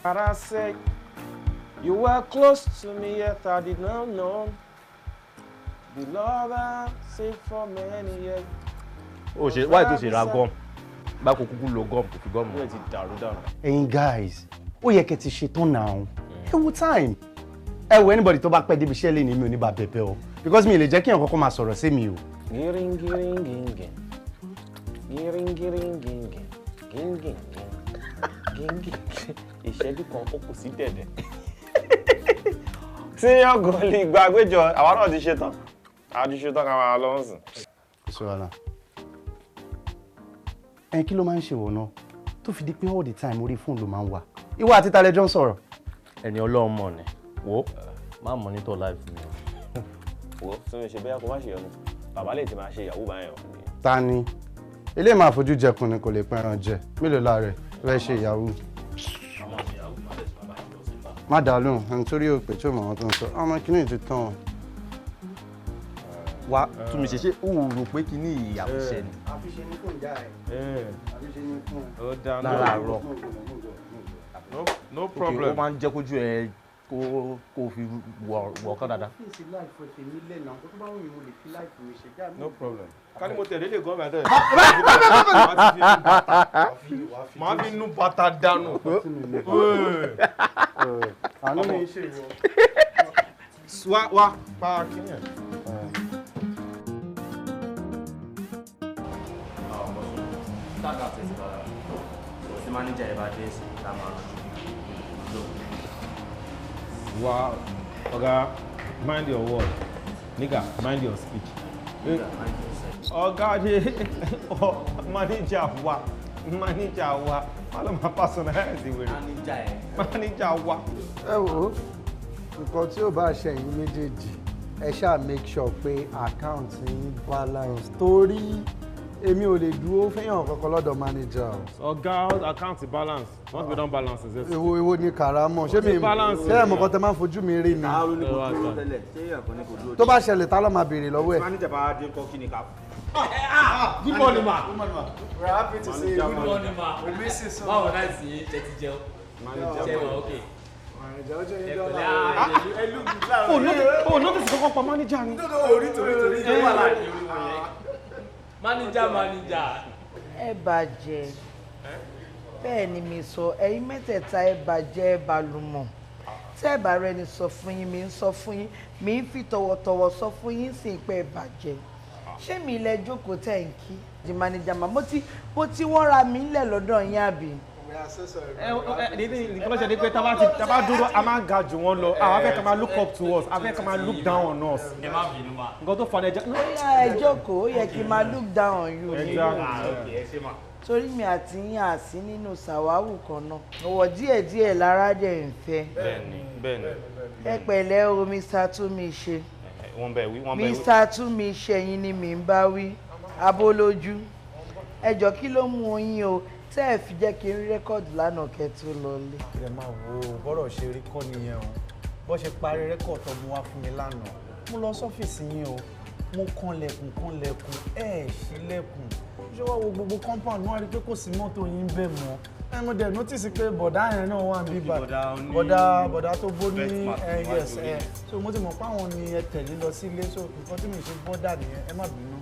But I say, you were close to me, yet I did not know. The love I saved for many years. Ó ṣe wáyé tó ṣe ra gum bá kó kúkú lo gum, kò fi gum. Ó ti dàrú dànù. Ẹ̀yin guys, ó yẹ kẹ́ ti ṣetán now. Ẹ wo time. Ẹ wo, anybody tó bá pẹ́ débi iṣẹ́ lè ní mi ò ní bá bẹ̀bẹ̀ o, because mi ì lè jẹ́ kí èèyàn kọ́kọ́ máa sọ̀rọ̀ sí mi o. Gíríngíríngíngìn. Gíríngíríngíngìn. Gíngìngìn. Gíngìngìn. Ìṣẹ́jú kan ó kù sí dẹ̀dẹ̀. Senior goalie gbàgbéjọ, àwa náà ti ṣetán. A ti ṣetán, ká máa lọ sùn. Kò sí wàhálà. Ẹ kí ló máa ń ṣe wọ̀ náà tó fi di pé all the time orí fóònù ló máa ń wà? Ìwọ àti talẹ̀ jọ ń sọ̀rọ̀? Ẹni Ọlọ́run mọ̀ ni. Wo, má monitor life mi o. Wo, tí mo ṣe bóyá kó má ṣe yọnu. Bàbá lè ti máa ṣe ìyàwó báyẹn o. Ta ni ilé máa fojú jẹkùn ni kò lè pẹran jẹ? Mélòó lára ẹ fẹ́ ṣe ìyàwó? Má dà lóhùn ẹni torí òpè tí ò mọ̀ wọn tó ń sọ ọmọ kìíní ti tán o. Wá tún mi ṣe, ṣé o rò pé kíní ìyàwó ṣe ni? Àfiṣe ní fún ìyá ẹ, àfiṣe ní fún. Ó dáa. Láràárọ̀. No, no Ok, ó problem. máa ń jẹ́ kójú ẹ kó fi wọ̀ kán dáadáa. Fèsì láìfọ tèmi lẹ́nà kó tó bá wù mí, mo lè fi láìfọ mi ṣe já. No problem. Ká ní mo tẹ̀lé lè gan bàtẹ́. Màá fi nú bàtà dànù. Àánú mi ń ṣe ìwọ. Wá wá pa kíní ẹ̀. Tí manager ẹ bá dé sí, ká máa rọjú. Wá, ọ̀gá, mind your word. Nigga, mind your speech. Ọ̀gá ṣe manager wa, manager wa, má lọ máa personalize wèrè. Manager ẹ. Manager wa. Ẹ wo, nǹkan tí ó bá ṣẹ̀yìn méjèèjì, ẹ ṣáà make sure pé account yín balance, torí èmi ò lè dúró fẹ́yàn kankan lọ́dọ̀ manager o. Ọ̀gá, account balance, once we don balance is it. Èwo ni karamọ ṣé mi Balance. ṣé ẹ mọ̀ kan tẹ máa ń fojú mi rí ni? Ló ní kò dúró tẹ́lẹ̀, ṣé èèyàn kan ní kò dúró? Tó bá ṣẹlẹ̀, tá ló máa béèrè lọ́wọ́ ẹ̀? Manager bá dé kọ́, kí ni ká. Good morning, ma. Good morning, ma. We are happy to see you. Good morning, ma. We miss you so Báwo much. náà sì ṣe ti jẹun? Ṣe wà ókè? Manager, ó jẹ́ Ẹ yín dọ́là. pẹ̀lẹ́, ẹ lù mí láàárọ̀. Oh, notice, oh, notice kankan pa manager ni. Orí torí torí Ó wà láàrin orí wọn yẹn. Manager, manager. Ẹ bàjẹ́. Bẹ́ẹ̀ ni mi sọ, ẹ̀yin mẹ́tẹ̀ẹ̀ta, ẹ bàjẹ́, ẹ bàlùmọ̀. Tẹ́ ẹ bá rẹni sọ fún yín, mi ń sọ fún yín, mi ń fi tọ̀wọ̀tọ̀wọ̀ sọ fún yín sì pé ẹ bàjẹ́. Ṣé mi ilẹ̀ jókòó tẹ̀ ń kí di manager mà? Mo ti wọ́n ra mi ńlẹ̀ lọ́dọ̀ yín, àbí? We are so sorry. Ẹ ẹ ní nǹkan lọ́sẹ̀ ni pé tá bá dúró, a máa ń ga jù wọ́n lọ. Àwọn afẹ́ ká máa look up to us, afẹ́ ká máa look down on us. Ẹ má bínú, ma. Nǹkan tó fa ni ẹja. Ó yá, ẹ jókòó, ó yẹ kí n máa look down on you ni. Exactly. Ẹ ṣe ma. Torí mi àti yín àsí nínú sàwáwù kan náà, ọ̀wọ̀ díẹ̀díẹ̀ lára dẹ̀ ń fẹ́. Bẹ́ẹ̀ni, bẹ́ẹ̀ni. Ẹ pẹ̀lẹ́ o, Mr. Túnmiṣe. Wọ́n bẹ̀ wí, wọ́n bẹ̀ wí. Mr. Túnmiṣe, yín ni mi ń bá wí, abólójú. Ẹ jọ, kí ló mú yín o tẹ́ ẹ fi jẹ́ kí n rí record lánàá kẹ́ tó lọlé? Ẹ máa wo, bọ́rọ̀ ṣe rí kọ́ nìyẹn o. Bọ́ ṣe parí record tó mú wá fún mi lánàá, mo lọ sọ́fíìsì yín o. Mo kanlẹ̀kùn kanlẹ̀kùn, ẹ̀ ṣílẹ̀kùn. Ṣé wàá wo gbogbo compound, wọ́n á rí i pé kò sí mọ́tò yín bẹ́ẹ̀ mọ́. Ẹ mo dẹ̀ notice pé bọ̀dá yẹn náà wà níbí bá bọ̀dá tó bó ní ẹ, yes, ẹ so mo ti mọ̀ pé àwọn ni ẹ tẹ̀lé lọ sílé, so nǹkan tí mi ṣe bọ́dà nìyẹn, ẹ má bínú.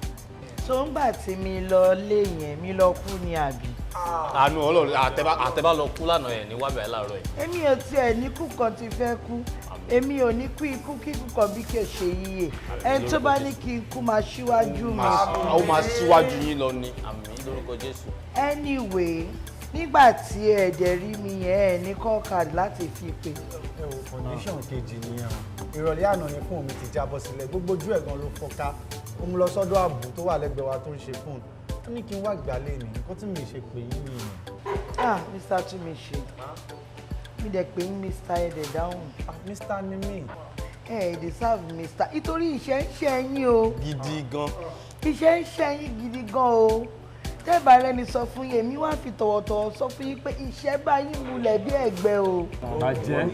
Tó ń gbà tí mi lọ lé yẹn, mi lọ kú ni, àbí? Àánú Ọlọ́run, àtẹ̀bá lọ kú lánàá yẹn ní wábẹ̀ láàárọ̀ yìí. Èmi ò tiẹ̀ ní kú kan ti fẹ́ kú. Èmi ò ní kú ikú kíkú kan bí kò ṣe yíyè. Ẹni tó bá ní kí n kú máa ṣíwájú mi kú. Ó máa síwájú yín lọ ni, àmín lórúkọ Jésù. Anyway, nígbà tí ẹ dẹ̀ rí mi yẹn, ẹ ní call card láti fi pè. Ẹ wo, condition kejì nìyẹn o. Ìrọ̀lẹ́ àná ni fóònù mi ti jábọ́ sílẹ̀, gbogbo ojú ẹ̀ gan ló fọ́ká. Ó mú lọ sọ́dọ̀ ààbò tó wà lẹ́gbẹ̀ẹ́ wa tó ń ṣe fóònù, ó ní kí n wá gbálẹ̀ ní. Nǹkan tí mi ṣe pè yín nìyẹn. Ah, Mr. Túnmiṣe, mi dẹ̀ pé ń Mr. Ẹ̀dẹ̀ dáhùn. Ah, Mr. ni mí. Ẹ ẹ̀ deserve Mr. nítorí iṣẹ́ ń ṣe yín o. Gidi gan. Iṣẹ́ ń ṣe yín gidi gan o. Tẹ́ẹ̀bà rẹni sọ fún yín, èmi wá fi tọ̀wọ̀tọ̀wọ̀ sọ fún yín pé iṣẹ́ bá yín múlẹ̀ bí ẹ̀gbẹ́ o. Bàjẹ́.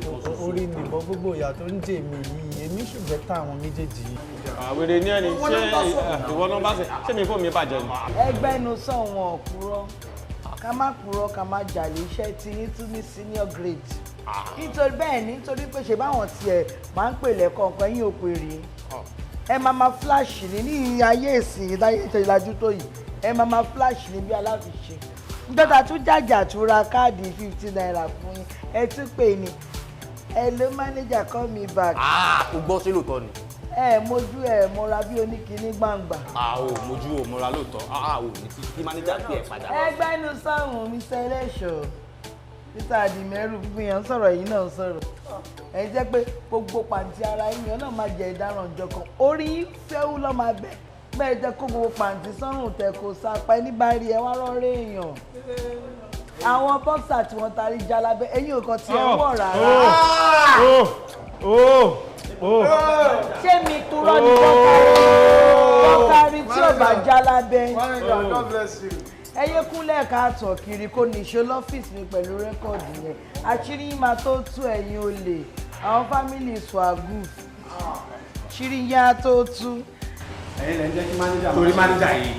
Orí nìbọn gbogbo ìyà tó ń jẹ mí yìí, èmi ṣùgbọ́n tá àwọn méjèèjì yìí. Àwèrè ní ẹni, ṣé ìwọ ló ń bá ṣe? Ṣé mi fóònù mi bàjẹ́ ni? Ẹgbẹ́nu sọ̀wọ́n, ọ̀pùrọ̀, ká má purọ́, ká má jalè, iṣẹ́ tí yín tún ní senior grade. Nítorí bẹ́ẹ̀ ni, nítorí pé ṣe báwọn tiẹ̀ máa ń pè lẹ́kọ̀ọ̀kan, yín ò pè rí. Ẹ máa ma flash ní ayé ìsìn láyé ìtẹ̀lájú tó yìí, ẹ máa ma flash ní bí aláfiṣe. Níjọ́ta tún jàjà tún ra káàdì ₦50 fún yín, ẹ tún pè ní hello manager, call me back. O gbọ́, sí lóòótọ́ ni? Ẹ mojú ẹ mọra bí oníkíní gbangba. A ò mojú ò mọ́ra lóòótọ́, a ò ní kí manager pè ẹ́ padà. Ẹgbẹ́nu sọ̀hún, Mr. Ẹlẹ́ṣọ̀, Mr. Adìmẹ́rù, gbogbo èèyàn ń sọ̀rọ̀, yìí náà ń sọ̀rọ̀. Ẹ jẹ́ pé gbogbo pàǹtí ara yín yẹn náà máa jẹ ìdáràn ọjọ́ kan, orí yín fẹ́wú lọ́ máa bẹ̀ bẹ́ẹ̀ jẹ́ kó gbogbo pàǹtí sọ́rùn tẹ̀ kó sápá ẹni bá rí ẹ wá rọ́ọ̀rẹ́ èèyàn. Àwọn bọ́ksà tí wọ́n tarí jálábẹ́ ẹ̀yìn ò kan tiẹ̀ wọ̀ rárá. Ṣé mi kúrọ́ ní bọ́kárí tí ò bá jálábẹ́? Manager, God bless you. Ẹ yé kúnlẹ̀ káàtọ̀ kiri kó nìṣó lọ́fíìsì mi pẹ̀lú record yẹn. Àṣírí yín máa tó tú, ẹ̀yin olè, àwọn family swagu, àṣírí yín á tó tú. Ẹ̀yin lẹ ń jẹ́ kí manager. Torí manager yìí,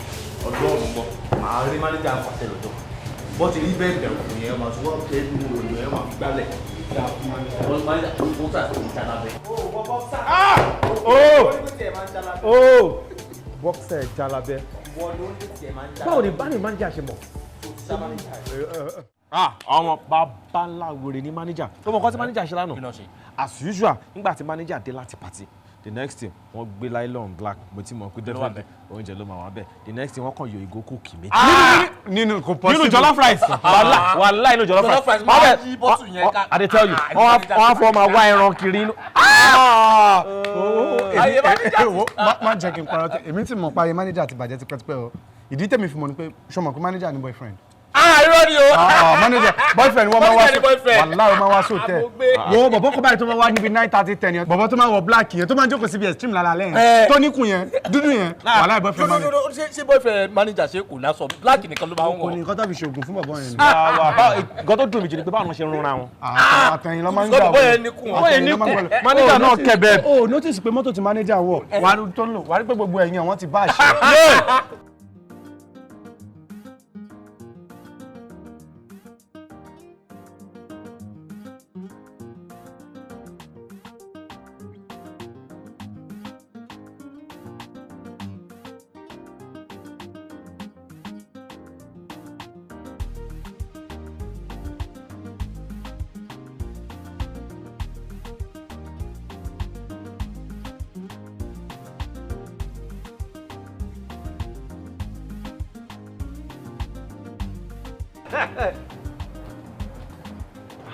ọdún ọ̀hún bọ̀, màá rí manager ń pàṣẹ lọ́jọ́ bọ́ ti rí bẹ́ẹ̀ bẹ̀rù fún yẹn, máa tún wọ́n tẹ́ inú òyìn yẹn, máa fi gbálẹ̀. Wọ́n manager tó kó sà tó ń jalabẹ́. Oh, boxer jalabẹ. Báwo ni báni manager ṣe mọ̀? Ah, àwọn bàbá ńlá wèrè ní manager. Tó mọ̀ nǹkan tí manager ṣe lánàá? As usual, nígbà tí manager dé láti party, the next thing, wọ́n gbé nylon black. Mo ti mọ̀ pé definitely oúnjẹ ló máa wà bẹ́ẹ̀. The next thing, wọ́n kàn yọ ìgò Coke méjì. Nínú kò possible. Nínú jollof rice, wàhálà wàhálà, inú jollof Jollof rice. rice máa yí bottle yẹn ká. I dey tell you, wọ́n á fọ́ máa wá ẹran kiri inú. Ayé manager ti Má jẹ́ kí n parọ́ tẹ, èmi ti mọ̀ pa ayé manager ti bàjẹ́ tipẹ́tipẹ́ o. Ìdí tèmi fi mọ̀ ni pé, ṣé o mọ̀ pé manager ní boyfriend? Ah, irọ́ ni o. Ah, manager boyfriend wọ́n máa wá Manager ni boyfriend. Wàláhì, wọ́n máa wá sóòtẹ́. Àmọ̀gbé. Wo bọ̀bọ̀ kọ́ báyìí tó máa wá níbi 9:30, 10 yẹn, bọ̀bọ̀ tó máa wọ black yẹn, tó máa jókòó síbi extreme lára lẹ́yìn, tó níkùn yẹn dúdú yẹn, wàláhì boyfriend No, manager. no, no, ṣé boyfriend manager ṣe kò lásọ black nìkan ló máa ń Kò ní wọ̀? nǹkan tó fi ṣoògùn fún bọ̀bọ̀ yẹn ni. Nǹkan tó dùn mí jù ni pé báwọn ṣe ń rúnra wọn. Àtẹ̀yìn ló máa ń Sọ jà. bọ̀bọ̀ yẹn níkùn. Bọ̀bọ̀ yẹn níkùn. Manager náà kẹ̀bẹ̀. O notice pé mọ́tò tí manager wọ̀, wàá rí tó ń lò, wàá rí pé gbogbo ẹ̀yìn àwọn ti bá àṣẹ.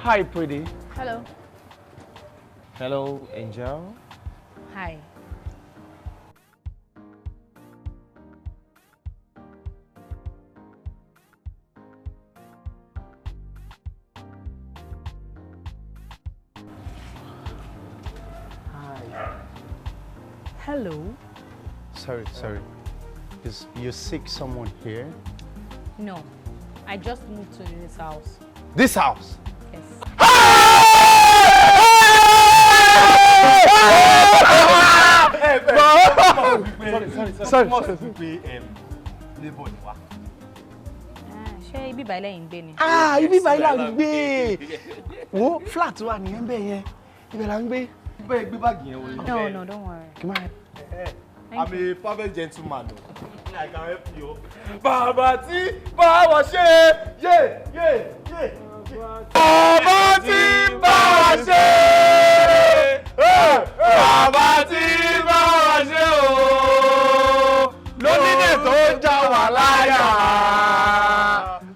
Hi, pretty. Hello. Hello, Angel. Hi. Hi. Hello. Sorry, sorry. Is you seek someone here? No, I just moved to this house. This house? Yes. Sorry, sorry. Pé neighbor ni wa. Ah, ṣé ibi ìbàlẹ̀ yìí ń gbé ni? Ah, ibi báyìí là ń gbé. Wo flat wa nìyẹn bẹ́ẹ̀ yẹn. Ibẹ̀ là ń gbé. Bẹ́ẹ̀ gbé báàgì yẹn wọlé. No, no, don't worry. Kí máa. Thank I'm a perfect gentleman o. I can help you. Bàbá tí bá wa ṣe, yé yé yé. Bàbá tí bá wa ṣe, bàbá tí bá wa ṣe o. Lónílẹ̀ tó já wa láyà.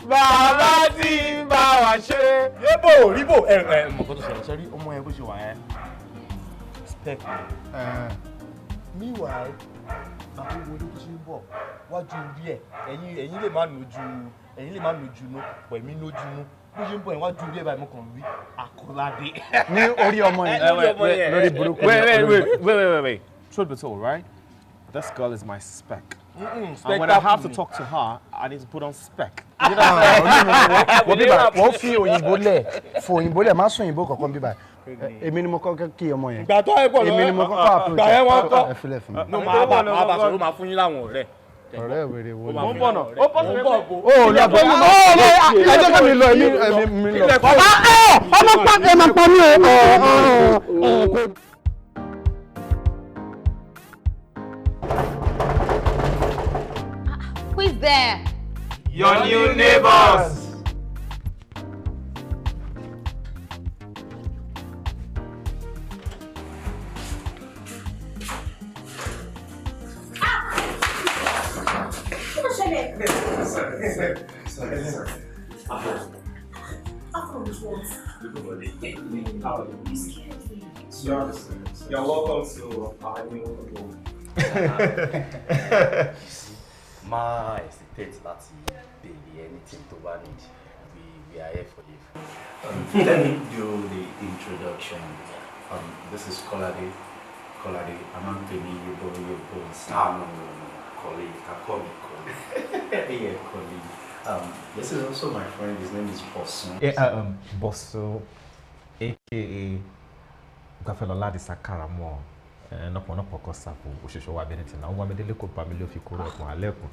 Bàbá tí bá wa ṣe. Yébò ríbò ẹ ẹ mọ̀ kó tó ṣẹlẹ̀ ṣe rí ọmọ yẹn bó ṣe wà yẹn. Spec. Meanwhile, bàbá wọlé tó ṣe ń bọ̀ wájú orí ẹ̀, ẹ̀yin lè má nojú, ẹ̀yin lè má nojú inú pọ̀, èmi nójú inú. Bó ṣe ń bọ̀ yẹn, wájú orí ẹ̀ báyìí, mo kàn rí Akọ́ládé. Ní orí ọmọ yẹn. Lórí ọmọ yẹn. Lórí burúkú. Wait, wait, wait, wait, wait, wait, wait. Truth be told, right? This girl is my spec. And when I have to talk to her, I need to put on spec. You know what I'm saying? Wọ́n bíbà wọ́n fi òyìnbó lẹ̀, fò òyìnbó lẹ̀, má sún òyìnbó kankan bíbà. Èmi ni mo kọ́kọ́ kí ọmọ yẹn. Ìgbà tó ẹ pọ̀ lọ́wọ́. Èmi ni mo kọ́kọ́ approach Ìgbà yẹn wọ́n kọ́. ẹ filẹ̀ fún mi. No, máa bá sọ̀rọ̀, máa fún yín láwọn ọ̀rẹ́. Ọ̀rẹ́ wèrè wo Mo ń bọ̀ nà. Ó pọ̀ sí Mo ń bọ̀ bò. Ó lọ bọ̀, ó lọ, ẹ jẹ́ ká mi lọ, èmi mi lọ. Ọmọ pa ẹ máa pa mí o. Ọ ọ ọ. Who is there? Your new neighbors. Kí ló ṣẹlẹ̀? Sorry, sorry. After what? You scared me. You're welcome to our new home. Má hesitate láti béèrè anything tó bá need. We are here for you. Let me do the introduction. This is Kolade. Kolade, Amantemi Yobo Yobo. Ah, no, no, no. Colleague, can call me colleague. Yeah, colleague. This is also my friend. His name is Bosun. Yeah, Bosun, aka Gbafelola Adisa Karamo. Nọpọnọpọ kan sàpò òṣòṣò wa bẹni tìǹà wọn amẹdẹlẹ kò bá mi ló fi kúrò ẹkùn alẹkùn.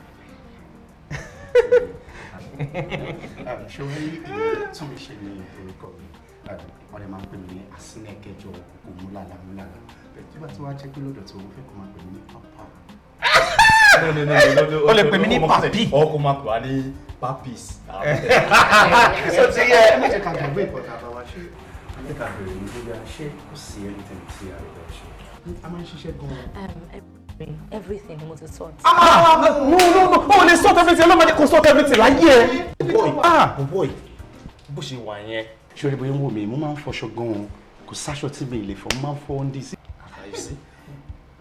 Ṣé o rí Túnmíṣe ní orúkọ mi? Wọ́n lè máa ń pè mí ní Asínẹ́kẹjọ òkùnkùn múlàlà múlàlà. Bẹ́ẹ̀ tí bá ti wá jẹ́ pé lọ́dọ̀ tí wọ́n fẹ́ kó máa pè mí ní pápá. No, no, no, no, no. O lè pè mí ní papi. Ọ kò máa pè wá ní papis. Ṣé o ti yẹ? Ẹ má jẹ́ ká gbàgbé ìkọ̀tà bá wa ṣe. Ẹ jẹ́ ká bèrè ní bóyá ṣé kò sí anything tí a lè bá ṣe. A máa ń ṣiṣẹ́ gan-an. Everything ni mo ti sort. Ah, no, no, no, o lè sort everything, ọlọ́mọdé kò sort everything láyé ẹ. Boy, boy, bó ṣe wà yẹn. Ṣé o rí bóyá ń wò mí? Mo máa ń fọṣọ gan-an. Kò sáṣọ tí mi lè fọ, mo máa ń fọ ọ́ndí sí. You see,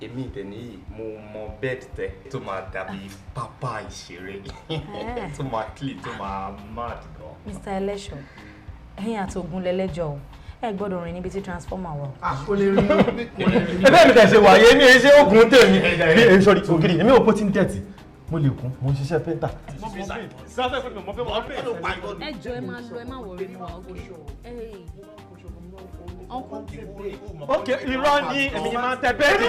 èmi ìdẹ̀ nìyí, mo mọ bed tẹ tó máa dàbí pápá ìṣeré, tó máa clean, tó máa mad gan. Mr. Ẹlẹ́ṣọ̀, ẹ̀yin àti Ògún lẹ́lẹ́jọ́ o, ẹ gbọ́dọ̀ rìn níbi tí transformer wà. Kò lè rí, kò lè rí. Ẹbẹ́ mi tẹ̀ ṣe wàyé mi ṣe oògùn tèmi. Mi sọ̀rí ògiri, èmi ò pọ́ tí ń dẹ̀tì. Mo lè kún, mo ń ṣiṣẹ́ pẹ́ńtà. Ẹ jọ, ẹ máa lọ, ẹ má worry, mo wà okay. Uncle. Ok, irọ́ ni èmi ni máa ń tẹ bẹ́ẹ̀dì.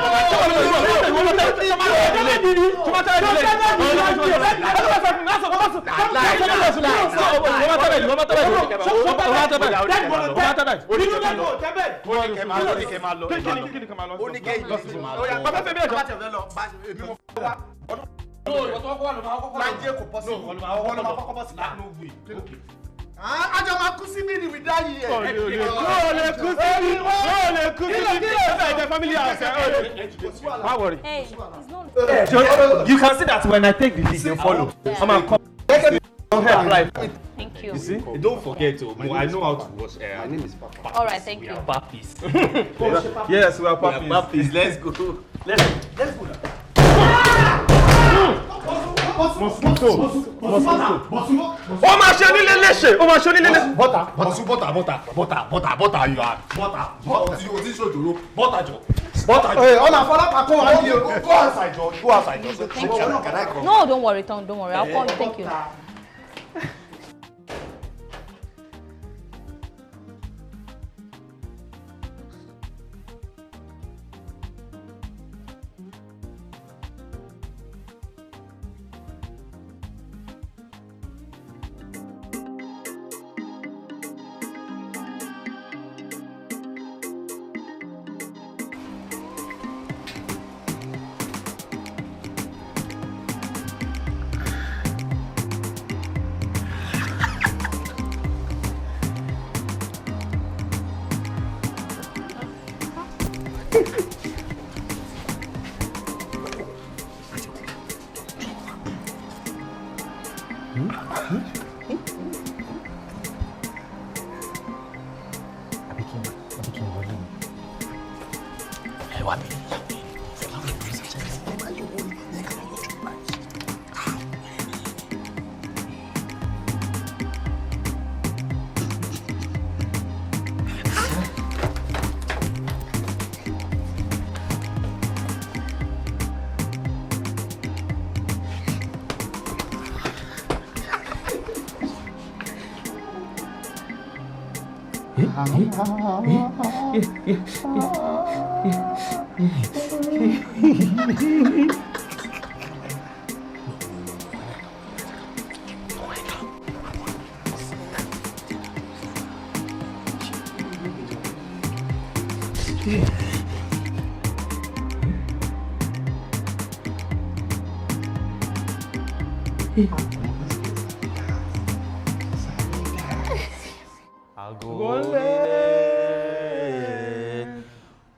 Àjọ máa kú síbí ni we die here. Ó lè kú síbí, ó lè kú síbí. Ẹ fẹ́ jẹ family house ẹ, ó lè. Má worry. Hey, it's not. You can see that when I take the lead, they follow. I'm a come. Help life. Thank you. You see? Don't forget, oh, I know how to wash. My name is Papa. All right, thank We you. are papis. Yes, we are We are papis. papis. Let's go. Let's go. Mosquito. Mosquito. Ó máa ṣe onílé léṣe. Ó máa ṣe onílé léṣe. Bọ́tà, bọ́tà, bọ́tà, bọ́tà, bọ́tà, bọ́tà, bọ́tà, you are bọ́tà, bọ́tà, o ti ṣòjòrò, bọ́tà jọ, bọ́tà jọ. Ọ̀nà àfọlọ́pàá kó wa ní o. Go outside jọ, go outside jọ. Thank you. No, don't worry, Tom, don't worry. I'll call you. Thank you. Àbí kí n wọlé ni? Ẹ wá mi. Àgọ́lé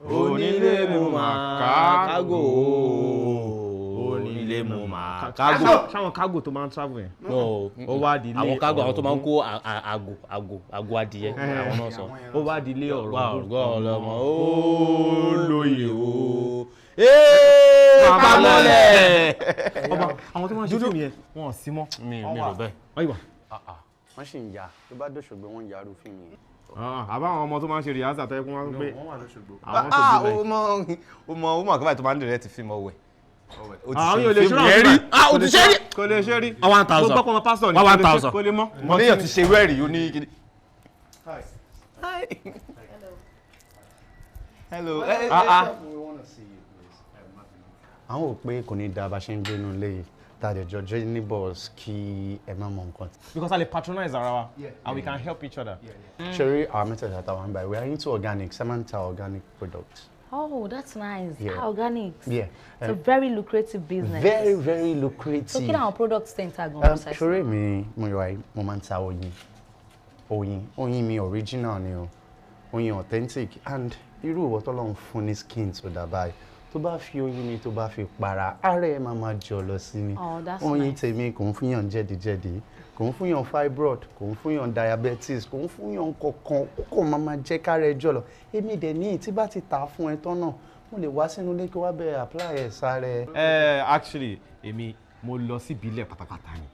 onílé mo máa kágò, onílé mo máa kágò. Ṣáwọn kágò tó máa ń travel yẹn? No, ó wá di ilé àwọn kágò, àwọn tó máa ń kó àgò àgò àgò adìyẹ, àwọn náà sọ. Ó wá di ilé ọ̀rọ̀ ọ̀rọ̀ ọlọ́mọ ó lóye o. Pamọ́lẹ̀. Ọba àwọn tó máa ń ṣe fíìmù yẹn wọn ò sí mọ́. Mi rò bẹ́ẹ̀. Wọ́n yìí wà. Wọ́n sì ń ya tó bá dòṣogbo wọ́n ń ya irú fíìmù yẹn. Àbáwọn ọmọ tó máa ń ṣe rìhásà tó yẹ kó wọ́n pé àwọn tó mọ ó mọ àkọ́bà tó máa ń direct fíìmù ọwẹ́. Àwọn yóò lè ṣe rí. O ti ṣe rí. Kò lè ṣe rí. 1000. Mo gbọ́ pé ọmọ pásítọ̀ ni. 1000. Kò lè mọ́. Mo léèyàn ti ṣe irú ẹ̀rí ó ní kíni. Hi. Hello. Àwọn ò pé kò ní da bá ṣe ń gbénu lé tá a dẹ̀ jọ jẹ́ neighbors kí ẹ má mọ nǹkan. Because a lè patronize ara wa and we can help each other. Ṣeré àwọn mẹ́tẹ̀ẹ̀ta táwọn ń báyìí, we are into organic, Samantha organic products. Oh, that's nice. Yeah. Organics. Yeah. It's a very lucrative business. Very, very lucrative. So kí ni àwọn products tẹ̀ ń ta gan-an precisely? Ṣeré mi, mo yọ àyè, mo máa ń ta oyin. Oyin, oyin mi original ni o. Oyin authentic and irú ìwọ t'Ọlọ́run fún ní skin tó dà báyìí. Tó bá fi oyin mi tó bá fi para, ara ẹ̀ máa máa jọ lọ sí ni. Oh, that's Oyin nice. tèmi kò ń fúnyàn jẹ̀díjẹ̀dí, kò ń fúnyàn fibroid, kò ń fúnyàn diabetes, kò ń fúnyàn kankan, ó kàn máa máa jẹ́ kára ẹ jọ̀lọ̀. Èmi dẹ̀ ní tí bá ti tà á fún ẹ tán náà, mo lè wá sínú ilé kí wá bẹ̀rẹ̀ apply ẹ̀ sára ẹ. Actually, èmi mo lọ sí ìbílẹ̀ pátápátá ni.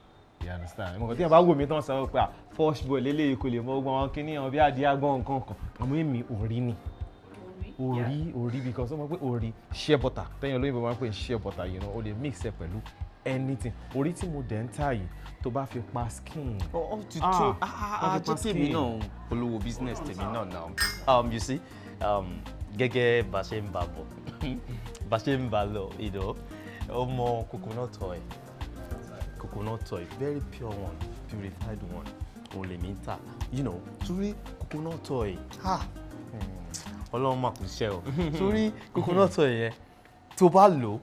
You understand? Mo kàn tí ẹ bá wò mí tán sọ pé first boy lélẹ́yìí kò lè mọ ogun àwọn kíní àwọn bí adìẹ agbọ́n nǹkan kan. Àmọ́ èmi ò rí ni. Orí orí because ó mọ̀ pé orí shea butter tẹ́yìn olóyìnbó máa ń pè ní shea butter, you know, o lè mix ẹ pẹ̀lú anything. Orí tí mo dẹ̀ ń tà yìí tó bá fi pa skin. Ó ti tó jẹ́ tèmi náà polówó business tèmi náà now. You see, gẹ́gẹ́ bá ṣe ń bá bọ̀ bá ṣe ń bá lọ, you know, ọmọ coconut oil, coconut oil, very pure one, purified one, òun lèmi ń tà, you know, torí coconut oil. Ọlọ́run mà kò ṣe o, torí coconut oil yẹn tó bá lò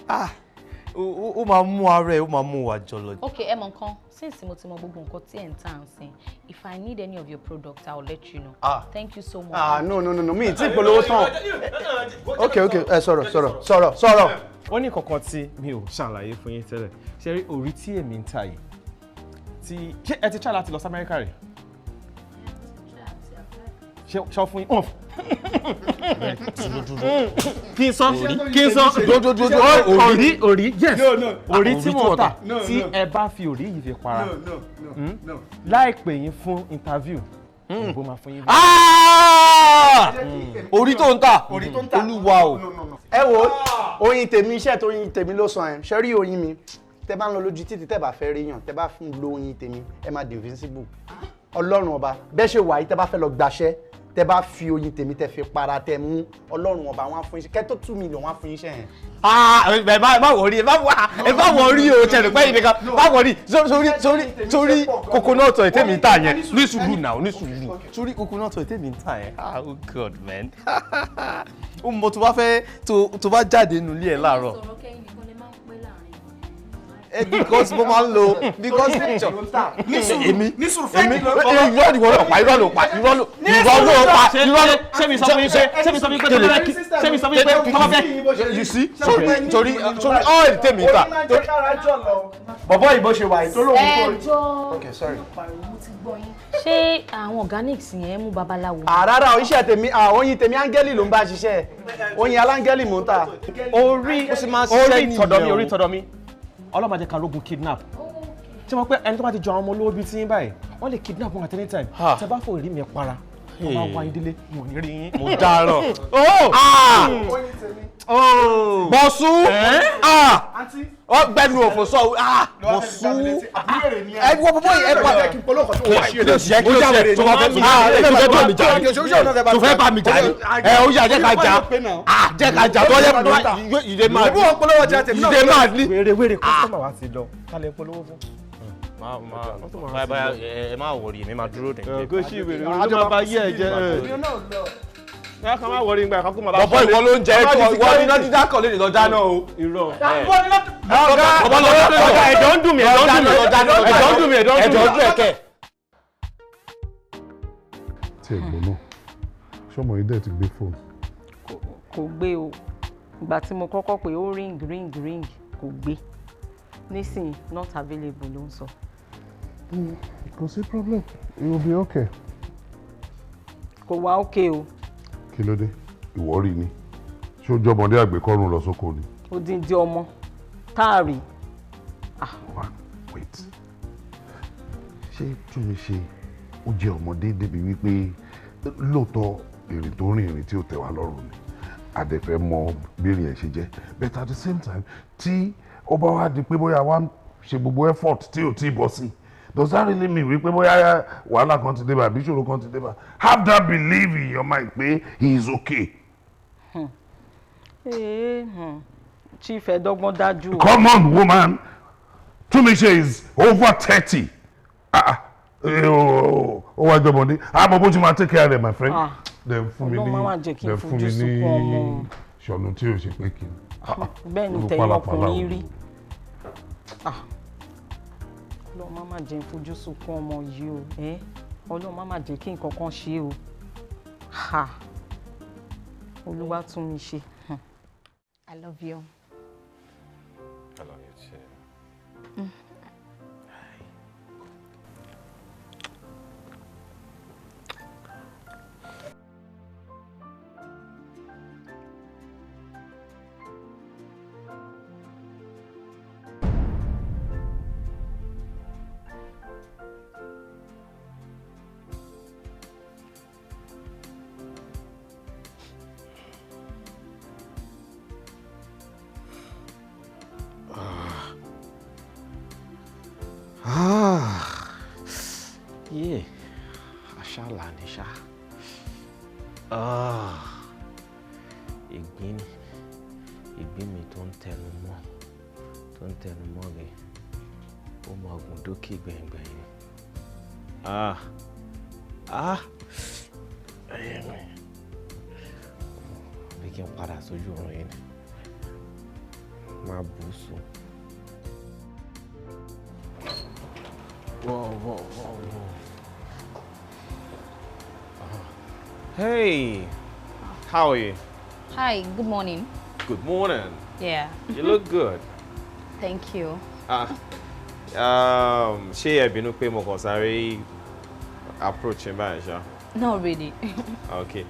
ó, ó máa mú ara ẹ, ó máa mú wa jọlọ. Okay, ẹ mọ nǹkan, since mo ti mọ gbogbo nǹkan tí ẹ̀ ń tà ń sìn, if I need any of your products, I will let you know. Ah. Thank you so much. Ah, no, no, no, no, mi ì tí ì polówó tán. Okay, okay, ẹ sọ̀rọ̀, sọ̀rọ̀, sọ̀rọ̀, sọ̀rọ̀. Ó ní kankan tí mi ò ṣàlàyé fún yín tẹ́lẹ̀. Ṣé rí orí tí èmi ń tà yìí? Tí ṣé ẹ ti try láti lọ sí Amẹ́ríkà rí? Ṣé fún yín? Kí n sọ, kí n sọ, orí, orí, yes, orí tí mo tà, tí ẹ bá fi orí yìí fi para, láì pè yín fún interview, òyìnbó máa fún yín. Orí tó ń tà, olúwa o. Ẹ wo oyin tèmi, iṣẹ́ tó oyin tèmi ló sọ yẹn. Ṣé rí oyin mi? Tẹ bá ń lọ lójú títì, tẹ bá fẹ́ rí yàn, tẹ bá fún lo oyin tèmi, ẹ máa di invincible. Ọlọ́run ọba, bẹ́ẹ̀ ṣe wà yìí, tẹ bá fẹ́ lọ gbaṣẹ́, tẹ bá fi oyin tèmi tẹ fi para tẹ mú, Ọlọ́run ọba wọn á fún iṣẹ́, kẹ́ tó 2 million wọn á fún iṣẹ́ yẹn. Ẹ má wọrí, ẹ má wọrí o, tẹ̀lé pẹ́ yìí nìkan, má wọrí, sórí sórí sórí coconut oil tèmi ń tà yẹn, ní sùúrù náà, ní sùúrù, sórí coconut oil tèmi ń tà yẹn, oh God man, ó mọ tó bá fẹ́ tó bá jáde nínú ilé ẹ̀ láàárọ̀. Because mo máa ń lo because picture èmi èmi irọ́ ni wọ́n lọ pa, irọ́ ló pa, irọ́ ló pa, irọ́ ló. Ṣé mi sọ fún yín pé, ṣé mi sọ fún yín pé tó bá fẹ́, ṣé mi sọ fún yín pé tó bá fẹ́. You see, torí torí oil tèmi ta. Bọ̀bọ̀ ìbò ṣe wà yìí tó lóun kò rí. Ẹjọ́. Okay, sorry. Ṣé àwọn organics yẹn mú babaláwo? Rárá o, iṣẹ́ tèmi, oyin tèmi áńgẹ́lì ló ń bá ṣiṣẹ́, oyin aláńgẹ́lì mò ń tà. Orí orí tọ̀dọ̀ mi, orí tọ̀dọ̀ mi. Ọlọ́run máa jẹ́ ká rógun kidnap. Ṣé wọ́n pé ẹni tó bá ti jọ àwọn ọmọ olówó bíi tí yín báyìí, wọ́n lè kidnap wọn at any time. Tẹ bá fò rí mi para, wọ́n máa wá yín délé, wọn ò ní rí yín. Mo dáràn. Bọ̀sú! Gbẹ́nu òfò sọ, Bọ̀sú! Ẹ wọ bọ́bọ́ yìí, ẹ pa. Kí ló ṣe? Kí ló ṣe? Tó fẹ́ bá mi jà ni? Tó fẹ́ bá mi jà ni? Ẹ ó yá, jẹ́ ká jà. Jẹ́ ká jà. Tó yẹ ìdè máa ní. Ìdè máa ní. Wèrè wèrè kọ́sọ́mà wa ti lọ, ká lè polówó fún. Ẹ má wọrí, èmi máa dúró dè. Kó sí wèrè, ló máa bá yí ẹ jẹ. Náà kàn máa wọrí nígbà kan kó máa bá Bọ̀bọ̀ ìwọ ló ń jẹ ẹ̀kọ́ ìwọ ní iná dídá kan lè lọ dáná o. Irọ́. Ọ̀gá ọ̀gá ẹ̀dọ̀ ń dùn mí ẹ̀dọ̀ ń dùn mí ẹ̀dọ̀ ń dùn mí ẹ̀dọ̀ ń dùn mí. Ẹ̀dọ̀ ń dùn ẹ̀kẹ́. Tí ẹ̀gbọ́n náà, ṣọmọ yìí dẹ̀ ti gbé fóònù? Kò gbé o. Ìgbà tí mo kọ́kọ́ pé ó ring ring ring, kò gbé. Nísìnyí not available ló ń sọ. Kò sí problem, it will be okay. Kò wá okay o. Kí ló dé? Ìwọ rí ni. Ṣé ó jọmọdé àgbékọ́rùn lọ sóko ni? Odindi ọmọ táàrí. Wait. Ṣé Túnmiṣe ó jẹ́ ọmọdé débi wípé lóòótọ́ ìrìn tó rìn ìrìn tí ó tẹ́ wa lọ́rùn ni? A dẹ̀ fẹ́ mọ bí ìrìn ẹ̀ ṣe jẹ́. But at the same time, tí ó bá wá di pé bóyá wá ń ṣe gbogbo effort tí ò tí ì bọ́ sí, does that really mean wípé bóyá wàhálà kan ti dé bá àbí ìṣòro kan ti dé bá? Have that belief in your mind pé he is okay. Ee, Chief ẹ̀dọ́gbọ́n dájú o. Come on, woman. Túnmiṣe is over 30. Ó wá jọmọdé. Àmọ́ bó ti máa take care of my friend. Then fún mi ní Ọlọ́run má má jẹ́ kí n then fún mi fojú ní sunkún ọmọ. ṣọ̀nù tí ò ṣe pé kí n. Bẹ́ẹ̀ ni Irú tẹ̀yìn pálapàla ọkùnrin wo? rí. Ọlọ́run má má jẹ́ n fojú sunkún ọmọ yìí o. Ọlọ́run má má jẹ́ kí nǹkan kan ṣe o. Ha! Olúwa tún mi ṣe. I love you. I love you too. Ah, yeah, aṣáàlà ni ṣá. Ah, ìgbín ìgbín mi tó ń tẹnu mọ́ tó ń tẹnu mọ́ rè, ó máa gùn dókè gbẹ̀ngbẹ̀yìn ni. Ah, ah, bí kí n padà sójú ọ̀run yìí ni, máa bù ú sùn. Whoa, whoa, whoa, whoa. Hey, how are you? Hi, good morning. Good morning. Yeah. You look good. Thank you. Ṣé ẹ bínú pé mo kàn sáré approach yín báyìí ṣá? Not really. Okay.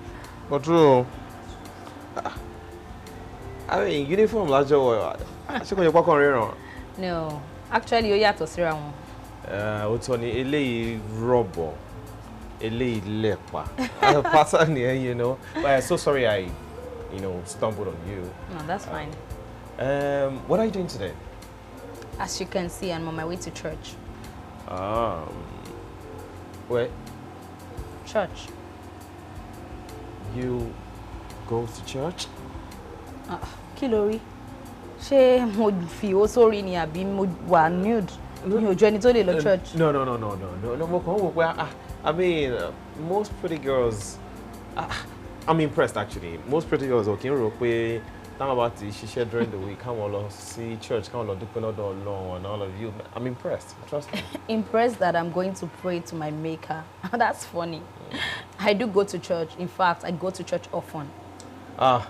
But true. I mean, uniform lájọ wọ̀, ṣé kò yẹ pọ́kàn ríran? No, actually ó yàtọ̀ síra wọn. Ó tọ́ ni eléyìí rọ̀bọ̀, eléyìí lẹ̀pa. Pattern yẹn, you know. But I'm so sorry I, stumbled on you. No, that's fine. What are you doing today? As you can see, I'm on my way to church. Wait. Church. You go to church? Kí ló rí? Ṣé mo fi owó sórí ni àbí mo wà nude? Mi ò jọ ẹni tó lè lọ church. No, no, no, no, no, no, no. Mo kàn wò pé, I mean, most pretty girls, I'm impressed actually. Most pretty girls ò kí ń rò pé táwọn bá ti ṣiṣẹ́ during the week, káwọn lọ sí church, káwọn lọ dúpẹ́ lọ́dọ̀ Ọlọ́run and all of you. I'm impressed. Trust me. Impressed that I'm going to pray to my maker. That's funny. I do go to church. In fact, I go to church often. Ah,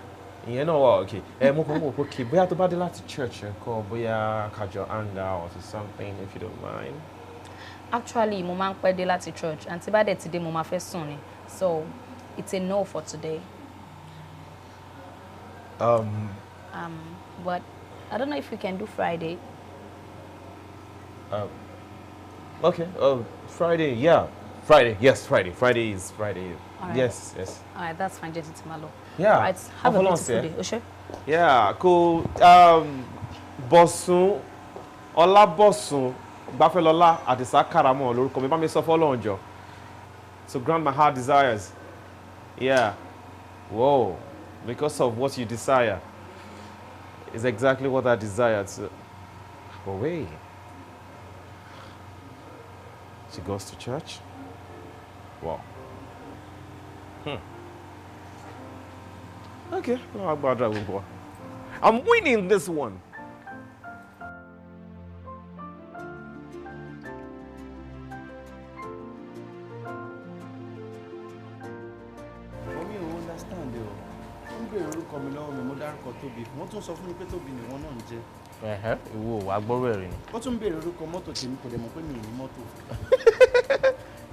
ìyẹn náà wà okay. Ẹ mo kàn wò pé okay, bóyá tó bá dé láti church ńkọ́, bóyá ká jọ hang out or something if you don't mind. Actually, mo máa ń pẹ́ dé láti church. And tí bá dẹ̀ ti dé, mo máa fẹ́ sùn ni. So, it's a no for today. But I don't know if we can do Friday. Okay, Friday, yeah. Friday, yes, Friday. Friday is Friday. All right. Yes, yes. All right, that's fine. Jẹ́ títí máa lọ. Yeah. All right, have a Ọfọlọ́n beautiful sí ẹ. day. O ṣé? Yeah, cool. Bọ̀sùn, Ọlábọ̀sùn, Gbáfẹ́lọ́lá, Àdìsá Kàràmọ́ lórúkọ mi. Bá mi sọ fọ́lọ́run jọ. So grant my heart desires. Yeah. Whoa. Because of what you desire is exactly what I desire. So, but wait. She goes to church? Wow. Okay, lọ́wọ́ gbàdúrà gbogbo wa. I'm winning this one. Omi ò understand o. Ó ń béèrè orúkọ mi lọ́wọ́ mi, mo dárúkọ Tóbi. Wọ́n tún sọ fún mi pé Tóbi ni wọ́n náà ń jẹ́. Ẹ̀hẹ́, ìwọ ò wá gbọ́rọ̀ ẹ̀rí ni. Ó tún béèrè orúkọ mọ́tò tèmi, kò dẹ̀ mọ̀ pé mi ò ní mọ́tò.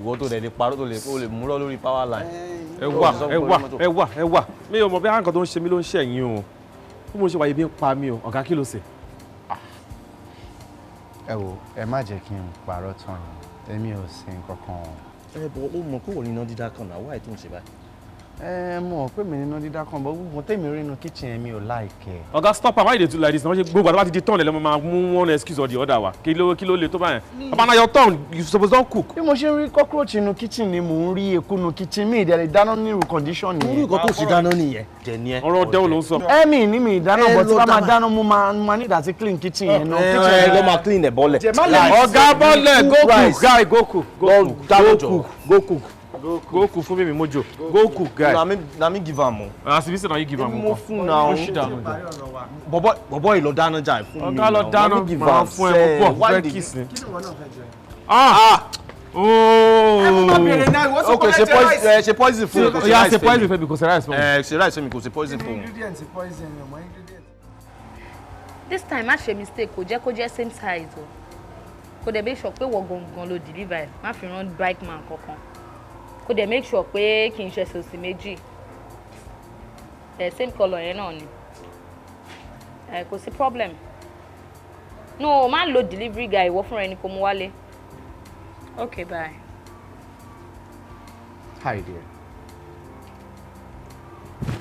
Ìwọ tó dẹ̀ lè parọ́, tó lè ó lè múrọ́ lórí power line. Ẹ wà, ẹ wà, ẹ wà, ẹ wà. Mi ò mọ̀ bí nǹkan tó ń ṣe mí ló ń ṣe ẹ̀yin o. Bí mo ṣe wà, ebi ń pa mí o. Ọ̀gá, kí ló ṣe? Ẹ wo, ẹ má jẹ́ kí n parọ́ tán yín, èmi ò sí nǹkan kan o. Ẹ bọ, ó mọ̀ pé òun ní iná dídá kan náà, wáyé tó ń ṣe báyìí? Ẹ mọ̀ pé mi nínú dídá kan bọ́, gbogbo tèmi rí inú kitchen mi ò like ẹ̀. Ọ̀gá, stop am. Why you dey do like this? Na wọ́n ṣe gbogbo àti bá ti di turn ẹ̀ lọ́mọ máa mú one excuse or the other wa. Kí ló le tó báyẹn? Bàbá, na your turn, you suppose don cook. Bí mo ṣe ń rí cockroach inú kitchen ni mò ń rí eku inú kitchen. Mi ìdẹ̀ lè dáná ní irú condition yẹn. Irú nǹkan tó sì dáná nìyẹn. Jẹ ní ẹ. Ọ̀rọ̀ dẹ́wọ̀ ló ń sọ. Ẹ mi ní mi ìdáná Ẹ bọ̀ tí lọ bá máa dáná. dáná, mo máa ní ìdásí clean kitchen yẹn náà. Ẹ lọ máa clean ẹ bọ́lẹ̀. Ọ̀gá, bọ́lẹ̀, go cook, guy, go cook, go cook, dáná go jọ. cook, go cook, go cook fún mi mojo, go cook, guy. Na me give am o. As if say na you give am. Mo fún na o. Ó ṣì dànù jọ. Bọ̀bọ̀ bọ̀bọ̀ yìí lọ dáná jà fún mi. Ọ̀gá, lọ dáná, Na me give máa am fún ẹ sef. púpọ̀, Why fẹ́ dey- kiss ni. Kí ni ìwọ náà fẹ́ jẹ? Ah! Ooo! Ok, ṣe poison, ẹ ṣe poison fún un, kò ṣe Oya, rice ṣe poison fún fẹ́ mi, kò ṣe rice fún mi. Ẹ ṣe rice fún mi, kò ṣe poison fún un. Ingredient poison ni ọmọ ingredient. This time, má ṣe mistake, kò jẹ́ kó jẹ́ same size o. Kò dẹ̀ make sure pé wọ́n gangan ló deliver ẹ̀, má fi rán bike man kankan. Kò dẹ̀ make sure pé kì í ṣe sòsì méjì ẹ̀, same colour yẹn náà ni ẹ̀, kò sí problem. No, má lo delivery guy, ìwọ fúnra ẹni kò mú wálé. Okay, bye. Hi dear.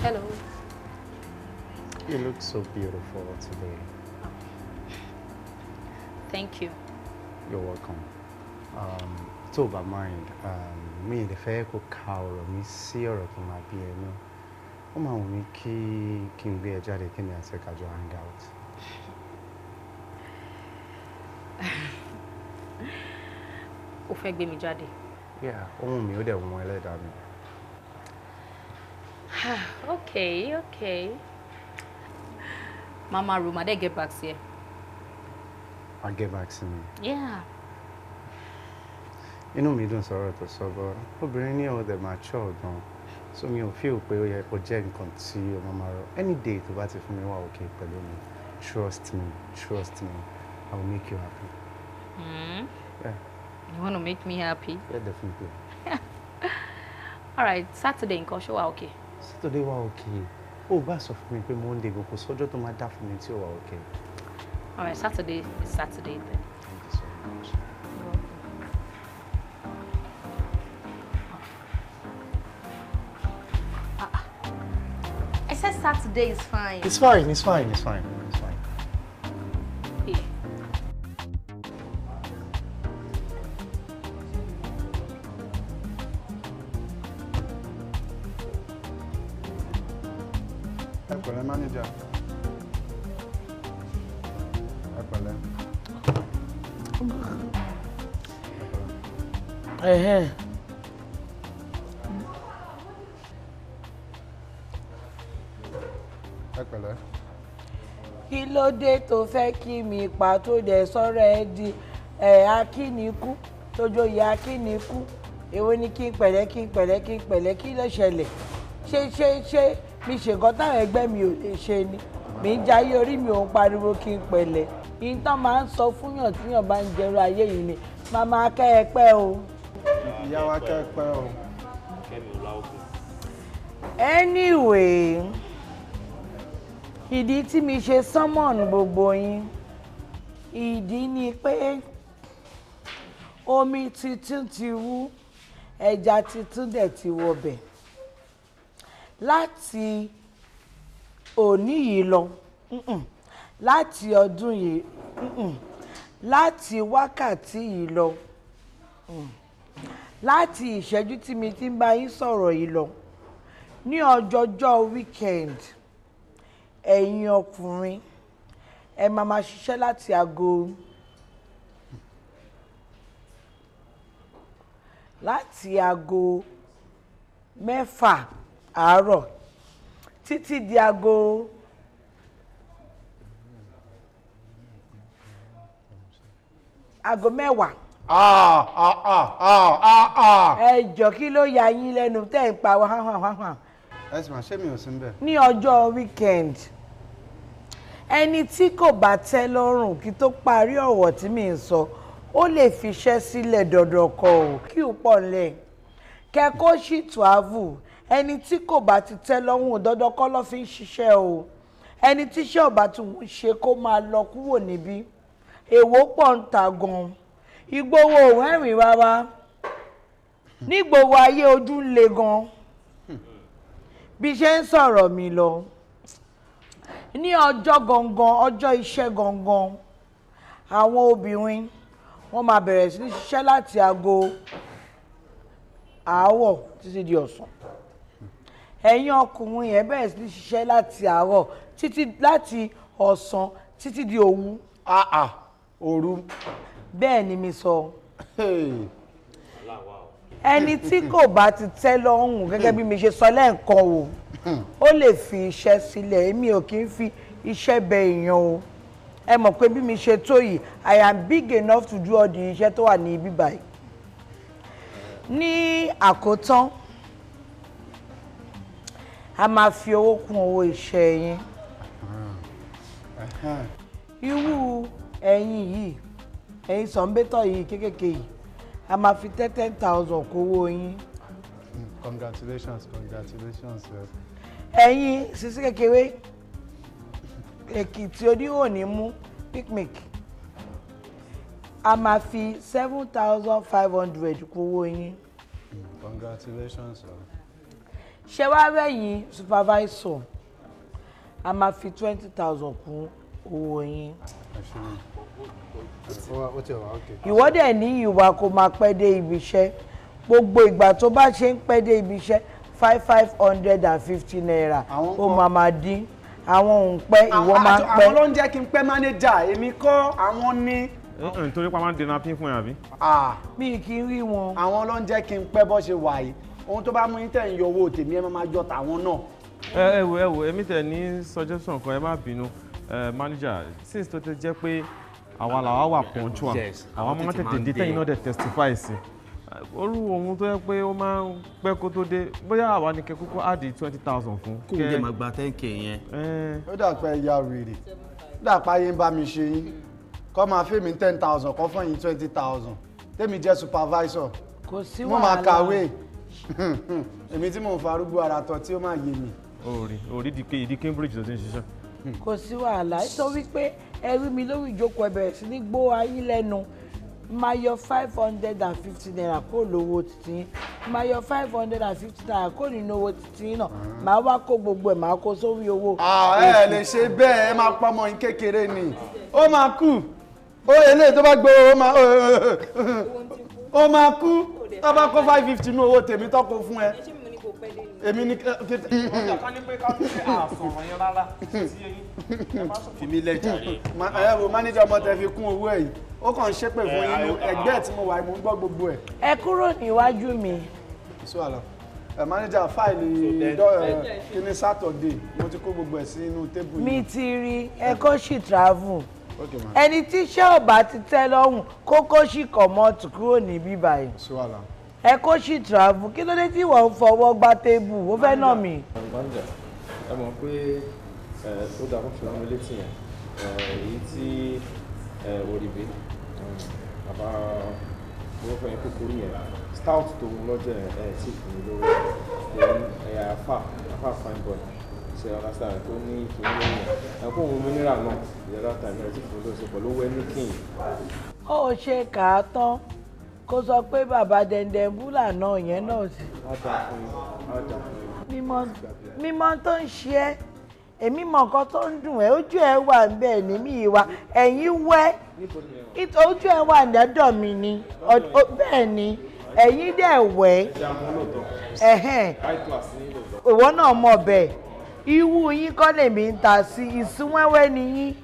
Hello. You look so beautiful today. Thank you. You're welcome. Tó o bá mind, mi ì lè fẹ́ kó ka ọ̀rọ̀ mi sí ọ̀rọ̀ tó máa bí ẹnu. Ó máa wù mí kí n gbé ẹ jáde, kí ni àti ká jọ hang out. O fẹ́ gbé mi jáde? Yeah, ó wù mí, ó dẹ̀ wù ẹlẹ́dàá mi. Okay. Mama room, I dey get back here. I'll get back to me. Yeah. Inú mi dùn sọ̀rọ̀ tó sọ bọ́. Obìnrin ní ọ̀dẹ̀ mature gan. So mi ò feel pé ó yẹ kó jẹ́ nǹkan tí o máa máa rọ. Any day tó bá ti fún mi wà okay pẹ̀lú mi. Trust me, trust me. I will make you happy. Yeah. You want to make me happy? Yeah, definitely. All right, Saturday nǹkan, ṣó wà okay? Saturday wà okay. Ó bá sọ fún mi pé Monday kò sọ́jọ́ tó máa dá fún mi tí ó wà okay. All right, Saturday is Saturday then. Thank you so much. I said Saturday is fine. It's fine, it's fine, it's fine, it's fine. Here. Ẹ pẹ̀lẹ́, manager. Ẹ pẹ̀lẹ́. Ẹ̀hẹ́n. Ẹ pẹ̀lẹ́. Kí ló dé tó fẹ́ kí mi pa, tó dẹ̀ sọ̀rọ̀ ẹ di ẹ̀ akínikú tó joyè akínikú? Èwo ni kí n pẹ̀lẹ́, kí n pẹ̀lẹ́, kí n pẹ̀lẹ́? Kí ló ṣẹlẹ̀? Ṣé mi ṣe nǹkan táwọn ẹgbẹ́ mi ò lè ṣe ni? Mi ń jayé orí mi, ò ń pariwo kí n pẹ̀lẹ́. Yìí tán máa ń sọ fúnyàn tíyàn bá ń jẹrú ayé yìí ni màmá kẹ́ ẹ pẹ́ o. Ìyá wa, kẹ́ ẹ pẹ́ o. Kẹ́mi Ọláògùn. Anyway, ìdí tí mi ṣe summon gbogbo yín, ìdí ni pé omi tuntun ti wú, ẹja tuntun dẹ̀ ti wọbẹ̀. Láti òní yìí lọ, láti ọdún yìí, láti wákàtí yìí lọ, láti ìṣẹ́jú tí mi ti ń bá yín sọ̀rọ̀ yìí lọ, ní ọjọ́jọ́ weekend, ẹ̀yin ọkùnrin, ẹ máa ma ṣiṣẹ́ láti aago 6 àárọ̀ títí di aago 10:00. Ẹ jọ̀ọ́, kí ló ya yín lẹ́nu tẹ́ ń pa wá hàn hàn hàn? Ẹ sì máa ṣé mi ò sí níbẹ̀. Ní ọjọ́ weekend, ẹni tí kò bá tẹ́ lọ́rùn kí tó parí ọ̀rọ̀ tí mi ń sọ, ó lè fiṣẹ́ sílẹ̀ dandan kọ ò kí ò pọ̀ nílẹ̀ kẹ́kọ̀ọ́ sì travel. Ẹni tí kò bá ti tẹ́ lọ́rùn, dandan kọ́ ló fi ń ṣiṣẹ́ o. Ẹni tí iṣẹ́ ò bá ti wù ṣe, kó máa lọ kúrò níbí. Èèwọ̀ pọ̀ ń ta gan-an, ìgbowó òun ẹ̀rìn rárá nígbòho ayé, ojú ń le gan. Bí ṣe ń sọ̀rọ̀ mi lọ, ní ọjọ́ gangan, ọjọ́ iṣẹ́ gangan, àwọn obìnrin wọ́n máa bẹ̀rẹ̀ sí ní ṣiṣẹ́ láti aago àárọ̀ títí di ọ̀sán. Ẹ̀yin ọkùnrin yẹn bẹ̀rẹ̀ sí ní ṣiṣẹ́ láti àárọ̀ títí láti ọ̀sán títí di òru. Òru. Bẹ́ẹ̀ ni mi sọ. Ẹni tí kò bá ti tẹ́ lọ́rùn, gẹ́gẹ́ bí mi ṣe sọ lẹ́ẹ̀kan o, ó lè fi iṣẹ́ sílẹ̀. Èmi ò kí ń fi iṣẹ́ bẹ èèyàn o. Ẹ mọ̀ pé bí mi ṣe tó yìí, I am big enough to do all the iṣẹ́ tó wà ní ibi báyìí. Ní àkótán, a máa fi owó kún owó iṣẹ́ yín. Irú ẹ̀yin yìí, ẹ̀yin sọ̀nbẹ́tọ̀ yìí kéékèèké yìí, a máa fi 10,000 kówó yín. Congratulations, congratulations. Ẹ̀yin sisi kékeré Èkìtì oníhòní mú picnic, a máa fi 7,500 kówó yín. Congratulations. Ṣé wàá rẹ̀yìn supervisor, a máa fi 20,000 kún owó yín. Ìwọ dẹ̀ ní ìwà kó máa pẹ́ dé ibi iṣẹ́. Gbogbo ìgbà tó bá ṣe ń pẹ́ dé ibi iṣẹ́, 550 naira ó máa dín. Àwọn òun pẹ́, ìwọ máa ń pẹ́. Àwọn ló ń jẹ́ kí n pẹ́, manager, èmi kọ́, àwọn ní. Nítorí pa máa ń dènà pín fún ẹ, àbí? Mi kì í rí wọn. Àwọn ló ń jẹ́ kí n pẹ́ bọ́ ṣe wà yìí. Ohun tó bá mú yín tẹ̀ ń yọ owó tèmi, ẹ máa yọ tàwọn náà. Ẹ ẹ wo, ẹ wo, èmi tẹ ní suggestion kan. Ẹ má bínú, manager. Since tó ti jẹ́ pé àwa làwa wà punctual, àwa máa ń tètè dé, tẹ́yìn náà dẹ̀ testify sí orú ohun tó yẹ pé ó máa ń pẹ́ kó tó dé, bóyá àwa ni kẹ́ kúkú add 20,000 fún. Kóun dẹ̀ máa gba 10K yẹn. Ó dà pé ẹ̀yà wèrè, ó dà pé ayé ń bá mi ṣe yín, kọ́ máa fẹ́ mi 10,000, kọ́ fún yín 20,000, tèmi jẹ́ supervisor. Kò sí Mo máa wàhálà. kàwé, èmi tí mò ń farúgbó ara tán tí ó máa yé mi. Orí orí di ìdí Cambridge ló ti ń ṣiṣẹ́. Kò sí wàhálà, nítorí pé ẹ rí mi lórí ìjókòó, ẹ bẹ̀rẹ̀ sí ní gbó ayé lẹ́nu. Máa yọ ₦550 kó lówó títí, máa yọ ₦550 kó nínú owó títí náà, máa wá kó gbogbo ẹ̀, máa kó sórí owó. Ẹ lè ṣe bẹ́ẹ̀, ẹ máa pọ́ ọmọ yín kékeré ni, ó máa kú. Ó eléyìí tó bá gbowó, ó máa kú tó bá kó 550 nínú owó tèmi tó kó fún ẹ. Èmi ni. Ọjà ká ní pé ká tún ṣe àsọ̀rọ̀ yẹn rárá tí eyín. Fi mí lẹ̀ jàre. Ẹ wo manager, ọmọ tẹ fi kún owó ẹ yìí, ó kàn ń ṣépè fún yín ní ẹgbẹ́ ẹ̀ tí mo wà, mo ń gbọ́ gbogbo ẹ̀. Ẹ kúrò níwájú mi. Sí wàhálà. Ẹ manager, file kíní Saturday, mo ti kó gbogbo ẹ̀ sínú table. Mi ti rí ẹ kó sì travel. Okay, ma. Ẹni tí iṣẹ́ ò bá ti tẹ́ lọ́rùn, kókó sì comot kúrò níbí báyìí. Sí wàhálà. Ẹ kó sì travel. Kí ló dé tí ìwọ ń fọwọ́ gbá table? Ó fẹ́ nà mí. Manager, ẹ mọ̀ pé ó dáa kó fi rán mi létí yẹn, èyí tí òrìbí bàbá owó fẹ́ yẹn kúkúrú yẹn, stout tó ń lọ́jọ́ yẹn, ẹ̀ tí fún mi lówó. Then ẹ̀yà afa afa fine boy ṣe understand tó ní kìíní lóyún ẹ̀ kó òun mineral náà the other time, ẹ̀ tí fún mi lówó ṣe pẹ̀lú owó ẹni kìíní. Ó ṣe kà á tán kó sọ pé bàbá dẹ̀ndẹ̀ búlà náà yẹn náà sí. Á dáa fún yín, á dáa fún yín. Mímọ̀ mímọ̀ tó ń ṣe ẹ́, èmi mọ̀ nǹkan tó ń dùn ẹ́. Ojú ẹ̀ wà bẹ́ẹ̀ ní mi ìwà ẹ̀yìn wẹ́, ojú ẹ̀ wà lọ́dọ̀ mi ni. Bẹ́ẹ̀ ni ẹ̀yìn dẹ̀ wẹ́. Ẹ jẹ́ àmọ́ lóòótọ́. Ẹ̀hẹ́n. High class ní lóòótọ́. Ìwọ náà mọ̀ bẹ́ẹ̀, irú yín kọ́ lèmi ń ta sí. Ìsúnwẹ́wẹ́ ni yín,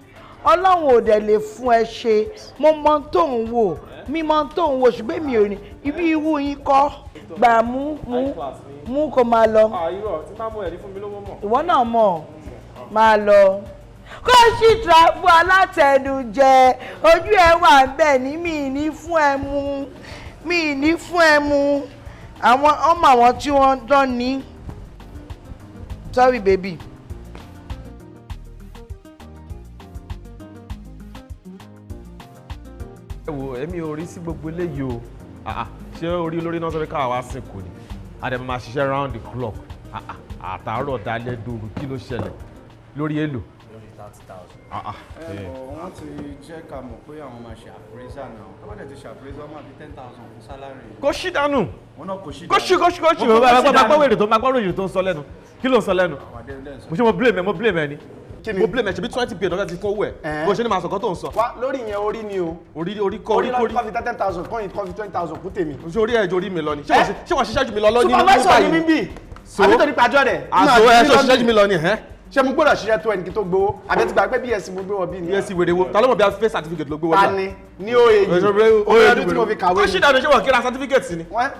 Ọlọ́run ò dẹ̀ lè fún ẹ ṣe. Mo mọ tó ń wò, mi mọ tó ń wò, ṣùgbọ́n mi ò ní ibi irú yín kọ́. Gbà, mú mú mú, kó máa lọ. Irọ́ tí máa mú ẹ̀rí fún mi lówó mọ̀. Ìwọ náà mọ̀, máa lọ. Kó sì travel alátẹnujẹ, ojú ẹ wà bẹ́ẹ̀ ní mi ní fún ẹ mú, mi ní fún ẹ mú. Àwọn ọmọ àwọn tí wọ́n dán ní. Sorry, baby. Ẹ wo, èmi ò rí sí gbogbo eléyìí o. Ah, ah, ṣé orí olórí náà sọ pé káwa wá sìnkú ni? Àdèmọ máa ṣiṣẹ́ round the clock. Ah, ah, àtàárọ̀ dalẹ́ dòru, kí ló ṣẹlẹ̀ lórí èlò? Lórí 30,000. Ah, ah, Ẹ eh. bọ̀, wọ́n ti jẹ́ ká mọ̀ pé àwọn máa ṣe appraisal náà. Tó bá dẹ̀ ti ṣe appraisal, wọ́n máa fi 10,000 fún salary. Kó ṣí dànù. Wọ́n náà kò ṣí. Kó ṣí, kó ṣí, kó ṣí. Wọ́n kò ṣí. Máa gbọ́ wèrè tó, máa gbọ́ wèrè tó ń sọ lẹ́nu. Kí ló ń sọ lẹ́nu? Mo ṣe mo blame ẹ, mo blame ẹ ni. Mo blame ẹ. Ṣe bí 20 billion lọ́jà ti kó owó ẹ̀, bó ṣe ní máa sọ̀kọ́ tó ń sọ. Wá, lórí yẹn, orí ni o. Orí, orí kọ́, orí kórí. Orí kọ́ fi 10,000 kọ́ yìí, kọ́ fi 20,000 kú tèmi. Ṣé orí ẹ̀ ju orí mi lọ ni? Ṣé wọ́n ṣiṣẹ́ jù mí lọ lọ nínú Supervisor ni mí bì. So? Àbí torí pàjọ́ rẹ̀? Àṣọ ẹ ṣe ṣiṣẹ́ jù mí lọ ni ẹ́? Ṣé mo gbọ́dọ̀ ṣiṣẹ́ tó ẹnì kí tó gbowó? Àbí ti gbà pé BSc mo gbé wọ bí ni? BSc wèrè wo? Ta ló mọ̀ bí a fẹ́ certificate ló gbé wọlé? Ta ni ní OAU? OAU Ọdún tí mo fi kàwé. Ó ṣì dànù. Ṣé wọ́n kí ra certificate ni? Wọ́n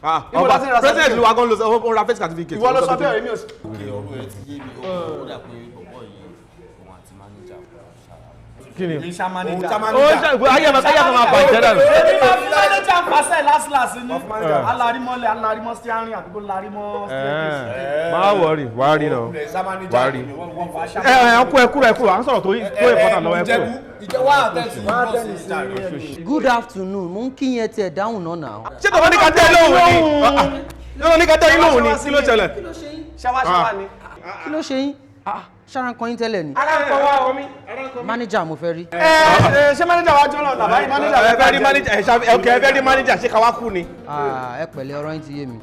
Ah, Ibo la ti ń ra ọba president certificate? ló wa gan, ló sọ ó ra face certificate. Ìwọ ló sọ bẹ́ẹ̀, èmi ò sí. Ok, ọ̀rọ̀ ẹ ti yé mi. Ó dà pé bọ̀bọ̀ yìí, òun àti manager ṣara. Kí ni? Èmi ṣá manager. Ó ṣe ayé ẹ̀ ayé ẹ̀ máa bàjẹ́ dànù. Èmi máa fún manager ń pàṣẹ last last ni. Alarimọ́lẹ̀, alarimọ́ steering, àbí kó larimọ́ staircase. Má worry, wà á rí náà, wà á rí. Ẹ ẹ kú, ẹ kúrò, ẹ kúrò, à ń sọ̀rọ̀ tó tó important lọ́wọ́, ẹ kúrò. Ìjẹ́wọ́ àtẹ̀sí bọ́ọ̀sì ìjàre. Good afternoon, mo ń kí yẹn, tiẹ̀ dáhùn náà náà. Ṣé tọ́wọ́ ní ká tẹ́ lóhùn ni? Tọ́wọ́ ní ká tẹ́ yín lóhùn ni? Kí ló ṣẹlẹ̀? Ṣáwá ṣáwá ni. Kí ló ṣe yín? Ah, ṣára ń kọyín tẹ́lẹ̀ ni. Ara ń kọ wá omi. Manager mo fẹ́ rí. Ẹ ẹ, ṣé manager wa jọ́nà tàbá yìí? Manager Ẹ fẹ́ rí manager? Ẹ ṣá, ok, ẹ fẹ́ rí manager, ṣé ká wá kú ni? Ah, ẹ pẹ̀lẹ́, ọ̀rọ̀ yín ti yé mi.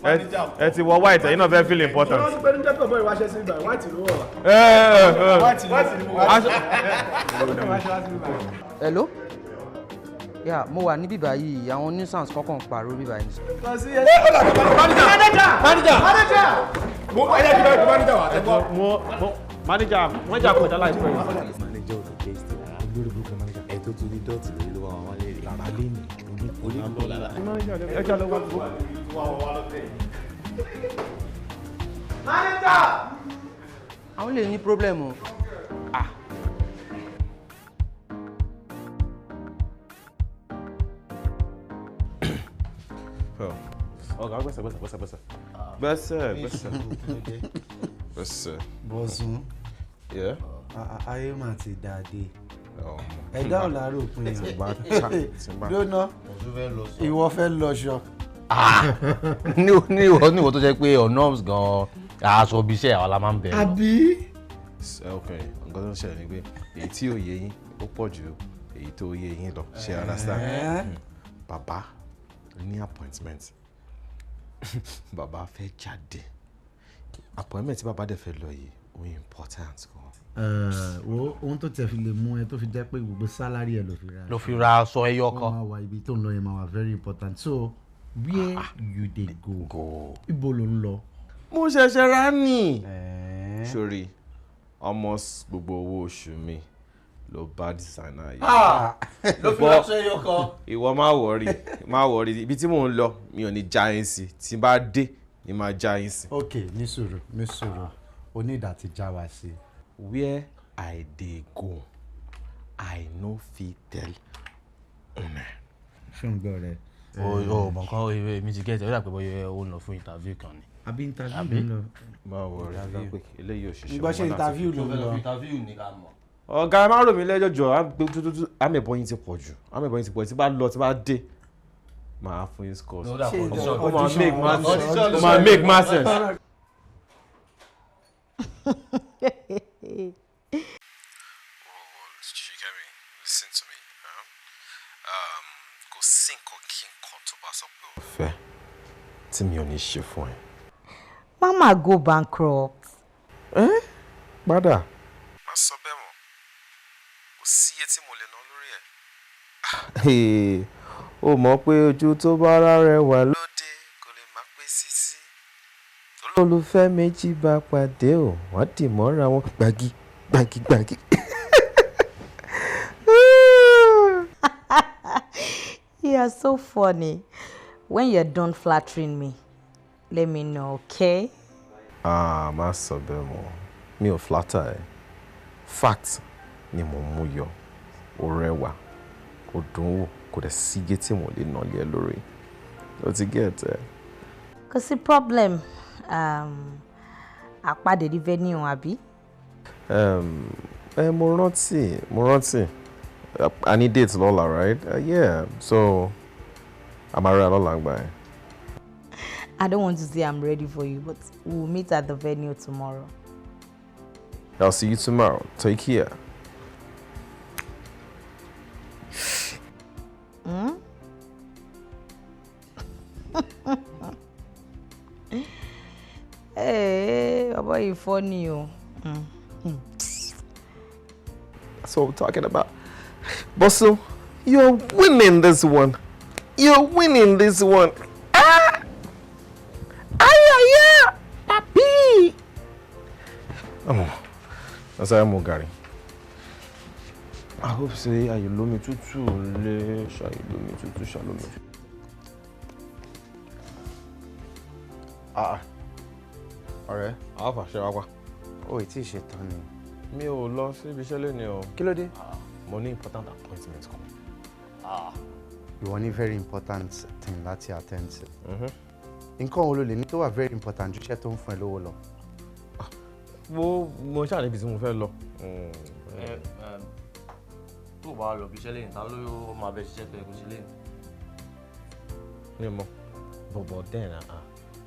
Ẹ ti wọ white, ẹ̀yin náà fẹ́ feel important. Wọ́n ti pẹ́ ní jẹ́ pé ọ̀bọ̀ ìwáṣẹ́ sí ibà, white ló wọ̀ wá. Ẹ ẹ ẹ. White ni mo wá. Hello? Yeah, mo wà níbí báyìí, àwọn nuisance kọ́kàn ń pariwo bíbá yìí. Manager! Manager! Manager! Mo ẹ jẹ́ kí bá manager wà. Ẹ gbọ́ mo mo manager, manager kọjá láìpẹ́ yìí. Manager ò ní taste rárá. Olórí burúkú ni manager. Ẹ tó tún ní dọ́ọ̀tì lórí ló wà wá wálé rè. Lára lé ní oníkó lára. Ẹ jẹ́ lọ wá. Manager! Àwọn lè ní problem o. Ah. Ọ̀gá, gbẹ́sẹ̀, gbẹ́sẹ̀, gbẹ́sẹ̀, gbẹ́sẹ̀, gbẹ́sẹ̀, gbẹ́sẹ̀, gbẹ́sẹ̀. Bọ̀sùn. Yeah. Ayé mà ti dàdé. Ẹ̀dá ò láàárọ̀ òpin Tí bá tí bá. Lónà, ìwọ fẹ́ lọ́ṣọ. Ní ìwọ tó jẹ́ pé ọ̀nà gan-an, aṣọ ibi iṣẹ́ àwa la máa ń bẹ̀rẹ̀ lọ. Àbí? Ok, nǹkan tó ń ṣẹlẹ̀ ni pé èyí tí ò yé yín ó pọ̀ ju èyí tó yé yín lọ, ṣe understand? Bàbá ní appointment, bàbá fẹ́ jáde. Appointment tí bàbá dẹ̀ fẹ́ lọ yìí, ó important gan. Wo, ohun tó tẹ̀ fi lè mú ẹ tó fi jẹ́ pé gbogbo salary ẹ ló fi ra. Ló fi ra aṣọ ẹyọ kan. Ó máa wà, ibi tó ń lọ yẹn máa wà very important. So where you dey go? Ibo ló ń lọ? Mo ṣẹ̀ṣẹ̀ rà ní. Sórí almost gbogbo owó oṣù mi ló bá designer yìí. Ah! Ló fi ra aṣọ ẹyọ kan. Ìwọ má worry, má worry, ibi tí mò ń lọ, mi ò ní já yín sí. Tí n bá dé ni máa já yín sí. Ok, ní sùúrù, ní sùúrù, onídàá ti já wa sí. Where I dey go, I no fit tell una. Ṣé ń gbọ́ rẹ? O mọ̀ nǹkan, èmi ti gẹ̀ẹ́tì, ó dà pé bóyá ó ń lọ fún interview kan ni. Àbí interview ló ń lọ? Má worry, eléyìí ò ṣiṣẹ́. Ń gbọ́, ṣe interview ló ń lọ? Interview ni ká mọ̀. Ọ̀gá, ẹ má rò mí lẹ́jọ́ jọ. Àmẹ̀bọ̀ yín ti pọ̀ jù, àmẹ̀bọ̀ yín ti pọ̀ jù. Tí bá lọ, tí bá dé, máa fún yín scores. Ó máa make more sense, ó máa make more sense. Ṣìkẹ́mi, listen to me. Kò sí nǹkan kí nǹkan tó bá sọ pé o fẹ́ tí mi ò ní ṣe fún ẹ. Mama go bankrupt. Ẹ padà. Má sọ bẹ́ẹ̀ mọ́, kò sí iye tí mo lè ná lórí ẹ̀. Ó mọ̀ pé ojú tó bá rárẹwà lóde kò lè má pé sísí. Olólùfẹ́ méjì bá pàdé o, wọ́n dì mọ́ra wọn gbàgì gbàgì gbàgì. You are so funny. When you're done flattering me, let me know, okay? Ah, má sọ bẹ́ẹ̀ mọ́. Mi ò flatter ẹ. Fact ni mo mú yọ. Ó rẹwà, ó dùn wò, kò dẹ̀ sí iye tí mo lè ná lé ẹ lórí. O ti get ẹ. Kò sí problem. Àpàdé ní venue, àbí? Ẹ mo rántí, mo rántí. I need date lọ́la, right? Yeah, so àmàrà lọ́la ń gbà ẹ́. I don't want to say I'm ready for you, but we'll meet at the venue tomorrow. I'll see you tomorrow. Take care. Hmm? Hey, baba, you funny, oh. That's what we're talking about. Bosso, you're winning this one. You're winning this one. Ah! Ay, ay, ay! Papi! Oh, that's how I'm Gary. I hope say you love me too too. You love me too too. Love me too. Ah, ọ̀rẹ́. Alpha, ṣe wá pa. O ì tí ì ṣe tán ni. Mi ò lọ síbi iṣẹ́ lónìí o. Kí ló dé? Mo ní important appointment kan. Ìwọ ní very important thing láti attend to. Nǹkan wo ló lè ní tó wà very important ju iṣẹ́ tó ń fún ẹ lówó lọ? Mo ṣáà níbi tí mo fẹ́ lọ. Tó o bá lọ bí iṣẹ́ lẹ́yìn, ta ló máa bẹ ṣiṣẹ́ tó yẹ kó ṣe lẹ́yìn? Mi ò mọ̀. But then,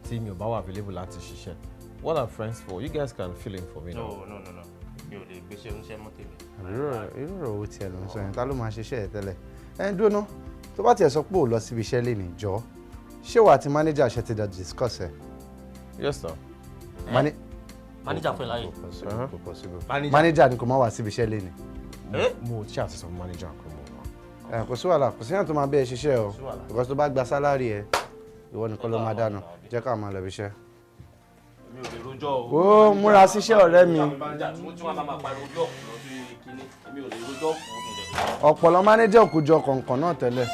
tí mi ò bá wà available láti ṣiṣẹ́. What are friends for? You guys can fill in for me. No, no, no, no. Mi ò lè gbéṣẹ́ oníṣẹ́ mọ́ tèmi. Irú ọ̀rọ̀ wo tiẹ̀ ló ń sọ yẹn? Ta ló máa ṣiṣẹ́ ẹ̀ tẹ́lẹ̀? Ẹ ń dúró ná. Tó bá tiẹ̀ sọ pé ò lọ síbi iṣẹ́ lé ní jọ, ṣé wàá ti manager ṣe ti discuss ẹ? Yes, sir. Manager fún ẹ láyè. Kò possible. Manager ni kò má wá síbi iṣẹ́ lé ní. Mo ṣe àti sọ fún manager kò mọ̀ wá. Kò sí wàhálà, kò síyàn tó máa bẹ́ ẹ ṣiṣẹ́ o. Because tó bá gba sálárì ẹ, ìwọ nìkan ló máa dáná. Jẹ́ ká máa lọ ibi iṣẹ́. Mi ò lè rojọ́ o. Ó múra síṣẹ́ ọ̀rẹ́ mi. Ọ̀pọ̀lọ́ manager kò jọ kọ̀ọ̀kan náà tẹ́lẹ̀.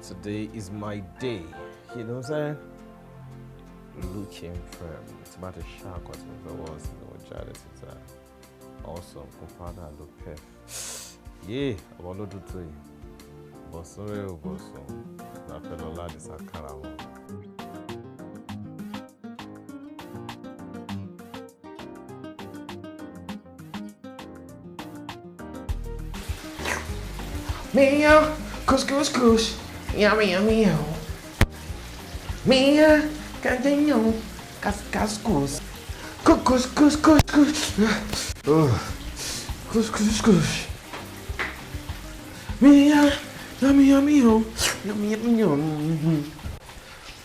Today is my day. You know what I'm saying? Looking firm. It's about a shark or something. Was jáde síta. Also, kò padà ló pef. Yeah, àwọn ló dúdú yìí. Bọ̀sùn rẹ̀ ò bọ̀sùn. Láfẹ́ lọ láti sàkárà wọn. Meow, couscous, cous, yummy, yummy, yo. Mia, cantinho, cascas, cus, cus, cus, cus, cus, cus, cus, cus. Mia, yummy, yummy, yo, yummy, yummy, yum.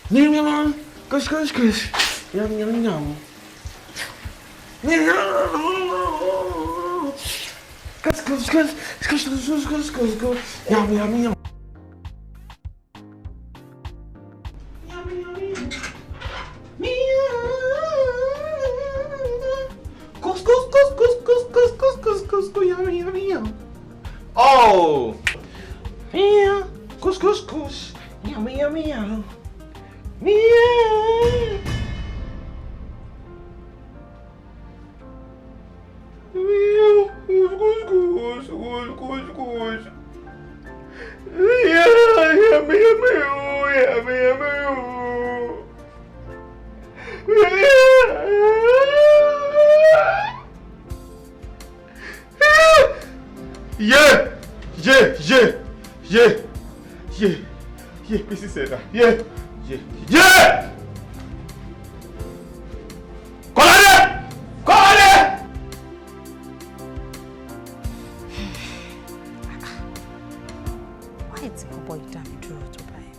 Mia, cus, cus, cus, yum, yum, yum. Mia, cus, cus, cus, cus, cus, cus, cus, cus, yum, yum, yum. Oh! Meow, cus cus cus, meow meow meow, meow. Meow, cus cus cus cus cus. Meow, meow meow meow meow meow. Yeah! Yeah, yeah, yeah, yeah, yeah, Mrs. Seda, yeah, yeah, yeah! Kọ́ládé! Kọ́ládé! Why tí bọ́bọ́ yìí dá mi dúró tó báyìí?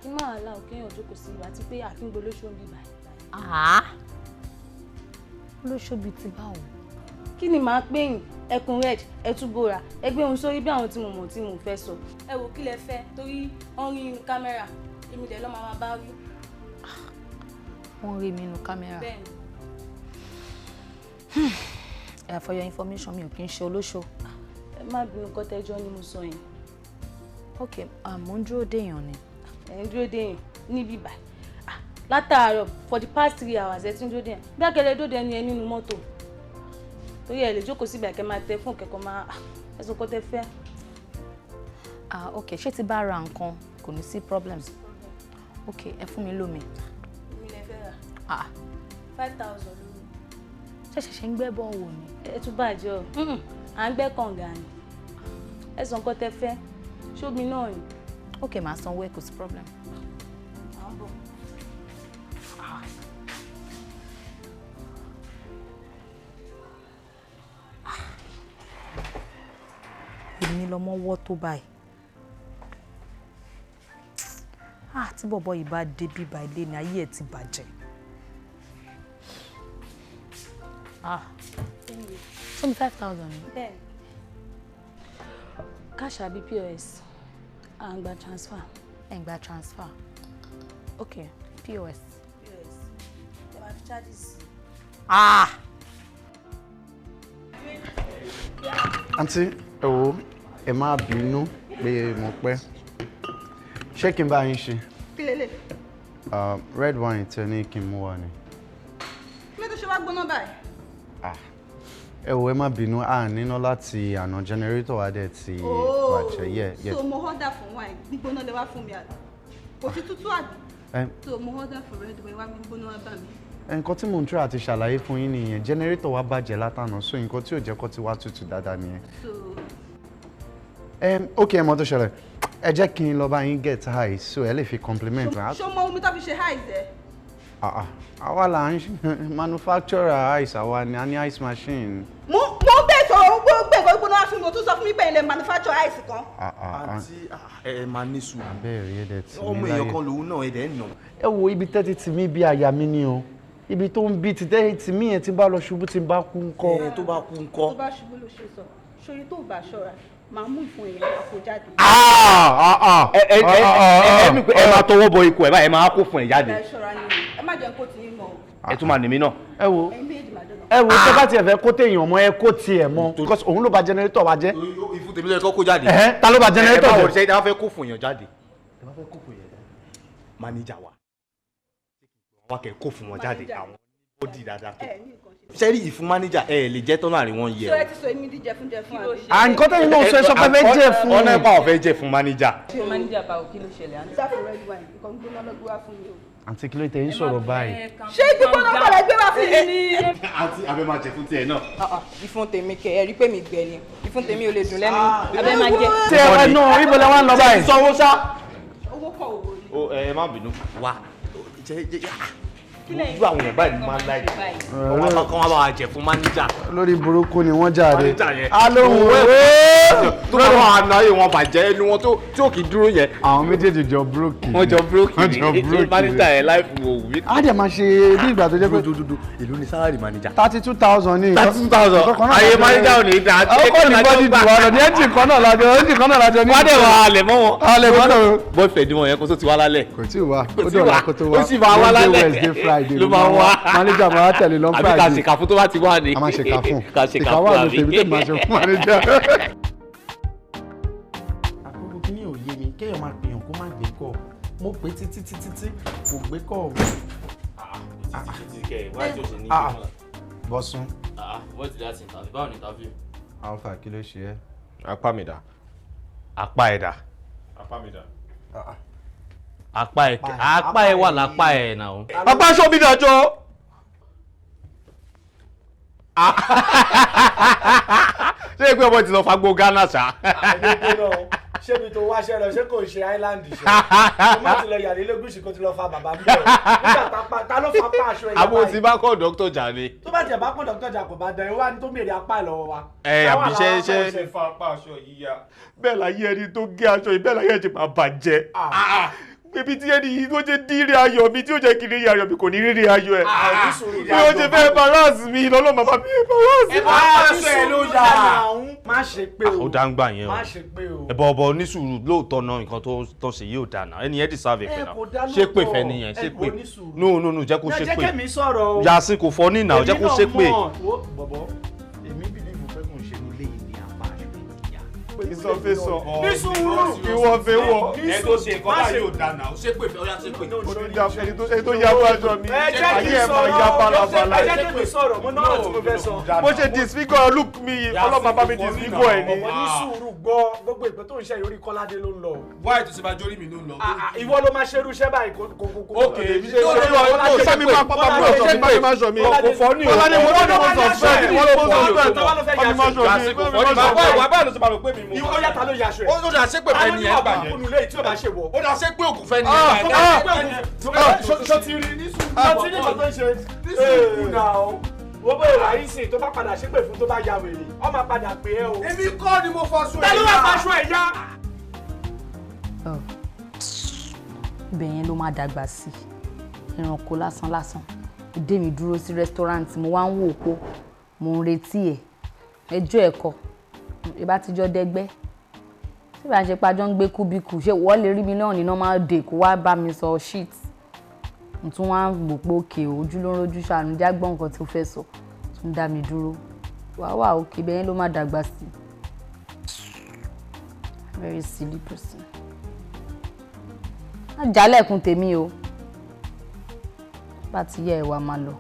Kí máa la òkè yàn jókòó sí àti pé àkíngbó ló ṣó ń bí báyìí. Olóṣó bíi ti báwo? Kí ni màá pè yín? Ẹkùn red, ẹtú bora, ẹgbẹ́ ohun sórí bí àwọn tí mo mọ̀ tí mo fẹ́ sọ. Ẹ wò kí lẹ fẹ́ torí wọ́n rí inú kámẹ́rà, èmi dẹ̀ lọ́ máa bá rí. Wọ́n rí mi nínú kámẹ́rà. Bẹ́ẹ̀ni. For your information, mi ò kí ń ṣe olóṣó. Ẹ má bínú, kọ́tẹ́jọ́ ni mo sọ yẹn. Ok, mo ń dúró déèyàn ni. Ẹ ń dúró déèyàn níbí báyìí látàárọ̀, for the past 3 hours ẹ ti ń dúró déèyàn. Bí akẹ́lẹ́ dóde ẹni ẹ nínú mọ́tò, torí ẹ lè jókòó síbẹ̀ kẹ́ máa tẹ fún kẹ́kọ̀ọ́ máa ẹ sọ kọ́tẹ́ fẹ́. Ah, ok, ṣé ti bá ra nǹkan kò ní sí problems? Ok, ẹ fún mi lómi. Omi lẹ fẹ́ rà? Ah. 5,000 lómi. Ṣé ṣẹ̀ṣẹ̀ ń gbẹ́ bọ́ọ̀ wò ni? Ẹ tún bàjẹ́ o, à ń gbẹ́ kànga ni. Ẹ sọ nǹkan tẹ fẹ́, ṣómi náà ni. Ok, màá sanwó ẹ, kò sí problem. À ń bọ̀. Èmi lọmọ wọ́ tó báyìí. Ah, tí bọ̀bọ̀ yìí bá dé bíbá ilé ni ayé ẹ̀ ti bàjẹ́. Ah, ṣé mi 5,000 ni? Bẹ́ẹ̀ni. Cash àbí POS? À ń gba transfer. Ẹ̀ ń gba transfer. Ok, POS. POS. Ẹ máa fi charges sí. Ah! Àǹtí, ẹ wo, ẹ má bínú pé mo pẹ́. Ṣé kí n bá yín ṣe? Kí lélẹ̀? Red wine tẹ ní kí n mú wá ni. Kí ló tó ṣe wá gbóná báyìí? Ẹ wo, ẹ má bínú, à níná láti àná, generator wa dẹ̀ ti bàjẹ́. Yeah. So mo order fún wine, gbígbóná lè wá fún mi àbí? Kò sí tútù àbí? So mo order fún red wine, wá gbígbóná wá bá mi. Nǹkan tí mò ń try àti ṣàlàyé fún yín nìyẹn, generator wa bàjẹ́ látàná, so nǹkan tí ò jẹ́ kó ti wá tutù dáadáa nìyẹn. So Ok, ẹ mọ tó ṣẹlẹ̀, ẹ jẹ́ kí n lọ bá yín get ice so ẹ lè fi compliment. Ṣó mọ omi tó fi ṣe ice ẹ? Ah, ah, àwa là ń manufacturer ice, àwa ni a ní ice machine. Mo ń bẹ̀ sọ̀rọ̀, ó gbé nǹkan gbígbóná wá fún mi, o tún sọ fún mi pé ilẹ̀ manufacture ice kan. Àǹtí, ẹ máa ní sùúrù. Abẹ́rẹ́ ẹ̀ dẹ̀ tì mí Ọmọ èèyàn láyè. kan lòun náà, ẹ̀ dẹ̀ ń nà. Ẹ wo ibi tẹ́tí tì mí bí àyà mi ni o, ibi tó ń bí ti tẹ́tí tì mí yẹn, tí n bá lọ ṣubú, tí n bá kú ńkọ́? Ẹ tó bá kú ńkọ́? Tó bá ṣubú ló ṣe sọ, ṣorí tó bá ṣọ́ra, màá mú ìfun èèyàn àpò jáde. Ẹ ẹ ẹ ẹ mi pé ẹ máa tọwọ́ bọ ikú ẹ báyìí, ẹ máa kó fún ẹ jáde. Ẹ ṣọ́ra ni o, ẹ má jẹun kó ti yín mọ́ o. Ẹ tún máa nìmí náà. Ẹ wo, Ẹ̀yin méjèèjì máa dọ̀nà. ẹ wo, tó bá tiẹ̀ fẹ́ kó téèyàn mọ́, ẹ kó tiẹ̀ mọ́, because òun ló bà generator wa jẹ́. Ìfún tèmi lóye kó kó jáde. Ẹ̀hẹ́n, ta ló bà generator Ẹ báwo jẹ́? ṣe ẹ bá fẹ́ kó fún èèyàn jáde? Ẹ bá fẹ́ kó fún èèyàn jáde. Manager wa. Wọ́n kẹ́ kó fún wọn jáde, àwọn bọ́dì dáadáa tó. Ṣé rí ìfún manager, ẹ lè jẹ́ tán láàrin wọn yẹ So ẹ ti sọ èmi di jẹfúnjẹfún àbí? À, nǹkan tẹ́yìn náà sọ, ẹ sọ pé fẹ́ jẹ́ fún. Ọ̀nà ẹ̀pà ọ̀fẹ́ jẹ́ fún manager. Ṣé manager báwo? Kí ló ṣẹlẹ̀ àná? Sáfù red wine, nǹkan gbóná ló gbé wá fún mi o. Àǹtí, kí ló tẹ ń sọ̀rọ̀ báyìí? Ṣé gbígbóná kọ́ lẹ gbé wá fún mi ní? Àǹtí, abẹ́ máa jẹ fún tiẹ̀ náà. Ìfun tèmi kẹ, ẹ rí pé mi gbẹ ni, ìfun tèmi ò lè dùn lẹ́nu, abẹ́ máa jẹ. Tí ẹ wá náà, ibo lẹ wá ń lọ báyìí? Sanwó ṣá. Owó kọ owó ni. O ẹ má bínú. Wa jẹ jẹ ojú àwọn èèyàn báyìí ló máa ń láì. Wọ́n bá kọ́ wọn bá wa jẹ fún manager. Lórí burúkú ni wọ́n jáde. Manager yẹn. Alóhùn owó. Tó bá wà á náyè wọn bàjẹ́ ẹnu wọn tí ò kì í dúró yẹn. Àwọn méjèèjì jọ búrókì. Wọ́n jọ búrókì. Wọ́n jọ ni búrókì. Manager yẹn láìfù wò wí. Á dẹ̀ máa ṣe bí ìgbà tó jẹ́ pé Dúdúdúdú, èló ni salary manager? 32,000 ní. 32,000. Ayé manager ò ní dáa. Ọkọ ní bọ́dì jù wá lọ ní ẹ́ńjìn kan náà lájọ, ẹ́ńjìn kan náà lájọ ní. Wọ́n dẹ̀ wà á lẹ̀ mọ́ wọn. Alẹ̀ mọ́ náà. Boyfriend wọn yẹn kó tó ti wá lálẹ́. Kò tí ì wá, Kò ó tí ì dọ̀la wá. kó tó wá. Ó sì máa wá Monday, lálẹ́. Wednesday, Friday Ló máa wá. Manager máa wá tẹ̀lé lọ Àbí ká Friday. ṣèkà fún tó bá ti wá ni. A máa ṣèkà fún. Ká ṣèkà Ìkà wà fún ní àbí. tèmi tèmi máa ṣe fún manager. Àkókò kìíní ò yé mi, kéèyàn máa pèèyàn kó má gbé kọ́. Mo pè títí títí tí kò gbé kọ́ mi. Ah, Bọ́sún. What did that interview? Báwo ni interview? Alpha, kí ló ṣe ẹ́? Apá mi dà. Apá ẹ̀ dà. Apá mi dà. Apá ẹ̀ apá ẹ̀ wà lápá ẹ̀ náà. Apá aṣọ mi dàjọ́. Ṣé pé ọmọ ti lọ fagbó Ghana ṣá? Ṣé mi tó wáṣẹ́ lọ, ṣé kò ṣe island ṣe? Mo má ti lọ yàrá ilé-gúúsì kó ti lọ fa bàbá mi bẹ̀. Nígbà tápá ta ló fa apá aṣọ ẹ̀yà Àbó báyìí? ti bá kọ́ dókítà jà ni. Tó bá tiẹ̀ bá pọ̀ dọ́kítọ̀ jà kò bá dán, ìwà ni tó mèrè apá ẹ̀ lọ́wọ́ wa. Ẹ Táwa àbí ṣe làwọn ṣe. apá Ṣe fa apá aṣọ yìí ya. Bẹ́ẹ̀ láyé ẹni tó gé aṣọ yìí, bẹ́ẹ̀ láyé ẹ̀ ti máa bàjẹ́. Pé Pé bí tí ẹni yìí tó ṣe dín rí ayọ̀ mi tí ó jẹ́ kí rí ayọ̀ mi kò ní rí rí ayọ̀ ẹ̀. Bí ó ṣe fẹ́ balance mi lọ́lọ́ bàbá mi balance mi. Ẹ bá aṣọ ẹ ló yà. Má ṣe pé o. Ó dá ń gbà yẹn o. Má ṣe pé o. Ẹ̀bọ̀ ọ̀bọ̀ onísùúrù lóòótọ́ náà, nǹkan tó ṣe yìí ò dáa náà. Ẹni yẹn deserve ìpè náà. Ṣé pè fẹ́ nìyẹn? Ṣé pè? No, no, no, jẹ́ kó ṣe Jẹ́ pè. kẹ́mi sọ̀rọ̀ o. Yasin kò fọ́ ní ìnà, jẹ́ kó ṣe pè. Èmi náà mọ̀. Wo, bọ̀bọ̀, èmi believe pé kò ń ṣe inú ilé yìí ni apá aṣọ ẹ̀ ti yá. Ìsọfẹ́sọ. Ní sùúrù. Ìwọ fẹ́ wọ. Ẹ tó ṣe nǹkan báyìí ò dáa náà. Ṣé pè fẹ́? Ó yá, ṣe pè. Ẹni tó yá aṣọ mi. Ẹ jẹ́ kí Ayé n ẹ̀ máa ya sọ̀rọ̀. balabala. Ẹ jẹ́ kí n sọ̀rọ̀. Mo náà tí mo fẹ́ sọ. Bó ṣe disfigure look mi, ọlọ́mọ bá mi disfigure ẹ̀ ni. Ọ̀pọ̀ ní sùúrù gbọ́ gbogbo ìpè tó ń ṣe yorí Kọ́ládé ló ń lọ. Why tó ṣe bá jórí mi ló ń lọ? Ìwọ ló máa ṣerú iṣẹ́ báyìí kò kò kò. Ok, èmi ṣe Ṣé ṣe ṣe mi máa pa bàbá ọ̀ṣọ́ mi, bá mi máa ṣọ mi. Kò fọ́ ní o. Kọ́ládé mo ló mo suspect, wọ́n ló mo suspect. Bá mi máa ṣọ mi, bá mi máa ṣọ mi. Wà báyìí ló ṣe máa rò pé mi mo. Ìwọ yàtà ló yaṣọ ẹ̀. Ó dà ṣe pé fẹ́ ni ẹ gbà yẹn. Ta ló ní ọ̀bùn kúnnú tí ó bá ṣe wọ̀? Ó dà ṣe pé ògùn fẹ́ ni ẹ gbà yẹn. Ṣó ti rí ní sùúrù? Ṣó ti rí nǹkan tó ń ṣe? Ní sùúrù náà o. Wọ́n bóyá wà yín sìn tó bá padà ṣépè fún tó bá ya wèrè, ọ máa padà pè é o. Èmi kọ́ ni mo fọṣọ ẹ̀ Ta ló wá faṣọ ẹ̀ ya? Ibẹ̀ yẹn ló máa dàgbà sí, ẹranko lásán lásán. Ó dé mi dúró sí restaurant, mo wá ń wò ó, mo ń retí ẹ̀. Ẹjọ́ ẹ̀kọ́ ìbá ti jọ dẹgbẹ́ tí ìbá ṣe pàjọ́ ń gbé kúbíkù, ṣé wọ́n lè rí mi náà ní normal day kó wá bá mi sọ shit? Mo tún wá ń wò pé òkè ojú ló ń rojú ṣàánú, jágbọ́n nǹkan tí ó fẹ́ sọ, tún dá mi dúró. Wàá wà òkè, ibẹ̀ yẹn ló máa dàgbà sí. Very silly person. Má jálẹ̀kùn tèmi o, bá ti yẹ ẹ wá máa lọ.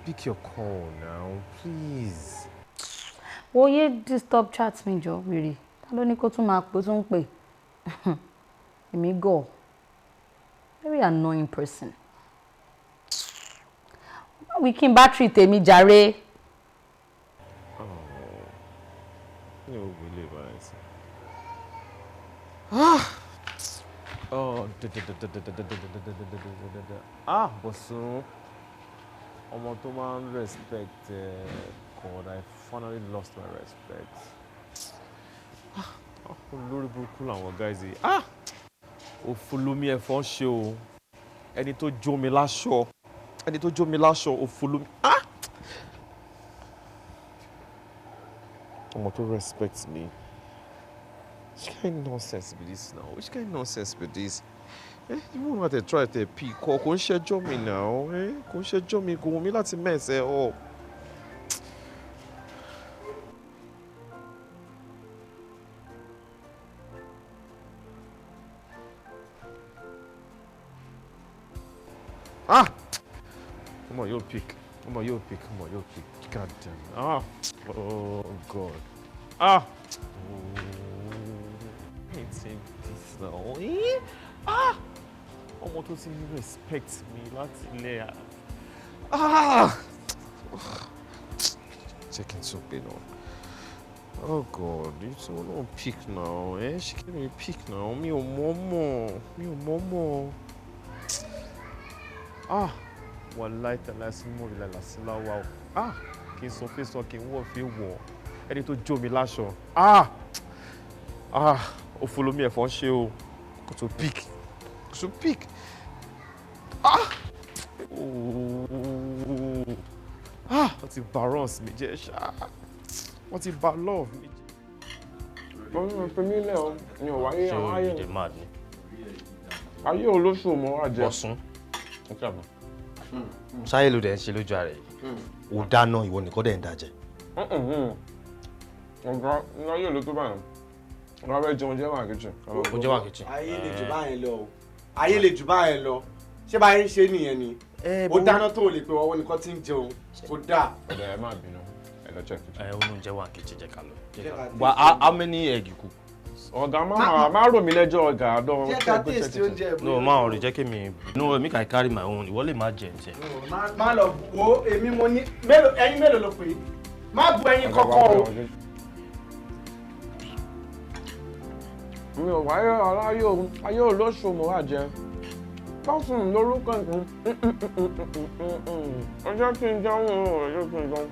Pick your call now, please. Wo yé disturb chat mi jọ, wèrè. Ta ló ní kó tún máa pè tún pè? Èmi gọ̀. Very annoying person. Má wí kí n battery tèmi jàre. Mi ò gbélé báyìí sí. Ah! Oh, da da da da da da da da da da da da da da. Ah, Bọ̀sún. Ọmọ tó máa ń respect God, I finally lost my respect. Ah, olórí burúkú làwọn guys yìí. Ah! Òfò lomi ẹ̀fọn ṣe o. Ẹni tó jó mi láṣọ. Ẹni tó jó mi láṣọ, òfò lomi. Ah! Ọmọ tó respect me. Which kind of nonsense be this now? Which kind of nonsense be this? Eh, you won't want to try to pick up. Kò ń ṣẹjọ́ mi now. Eh, kò ń ṣẹjọ́ mi, kò wù mí láti mess ẹ up. Ah! Ọmọ yóò pick. Ọmọ yóò pick. Ọmọ yóò pick. God damn. Ah! Oh God. Ah! Oh. It's in this now. Eh? Ah! Ọmọ tó ti ní respect mi láti ilé. Ah! Jẹ́ kí n tún pè náà. Oh God, you two don't pick now. Eh? She can't even pick now. Mi ò mọ̀ mọ̀. Mi ò mọ̀ mọ̀. Ah! Wàláì tàlá sí mọ̀ ìlà làsíláwà o. Ah! Kì í sọ fẹ́ sọ, kì í wọ̀ fẹ́ wọ̀. Ẹni tó jó mi láṣọ. Ah! Ah! Òfò lomi ẹ̀fọn ṣe o. Kò tó pick. Kò tó pick. Ah! Oh! Ah! Wọ́n ti bà runs mi jẹ́ ṣá. Wọ́n ti bà love mi jẹ́. Ọlọ́run fi mí lẹ̀ o, mi ò wáyé Ṣé àwọn o ayé. dey mad ni? Ayé olóṣù mo wá jẹ. Bọ̀sún. Ṣáyé ló dẹ̀ ń ṣe lójú ara yìí. Ó dáná, ìwọ nìkan dẹ̀ ń dájẹ. Ọ̀gá, láyé ló tó báyìí. Ọ̀gá fẹ́ jẹun jẹ́ wà kitchen. Oúnjẹ wà kitchen. Ayé lè jù báyẹn lọ o. Ayé lè jù báyẹn lọ. Ṣé báyẹn ń ṣe nìyẹn ni? Ó dáná tó o lè pe ọwọ́ nìkan tí ń jẹun. Kò dáa. Ọ̀dà ẹ má bínú, ẹ lọ check kitchen. Ẹ oúnjẹ wà kitchen, jẹ́ ká lọ. Jẹ́ ká Wa how many egg you cook? Ọ̀gá má rò mí lẹ́jọ́ ọ̀gá àdán. Jẹ́ ká taste oúnjẹ ẹ̀. No, má ọ̀rẹ́ jẹ́ kí mi. No, make I carry my own. Ìwọ lè má jẹ ǹjẹ́. Má lọ wo èmi mo ní mélòó ẹyin mélòó ló pè é. Má bu ẹyin kankan o. Mi ò wáyé aláyé ayé olóṣù mo wà jẹ. Tọ́sùn lórúkọ nǹkan. Ọjọ́ kí n jẹun, ọjọ́ kí n jẹun.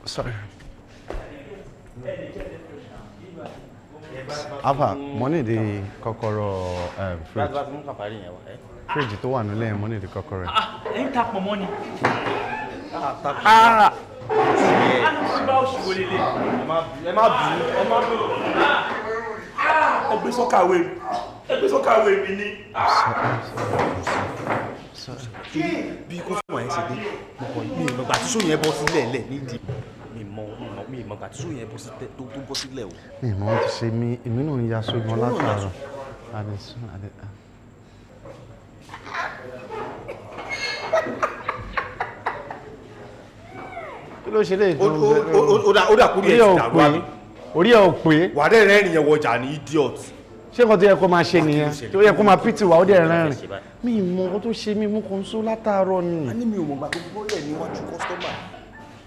Sorry. Alpha, mo ní di kọ́kọ́rọ́ fridge. Fridge tó wà nílé mo ní di kọ́kọ́rọ́ ẹ̀. Ẹ ń ta pọ̀ mọ́ ni. Ẹ má bínú, ẹ má bínú. Ẹ gbé sọ́kàwé mi. Ẹ gbé sọ́kàwé mi ní. Bí kọ́sọ́mà yẹn ṣe dé, mo kàn ní ìmọ̀gbà tí sóyún yẹn bọ́ sílẹ̀ lẹ̀ nídìí. Mi ìmọ̀gbà tí sóyún yẹn tó bọ́ sílẹ̀ o. Mi ìmọ̀ wọn ti ṣe mí, èmi náà ń ya sógun látàárọ̀. Kí ló ṣe lè tó ń bẹ? Ó dà kúrò ẹ̀ ti dàrú àbí. Orí ẹ̀ ò pé. Wà á dẹ̀ rẹ́rìn yẹn wọjà ní idiot. Ṣé nǹkan tó yẹ kó máa ṣe nìyẹn? Tó yẹ kó máa pìtì wá ó dẹ̀ rẹ́rìn. Mi ìmọ̀ nǹkan tó ṣe mí, mú kan só látàárọ̀ ni. A ní mi ò mọ̀ gbà tó bọ́lẹ̀ níwájú kọ́sítọ́mà.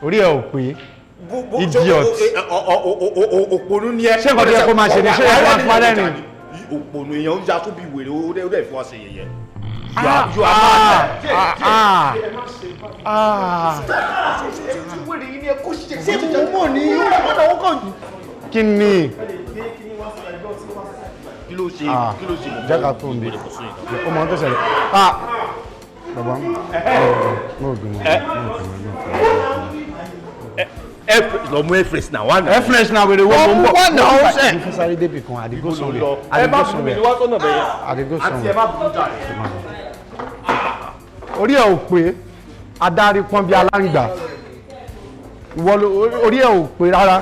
Orí ẹ̀ ò pé. Idiot. Òpònú ni ẹ. Ṣé nǹkan tó yẹ kó máa ṣe ni? Ṣé yẹ kó máa fún alẹ́ ni? Òpònú èèyàn ń ya tó bí wèrè ó dẹ̀ fi wá ṣe yẹ̀yẹ́. You are mad. Kí ni? Kí ló ṣe? Kí ló ṣe? Jẹ́ ká tó ń bí. Ó mọ ohun tó ṣẹlẹ̀. Bàbá, mo ò gbìmọ̀, mo ò gbìmọ̀. Lọ mú air fresh náà wà náà. Air fresh náà wèrè wọ́n mú bọ̀. Wọ́n náà ó sẹ̀. Mo fẹ́ sáré débì kan, àdìgó sọ̀rọ̀. Ẹ má bínú mi wá sọ́nà bẹ̀yẹn. Àdìgó sọ̀rọ̀. Àti ẹ má bínú jàre. Orí ẹ̀ ò pé, adarí pọ́n bí aláǹgbà. Ìwọ ló orí ẹ̀ ò pé rárá.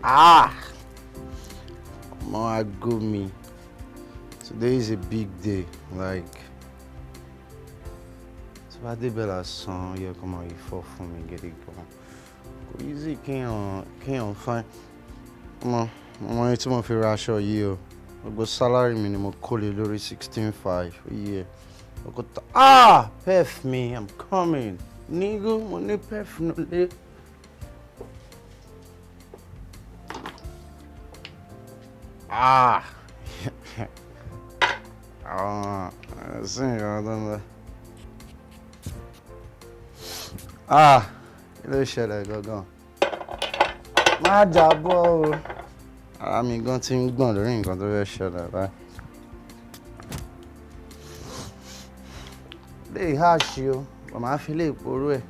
Ah, ọmọ aago mi. Today is a big day. Like, tí bá débẹ̀ lásán, ó yẹ kó máa yí fọ́ fún mi gidi gan. Kò easy kéèyàn fine. Ọmọ, ọmọ yẹn tí mo fi ra aṣọ yìí o. Gbogbo salary mi ni mo kó lé lórí 16.5 ó yẹ. Òkúta, ah, pef mi, I'm coming. Nígú, mo ní pef nílé. Ah! Àwọn ẹ̀sìn ìran tó ń lọ. Ah! Kí ló ṣẹlẹ̀ gangan? Má jábọ́ o. Ara mi gan ti ń gbọ̀n lórí nǹkan tó fẹ́ ṣẹlẹ̀ báyìí. Lè háàṣì o, màmá fi lè porú ẹ̀.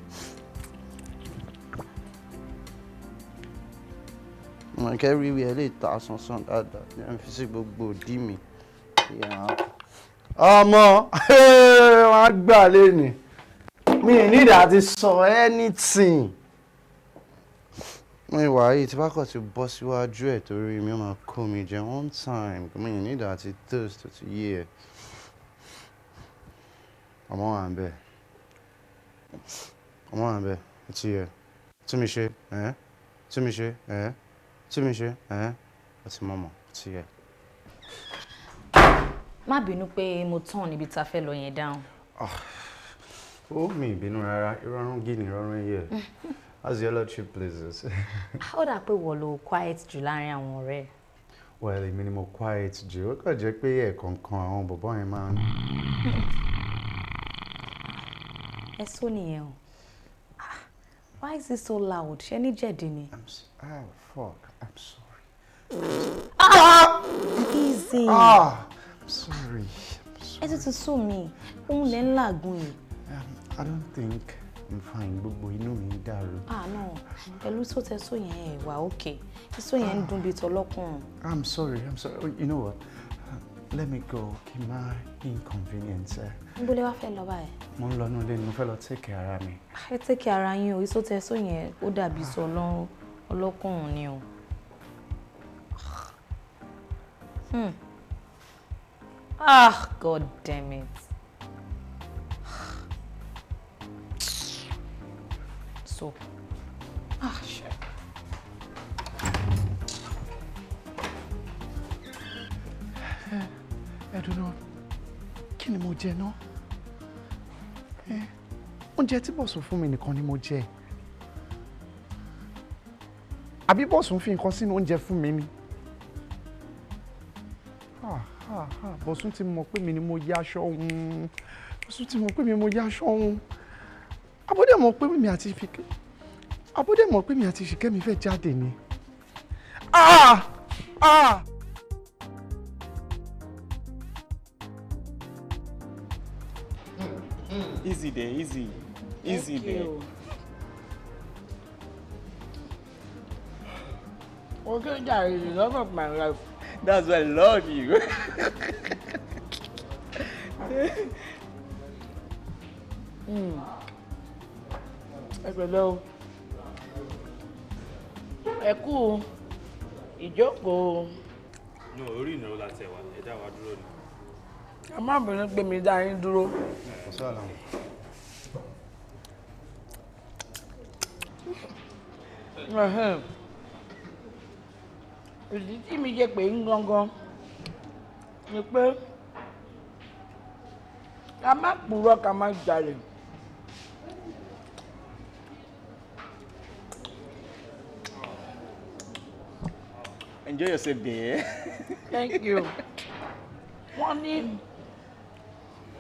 Mo kẹ́ rí ẹ lè ta sánsán dáadáa ní ẹ̀ ń fi sí gbogbo òdí mi. Ọmọ wọn á gbà lẹ́nu. Mi ì ní ìdá ti sọ anything. Mo ìwà yìí tí bá kàn ti bọ́ síwájú ẹ̀ torí mi ó máa kó mi jẹ one time. Mi ì ní ìdá ti toast tó ti yé ẹ. Ọmọ wà ń bẹ̀. Ọmọ wà ń bẹ̀. Ó ti yẹ. Tún mi ṣe. Ẹ́ tún mi ṣe. Ẹ́ tún mi ṣe. Ẹ́ ó ti mọ̀mọ́. Ó ti yẹ. Má bínú pé mo tán níbi tá a fẹ́ lọ yẹn dáhùn. Ó mi ìbínú rárá, ìrọ̀rùn gíní ìrọ̀rùn yẹ. As your lordship pleases. Ó dà pé wọ́n lo quiet jù láàrin àwọn ọ̀rẹ́ ẹ̀. Well, èmi ni mo quiet jù. Ó kàn jẹ́ pé ẹ̀ẹ̀kọ̀ọ̀kan àwọn bọ̀bọ́ yẹn máa ń. Ẹ sọ nìyẹn o. Ah, why is it so loud? Ṣé ní jẹ̀dí ni? Oh, fuck. I'm sorry. Ah! Easy. Ah! I'm sorry. Ẹ tún ti sún mi. Òun lẹ́ ń làágùn yìí. I don't think I'm fine. Gbogbo inú mi ń dàrú. Ah no, pẹ̀lú tó tẹ sọ yẹn ẹ̀ wà okay. Sọ yẹn ń dún bíi tọlọ́kùnrin. I'm sorry. I'm sorry. Oh, you know what? Let me go. Kí n má inconvenience ẹ. Níbo lẹ wá fẹ́ lọ báyìí? Mo ń lọ inú ilé ni mo fẹ́ lọ take care ara mi. Ẹ take care ara yín o, ìsọ tẹ sọ yẹn ó dàbí sọ ọlọ́kùnrin ni o. Ah, God damn it. So, ah, shit. Ẹ dùn náà, kí ni mo jẹ náà? Oúnjẹ tí Bọ̀sùn fún mi nìkan ni mo jẹ. Àbí Bọ̀sùn fi nǹkan sínú oúnjẹ fún mi ni? Bọ̀sùn ti mọ̀ pé mi ni mo yá aṣọ òun. Bọ̀sùn ti mọ̀ pé mi mo yá aṣọ òun. Abọ́dé mọ̀ pé mi àti Ṣìkẹ́, Abọ́dé mọ̀ pé mi àti Ṣìkẹ́ mi fẹ́ jáde ni. Ah! Ah! Easy there, easy. Easy there. Okay, that is the love of my life. That's why I love you. Ẹ pẹ̀lẹ́ o. Ẹ kú ìjókòó. No, orí ìnáwó la tẹ̀ wá, ẹ dá wa dúró ni. Ẹ má bínú pé mi dá yín dúró. Ìdí tí mi jẹ́ pé ń gangan ni pé ká má purọ́, ká má jalè. Enjoy yourself there. Thank you. Wọ́n ní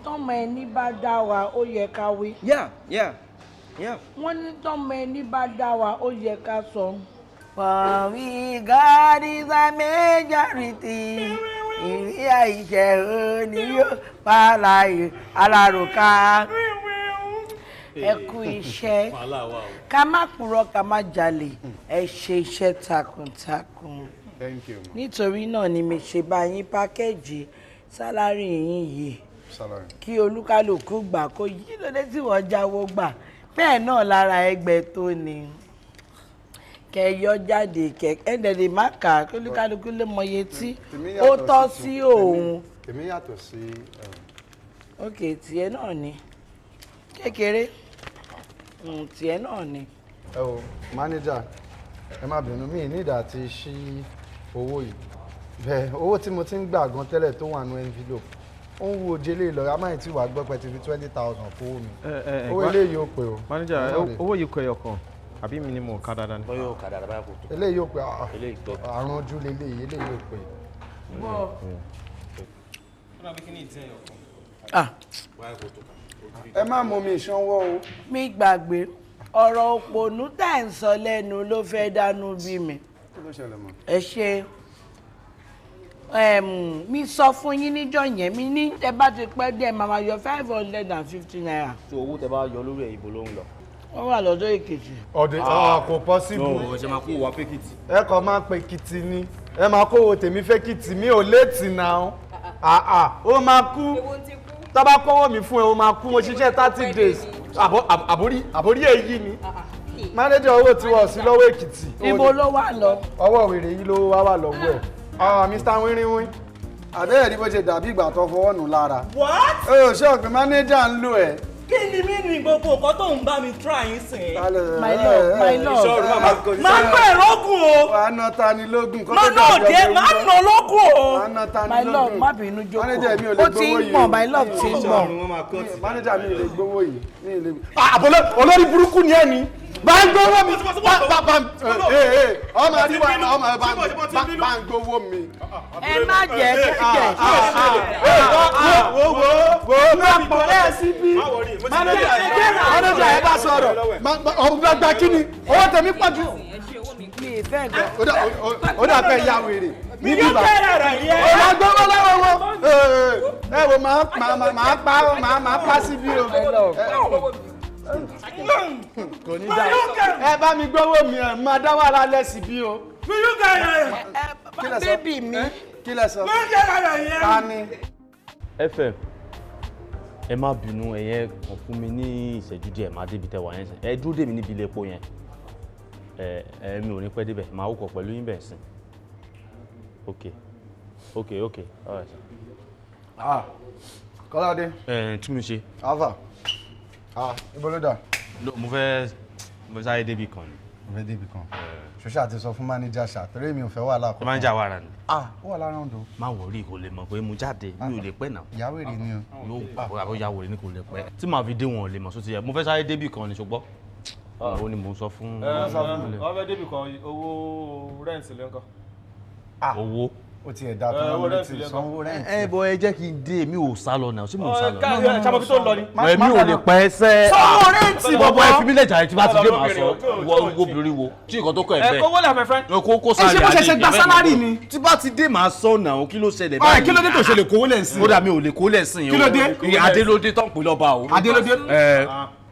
tọ́mọ ẹni bá dá wa, ó yẹ ká wí. Yeah, yeah, yeah. Wọ́n ní tọ́mọ ẹni bá dá wa, ó yẹ ká sọ. For we God is a majority. Ìrí àìṣẹ́ òní yóò pa alárùká. Ẹ kú iṣẹ́. Ká má purọ́, ká má jalè. Ẹ ṣe iṣẹ́ takuntakun. Thank you. Nítorí náà ni mi ṣe bá yín pákéjì sálárì yín yìí. Kí olúkálùkù gbà kó yí lóde tí wọ́n jáwó gbà. Bẹ́ẹ̀ náà lára ẹgbẹ́ tó ni. Kẹ yọ jáde, kẹ ẹ̀ẹ́dẹ̀dẹ̀ má kà á, kí olúkálùkù lè mọ iye tí ó tọ́ sí òun. Tèmi yàtọ̀ sí. Ok, tiẹ̀ náà ni. Kékeré. Tiẹ̀ náà ni. Ẹ o, mánéjà, ẹ má bínú, mi ní ìdá àti ṣí owó yìí. Bẹ́ẹ̀ owó tí mo ti ń gbà gan tẹ́lẹ̀ tó wà nú envelope, ó ń wo oje lè lọ, a máa ti wà gbọ́ pé ti fi 20,000 kówó mi. Owó eléyìí ó pé o. Mánéjà, owó yìí kọ ẹyọ kan, àbí mi ni mo kà dáadáa ni. Bọ́yọ̀ kà dáadáa báyà kò tó. Eléyìí ó pé, àrùn ojú leléyìí, eléyìí ó pé. Ẹ má mú mi ìsanwó o. Mi gbàgbé ọ̀rọ̀ òpònú tá ẹ̀ ń sọ lẹ́nu ló fẹ́ dánú bí mi. Kí ló ṣẹlẹ̀ mọ́? Ẹ ṣe mi sọ fún yín níjọ́ yẹn, mi ní tẹ bá ti pẹ́ díẹ̀ màá máa yọ 550 naira. So owó tẹ bá yọ lórí ẹ̀ ibo ló ń lọ? Wọ́n wà lọ́dọ̀ Èkìtì. Ọ̀dẹ̀ kò possible. No, ṣe máa kó wa fẹ́kìtì. Ẹ kàn máa pe Èkìtì ni, ẹ máa kó wo tèmi fẹ́kìtì, mi ò léètì náà. Ó máa kú. Tá bá kọ́wọ́ mi fún ẹ, ó máa kú. Mo ṣiṣẹ́ 30 days. Àbórí èyí ni. Mánéjà, owó tí wọ́n sí lọ́wọ́ Èkìtì. Ibo ló wà lọ? Ọwọ́ wèrè yìí ló wá wà lọ́wọ́ ẹ̀. Mr. Winrinwin, àbẹ́rẹ́ ní bó ṣe dàbí ìgbà tó fọwọ́ nù lára. What? Ó ṣe ọ̀gbìn mánéjà ń lò ẹ̀. Kí ni mí ní gbogbo nǹkan tó ń bá mi try ń sìn? My love, my love. Máa ń pẹ̀ lógún o. Wàá ná ta ni lógún. Máa ná òde, máa ná lógún o. Wàá ná ta ni My lógún. love, má bínú Mánéjà mi ò jókòó. lè Ó ti gbowó ń yìí gbọ̀n, o. my love ti ń gbọ̀n. Mánéjà mi ò lè gbowó yìí. Mi ò lè. Àbọ̀lọ́ olórí burúkú ni ẹ ní. Bá ń gbowó mi. Bá bá ọmọ àríwá ọmọ bá ń gbowó mi. Ẹ má jẹ́ kẹ́kẹ́. Wo wo wo má pọ̀ ẹ́ síbí. Mánéjà ẹ bá sọ̀rọ̀. Ọ̀gbọ́n gba kí ni? Owó tèmi pọ̀ jù. Mi ì fẹ́ gan. Ó dà pé ya wèrè. Mi yóò kẹ́rẹ̀ rẹ̀ yẹ. Ó máa gbowó lọ́wọ́ wọn. Ẹ wo máa pa síbí o. Kò ní dá. Ẹ bá mi gbowó mi, ẹ máa dá wàhálà lẹ̀ síbí o. Mi yóò kẹ́rẹ̀ rẹ̀. Bébì mi. Kí lẹ sọ? Mi yóò kẹ́rẹ̀ rẹ̀ yẹ. Ta ni? FM, ẹ má bínú, ẹ̀yẹn kàn fún mi ní ìṣẹ́jú díẹ̀, máa débi tẹ wà yẹn sìn. Ẹ dúró dè mí níbi ilé epo yẹn. Ẹ mi ò ní pẹ́ débẹ̀, máa wúkọ̀ pẹ̀lú yín bẹ̀ sìn. Ok. Okay, all right sir. Ah, Kọ́ládé. Ẹ tún mi ṣe. Alpha. Ah, ibo ló dà? No, mo fẹ́ sáré débi kan ni. Mo fẹ́ débi kan. Ṣoṣà àti sọ fún mánéjà ṣá, torí mi ò fẹ́ wàhálà kankan. Mánéjà wà rà ni. Ah, ó wà lára ọ̀dọ̀. Má wọrí, kò lè mọ̀ pé mo jáde, mi ò lè pẹ́ náà. Ìyàwó èrè ni o. Yóò àbọ̀ ìyàwó rẹ̀ ni kò lè pẹ́. Tí màá fi dé wọn ò lè mọ̀ sóti yẹ. Mo fẹ́ sáré débi kan ni ṣùgbọ́n. Ó ní mò ń sọ fún. Wọ́n fẹ́ débi kan, owó rent ló ń kọ́. Owó. Ó ti ẹ̀ dá tó owó ń rent létí ló ń kọ́. sanwó rent. Ẹ bọ ẹ jẹ́ kí n dé, mi ò sá lọ náà, ṣé mò ń sá lọ? Ṣàmọ̀ kí tó lọ ni. Èmi ò lè pẹ́ sẹ́. Sanwó rent bọ̀bọ̀ ẹ fi mí lẹ́jà ẹ tí bá ti dé màá sọ. Wọ obìnrin wo tí nǹkan tó kọ ẹ Ẹ bẹ́ẹ̀. kówó lẹ̀, my friend. Kó Ẹ sáré ṣé bó ṣe ṣe gba sálárì ni? Tí bá ti dé màá sọ náà, kí ló ṣẹlẹ̀ Ọ̀rẹ́, kí ló dé tó ṣe lè kówó lẹ̀ sí? Ó dà, mi ò lè kówó lẹ̀ sí. Kí ló dé? Adé ló dé tán pé lọ́ba o. Adé ló dé?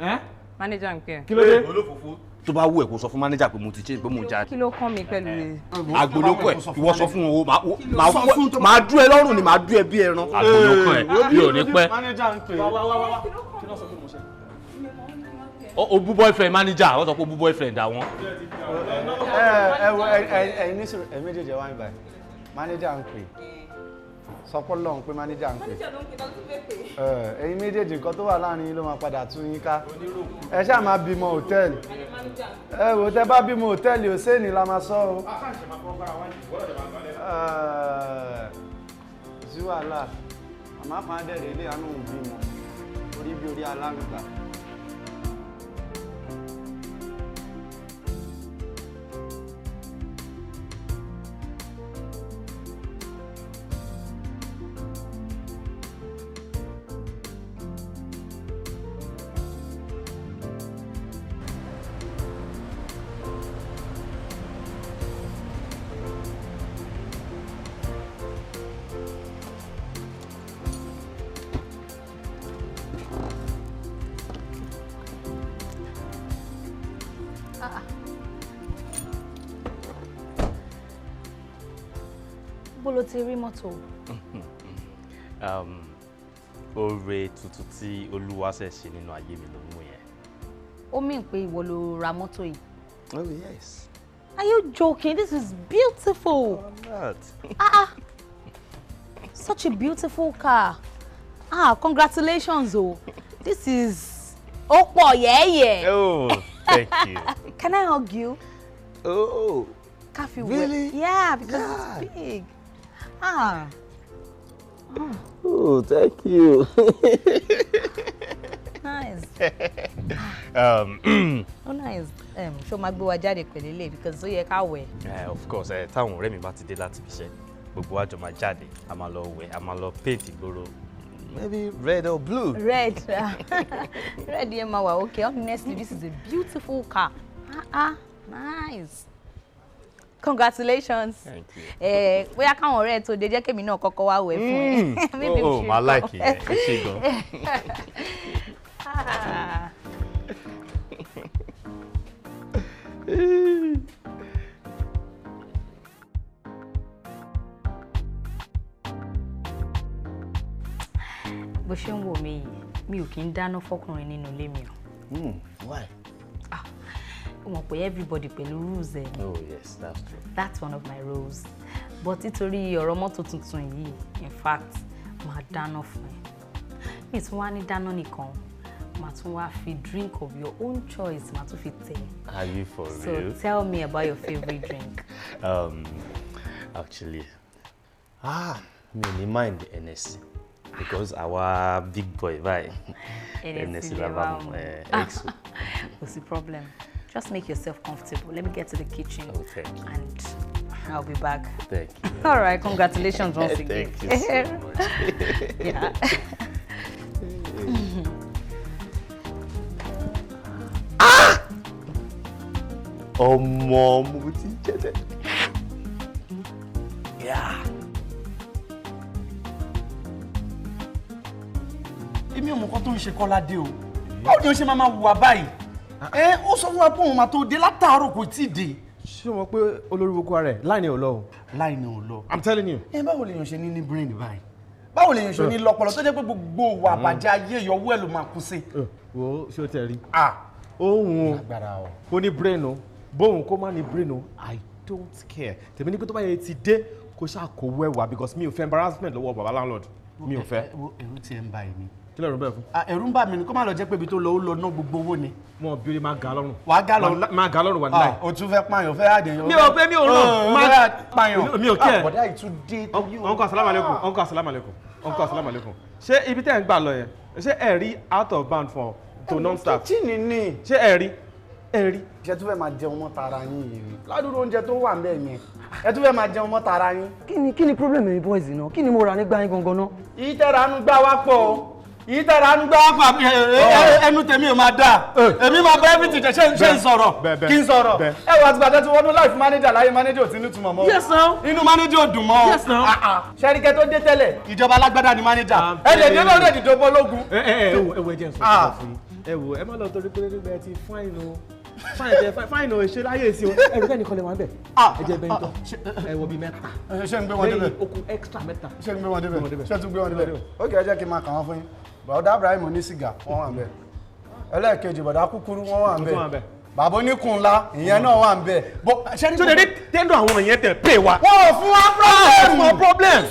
Ẹ. Manager ń pè ẹ́. Kí ló dé? Olófòfó. Tó bá wù ẹ́ kó sọ fún manager pé mo ti change, pé mo jáde. Kí ló kàn mí pẹ̀lú rẹ̀? Agbolókọ ẹ, ìwọ sọ fún wọn o, máa dú ẹ lọ́rùn ni, máa dú ẹ bí ẹran. Agbolókọ ẹ mi ò ní pẹ́. Manager ń pè é. Wá wá wá wá, kí ló sọ pé mo ṣe? O bú boyfriend manager, wọ́n sọ pé o bú boyfriend àwọn. Ẹ ẹ wo, ẹ ẹ ẹ ní sùúrù, ẹ méjèèjì ẹ wá mi báyìí. Manager ń pè é. Sọ pé Ọlọ́run pé manager ń pè é. Ẹ ẹ̀yin méjèèjì, nǹkan tó wà láàrin yín ló máa padà tú yín ká. Ẹ ṣáà máa bímọ hòtẹ́ẹ̀lì. Ẹ wò, tẹ bá bímọ hòtẹ́ẹ̀lì ò sẹ́ni la máa sọ o. Ẹ, sí wàhálà, àmọ́ kan á dẹ̀rẹ̀ ilé àánú òun bímọ. Orí bí orí aláǹgbá. Ah, ah. Bó ló ti rí mọ́tò? Oore tuntun tí Olúwa ṣẹ̀ ṣe nínú ayé mi ló mú yẹn. Ó mìn pé ìwọ ló ra mọ́tò yìí? Oh yes. Are you joking? This is beautiful. I'm not. Ah ah. Such a beautiful car. Ah, congratulations o. This is ó pọ̀ yẹ́yẹ́. Oh, thank you. Can I hug you? Oh. Ká fi wẹ̀. Really? Yeah, because it's big. Ah. Oh, Oh, thank you. Nice. Oh, nice. Ṣó máa gbé wa jáde pẹ̀lú ilé, because ó yẹ ká wẹ̀. Of course, táwọn ọ̀rẹ́ mi bá ti dé láti fi iṣẹ́, gbogbo wa jọ máa jáde, a máa lọ wẹ̀, a máa lọ paint ìgboro. Maybe red or blue. Red. Red yẹn máa wà okay. Honestly, this is a beautiful car. Ah ah, nice. Congratulations. Thank you. Eh, bóyá káwọn ọ̀rẹ́ ẹ tó dé, jẹ́ kémi náà kọ́kọ́ wá wẹ̀ fún ẹ. Maybe we Oh, should màá go. like ìyẹn. Ẹ ṣé gan. Ah. Bó ṣe ń wò mí yìí, mi ò kí ń dáná fọkùnrin nínú ilé mi o. Why? Ó mọ̀ pé everybody pẹ̀lú rules ẹ̀ ni. Oh yes, that's true. That's one of my rules. But nítorí ọ̀rọ̀ mọ́tò tuntun yìí, in fact, màá dáná fún ẹ. Mi tún wá ní dáná nìkan, màá tún wá fi drink of your own choice, màá tún fi tẹ̀. Are you for So real? tell me about your favourite drink. Actually, ah, mi ò ní mind Hennessy because àwa big boy báyìí. Hennessy la bá mu. XO. Kò sí problem. Just make yourself comfortable. Let me get to the kitchen. Oh, thank you. And I'll be back. Thank you. All right, congratulations once again. Thank you so much. Yeah. Ọmọ, mo ti jẹ tẹ. Yeah. Èmi ò mọ̀ nǹkan tó ń ṣe Kọ́ládé o. Báwo ni ó ṣe máa máa hùwà báyìí? Ẹ ó sọ fún wa pé òun máa tó dé, látàárọ̀ kò tí ì dé. Ṣé o mọ̀ pé olórí gbogbo ara ẹ̀ láìní ò lọ o? Láìní ò lọ. I'm telling you. Ẹ báwo lèèyàn ṣe ní brain báyìí? Báwo lèèyàn ṣe ní lọ́pọlọ tó jẹ́ pé gbogbo ìwà àbàjẹ́ ayé ìyọwọ́ ẹ̀ ló máa kú sí? Wo, ṣé o tẹ rí? Òun o, kó ní brain o, bóun kó má ní brain o, I don't care. Tèmi ní pé tó bá yẹ ti dé, Kó ṣáà kó wẹ́wà because mi ò fẹ́ embarrassment lọ́wọ́ baba landlord. Mi ò fẹ́. Ẹ̀rù tiẹ̀ ń bà èmi. Kí lẹ̀rù bẹ́ẹ̀ fún? Ẹ̀rù ń bà mí ni kó má lọ jẹ́ pé ibi tó lọ ó lọ ná gbogbo owó ni. Mo bí o máa ga lọ́rùn. Wàá ga lọ́rùn. Máa ga lọ́rùn wà láì. O tún fẹ́ pààyàn, o fẹ́ àdéhùn. Mi ò pé mi ò ràn. Máa pààyàn. Mi ò kí ẹ. Bọ̀dá ìtúndé. Uncle assalamu alaikum. Uncle assalamu alaikum. Uncle assalamu alaikum. Ṣé ibi tẹ́ ń gbà lọ yẹn? Ṣé ẹ rí out of bound for to non-stop? Kíchìnì ni. Ṣé ẹ rí? Ẹ rí. Ṣé tún fẹ́ máa jẹun mọ́ tara yín yìí ni? Ládùúgbò oúnjẹ tó wà ńbẹ̀ yẹn. Ẹ tún fẹ́ máa jẹun mọ́ tara yín. Kí ni problem ẹ̀yin boys náà? Kí ni mo rà nígbà yín gangan náà? Ìtẹ̀ránú gbá wá pọ̀ o. Ìtẹ̀ránú gbá wá pọ̀, ẹnu tèmi ò máa dáa. Èmi máa bá everything jẹ́, ṣé ń sọ̀rọ̀? Kí n sọ̀rọ̀? Ẹ wà àtìgbà tẹ́ ti wọnú life manager láyé manager ò ti ní túmọ̀ mọ́. Yes now. Inú manager ò dùn mọ́. Yes now. Ṣẹ́ríkẹ́ tó dé tẹ́lẹ̀, ìjọba alágbádá ni manager. Ẹ lè dé lórí ìdìjọba ológun. Ẹ wo ẹ jẹ́ n sọ fún yín. Ẹ wo ẹ má lọ torí pé nígbà ẹ ti fine o. Fine tẹ fine o ṣe láyé sí o. Ẹrù kẹ́ni kan lè wà ń bẹ̀. Ẹ jẹ́ bẹ́ẹ̀ tán. Ẹ wọ bíi mẹ́ta. Ṣé ń gbé wọn débẹ̀? Lẹ́yìn okùn extra mẹ́ta. Ṣé ń gbé wọn débẹ̀? Ṣé tún gbé wọn débẹ̀? Ok, ẹ jẹ́ kí n máa kà wọ́n fún yín. Bọ̀dá Ibrahim ní sìgá, wọ́n wà ń bẹ̀. Ẹlẹ́ẹ̀kejì, bọ̀dá kúkúrú, wọ́n wà ń bẹ̀. Bàbá oníkun ńlá, ìyẹn náà wà ń bẹ̀. Ṣé lè rí tẹ́ndọ̀ àwọn èèyàn tẹ̀ pay wa? Wọ́n ò fún wa problem. Fún wa problem.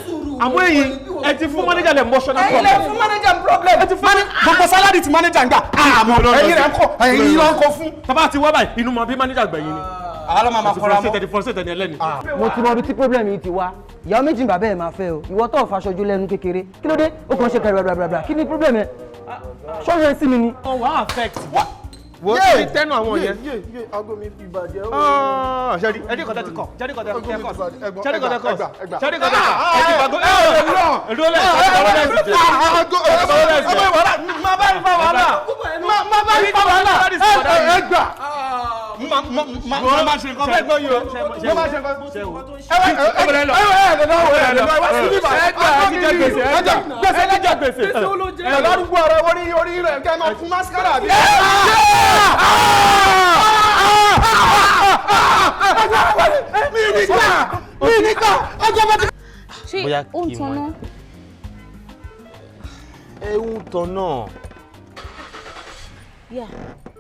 Àmọ́ èyí ẹ ti fún manager lẹ̀ emotional problem. Ẹ̀yin lẹ fún manager problem. Ẹ ti fún gbogbo salary tí manager ń gbà. Àmọ́ ẹ̀yin rẹ̀ ń kọ́, ẹ̀yin ló ń kọ́ fún. Tàbá ti wá báyìí, inú mọ bí manager gbẹ̀yìn ni. Àwa ló máa ma kọ́ra mọ́. Ẹ ti frustrate ẹni ẹlẹ́ni. Mo ti mọ ibi tí problem yìí ti wá. Ìyàwó méjì ni bàbá ẹ̀ máa fẹ́ o. Ìwọ tó faṣojú lẹ́nu kékeré. Kí ló dé? Ó kàn ṣe kẹrẹ kí ni problem ẹ? Ṣọ́ọ̀rọ̀ ẹ sí mi ni. Ọ̀ wá affect. Wo ti tẹnu àwọn yẹn. Yé aago mi fi bàjẹ́ o. Ṣẹ́rí ẹ̀rí kọ́tà ti kọ̀ ṣẹ́rí kọ́tà ti kọ̀ ṣẹ́rí kọ́tà kọ̀ ṣẹ́rí kọ́tà kọ̀ ẹ̀ ti gbàgbọ́ ẹ̀ rólẹ̀ ẹ̀ má bá yín fa wàhálà má bá yín fa wàhálà ẹ gbà. Má má ṣe nǹkan fẹ́ gbọ́ yìí o. Má má ṣe nǹkan. Ẹ ẹ ẹ gbèsè ẹ lárúgbó ara orí orí rẹ̀ kẹ́ ẹ máa fún mascara àbí. Ṣé ó ń tanná? Ẹ ń tanná. Yeah,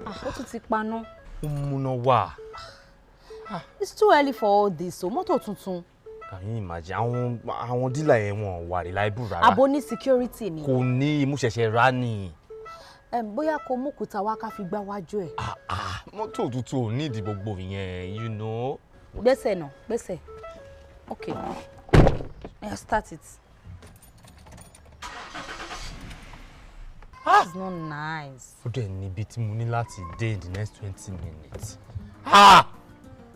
ó tún ti paná. Ó múná wá. It's too early for all this o, mọ́tò tuntun. Can you imagine? Àwọn dílà yẹn wọn wà reliable rárá. Àbò ní security ni. Kò ní imú ṣẹ̀ṣẹ̀ rà ni. Bóyá kò mú òkúta wá ká fi gbá wájú ẹ̀. Mọ́tò tuntun ò ní ìdí gbogbo yẹn, you know. Gbèsè náà, gbèsè. Okay, yeah, start it. It's not nice. Ó dẹ̀ níbi tí mo ní láti dé in the next 20 minutes.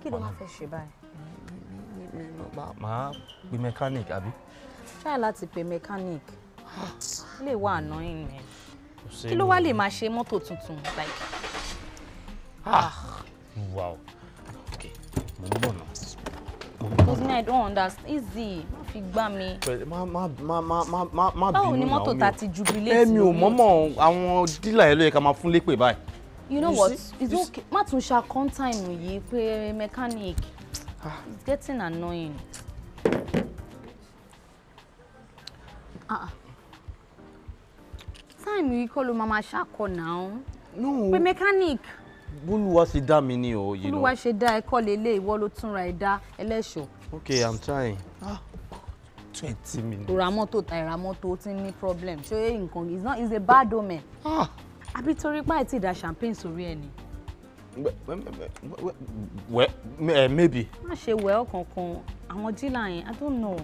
Kí ló máa fẹ́ ṣe báyìí? Màá pe mechanic àbí? Try láti pe mechanic. Lè wà annoying man. Kí ló wá lè máa ṣe mọ́tò tuntun like? Ah! Wow. Okay, mo ń bọ̀ náà. Because me, I don't understand. Easy, má fi gbá mi. Má má má má má má má bínú. Báwo ni mọ́tò ta ti jubilate? Èmi ò mọ̀mọ́, àwọn dílà ẹ̀ ló yẹ ká máa fún lépè báyìí. You know what? It's okay. Má tún ṣe time yìí pé mechanic. It's getting annoying. Ah. Time yìí kọ́ ló máa máa ṣàkọ náà. No. Pé mechanic. Bólúwa ṣe dá mi ní o, you know. Bólúwa ṣe dá ẹ kọ́ lélẹ̀, ìwọ ló túnra ẹ dá ẹlẹ́ṣọ̀. Okay, I'm trying. 20 minutes. Ra mọ́tò ta ìra mọ́tò ó ti ní problem. Ṣé nǹkan it's not, it's a bad omen. Àbí torí pé àìtí ìdá champagne sórí ẹ ni? Well, maybe. Má ṣe well kankan, àwọn dílà yẹn, I don't know.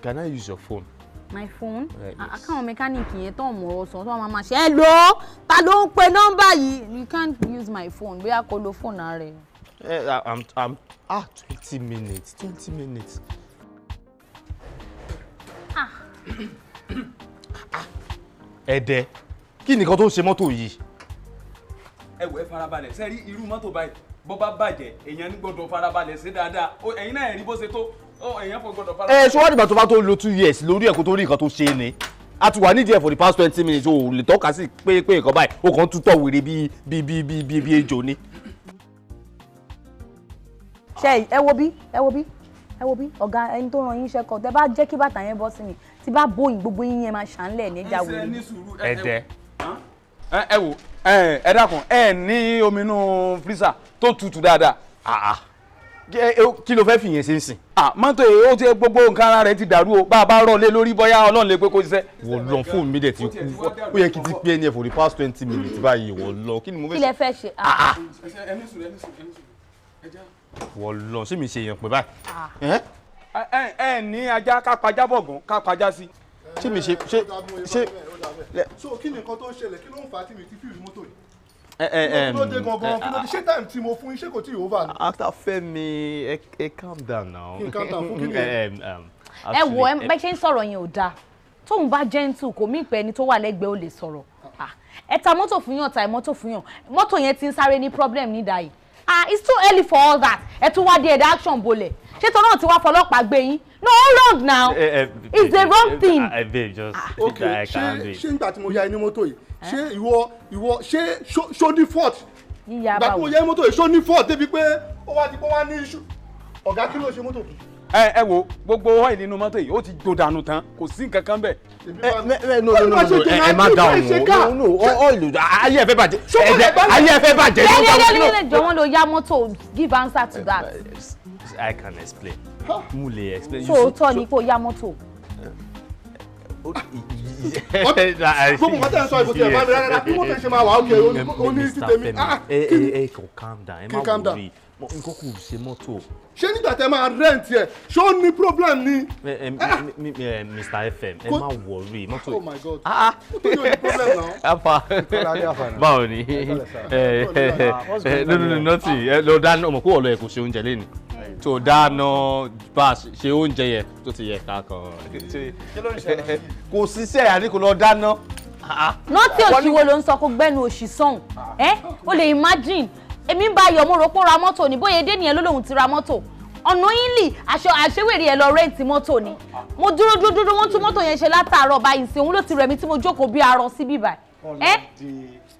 Can I use your phone? My phone? Yes. Àkáwọn mechanic yẹn tó mọ̀ ọ́ sọ tó máa ma ṣe ẹ lọ, ta ló ń pe nọ́mbà yìí? You can't use my phone, bóyá kó lo fóònù ara ẹ. I'm ah 20 minutes, 20 minutes. Ah. Ẹ̀dẹ̀, kí ni nǹkan tó ń ṣe mọ́tò yìí? Ẹ wò, ẹ farabalẹ̀. Ṣe rí irú mọ́tò báyìí, bó bá bàjẹ́, èèyàn ní gbọ́dọ̀ farabalẹ̀ ṣe dáadáa. Ẹ̀yin náà rí bó ṣe tó, èèyàn fọ gbọ́dọ̀ farabalẹ̀. Ẹ ṣé wọ́n dìgbà tó bá tó lo 2 years lórí ẹ̀ kó tó rí nǹkan tó ṣe é ni? A ti wà nídìí ẹ̀ for the past 20 minutes, o ò lè tọ́ka sí pé nǹkan báyìí, o kàn ń tútọ̀ wèrè bí ejò ni. Ṣe ẹ wo bí, ẹ wo bí, ẹ wo bí, ọ̀gá ẹni tó ràn yín iṣẹ́ kọ, tẹ bá jẹ́ kí bàtà yẹn bọ́ sí mi, tí bá bóyin gbogbo yín yẹn máa ṣàǹlẹ̀ níjà wèrè. Ẹ̀dẹ̀. Ẹ wò, ẹ dákun, ẹ ní omi inú freezer tó tutù dáadáa? Kí ló fẹ́ fi yẹn ṣe ń sìn. Mọ́tò yìí ó ti gbogbo nǹkan ara rẹ̀ ti dàrú o, bá a bá rọ̀ lé lórí bóyá Ọlọ́run lè pé kó ṣiṣẹ́. Wọ́n lọ fóònù mi dẹ̀ ti kú, ó yẹ kí n ti pé ẹni ẹ̀ for the past 20 minutes báyìí. Wọ́n lọ, kí ni mo fẹ́ Kí lẹ fẹ́ ṣe? Ẹni sùn, ẹni sùn, ẹni sùn, ẹ já. Wọ́n lọ, ṣé mi ṣe èèyàn pé báyìí? Ẹ ẹ ní ajá ká pajá bọ̀gùn ká pajá sí. Ṣé mi ṣe ṣe? So kí ni nǹkan tó ń ṣẹlẹ̀? Kí ló ń fà á tí mi ti fi rí mọ́tò yìí? Ẹ ẹ Kí ló dé gangan? Kí ló dé? Ṣé time tí mo fún yín, ṣé kò tí ì over ni? Actor Fẹ́mi, ẹ calm down now. Kí n calm down fún kí ni? Ẹ wo, ẹ bẹ ṣe ń sọ̀rọ̀ yẹn ò dáa. Tóun bá gentle, kò mí pé ẹni tó wà lẹ́gbẹ̀ẹ́ ò lè sọ̀rọ̀. Ẹ ta mọ́tò fún yàn, ta mọ́tò fún yàn, mọ́tò yẹn ti ń sáré ní problem nídàá yìí. Ah, it's too early for all that. Ẹ tún wá dé ẹ̀dá action bolẹ̀. Ṣé tó náà ti wá fọlọ́pàá gbé yín? No, all wrong now. It's the wrong thing. Babe, just Ok, I can ṣé do it. ṣé nígbà tí mo ya ẹni mọ́tò yìí, ṣé ìwọ ṣé ṣó ní fault? Yíya Ìgbà tí báwo? mo ya mọ́tò yìí, ṣó ní fault débi pé ó wá di pé ó wá ní issue? Ọ̀gá, kí ló ṣe mọ́tò? Ẹ wo, gbogbo oil nínú mọ́tò yìí, ó ti jò dànù tán, kò sí nǹkan kan bẹ́ẹ̀. No, no, no, no, ẹ má dáhùn o. No, no, oil, ayé ẹ fẹ́ bàjẹ́, ẹ̀jẹ̀ ayé ẹ fẹ́ bàjẹ́. Lẹ́lẹ́lẹ́lẹ́lẹ́ jọ, wọ́n lọ yá mọ́tò, give answer to that. I can explain. Mo lè explain. So òótọ́ ni kó yá mọ́tò? Gbogbo nǹkan tẹ̀ ń sọ ìbò tí ẹ̀ bá mi rárá. Bí mọ́tò ṣe máa wà ókè ó ní sí tèmi. Ah, Ẹ kí ni? ẹ kò calm down, ẹ Kí n má calm down? worry. Nǹkan kò ṣe mọ́tò. Ṣé nígbà tẹ máa rent ẹ̀, ṣó ní problem ni? Ẹ Mr. FM, ẹ má worry, mọ́tò. Oh my God, mọ́tò yóò ní problem now. Afa, báwo ni? No, no, no, nothing. Ẹ lọ dáná, ọmọ kó ọ̀lọ́ ẹ̀ kò ṣe oúnjẹ lẹ́nu. Tó dáná bá a ṣe oúnjẹ yẹn tó ti yẹ ká kan. Kò síṣẹ́, àní kò lọ dáná. Nọ́ọ̀tì òṣìwò ló ń sọ, kó gbẹ́nu òṣì sọ̀hún. Ẹ́ o lè imagine, èmi ń bá ayọ̀, mo rò pé ó ra mọ́tò ní bóyá dé nìyẹn ló lóun ti ra mọ́tò ọ̀nà yín lì aṣọ àṣewèrè ẹ̀ lọ rent mọ́tò ni. Mo dúró dúró dúró, wọ́n tún mọ́tò yẹn ṣe látàárọ̀ báyìí sí, òun ló ti rẹ̀ mí tí mo jókòó bí arọ sí bíbà. Ẹ́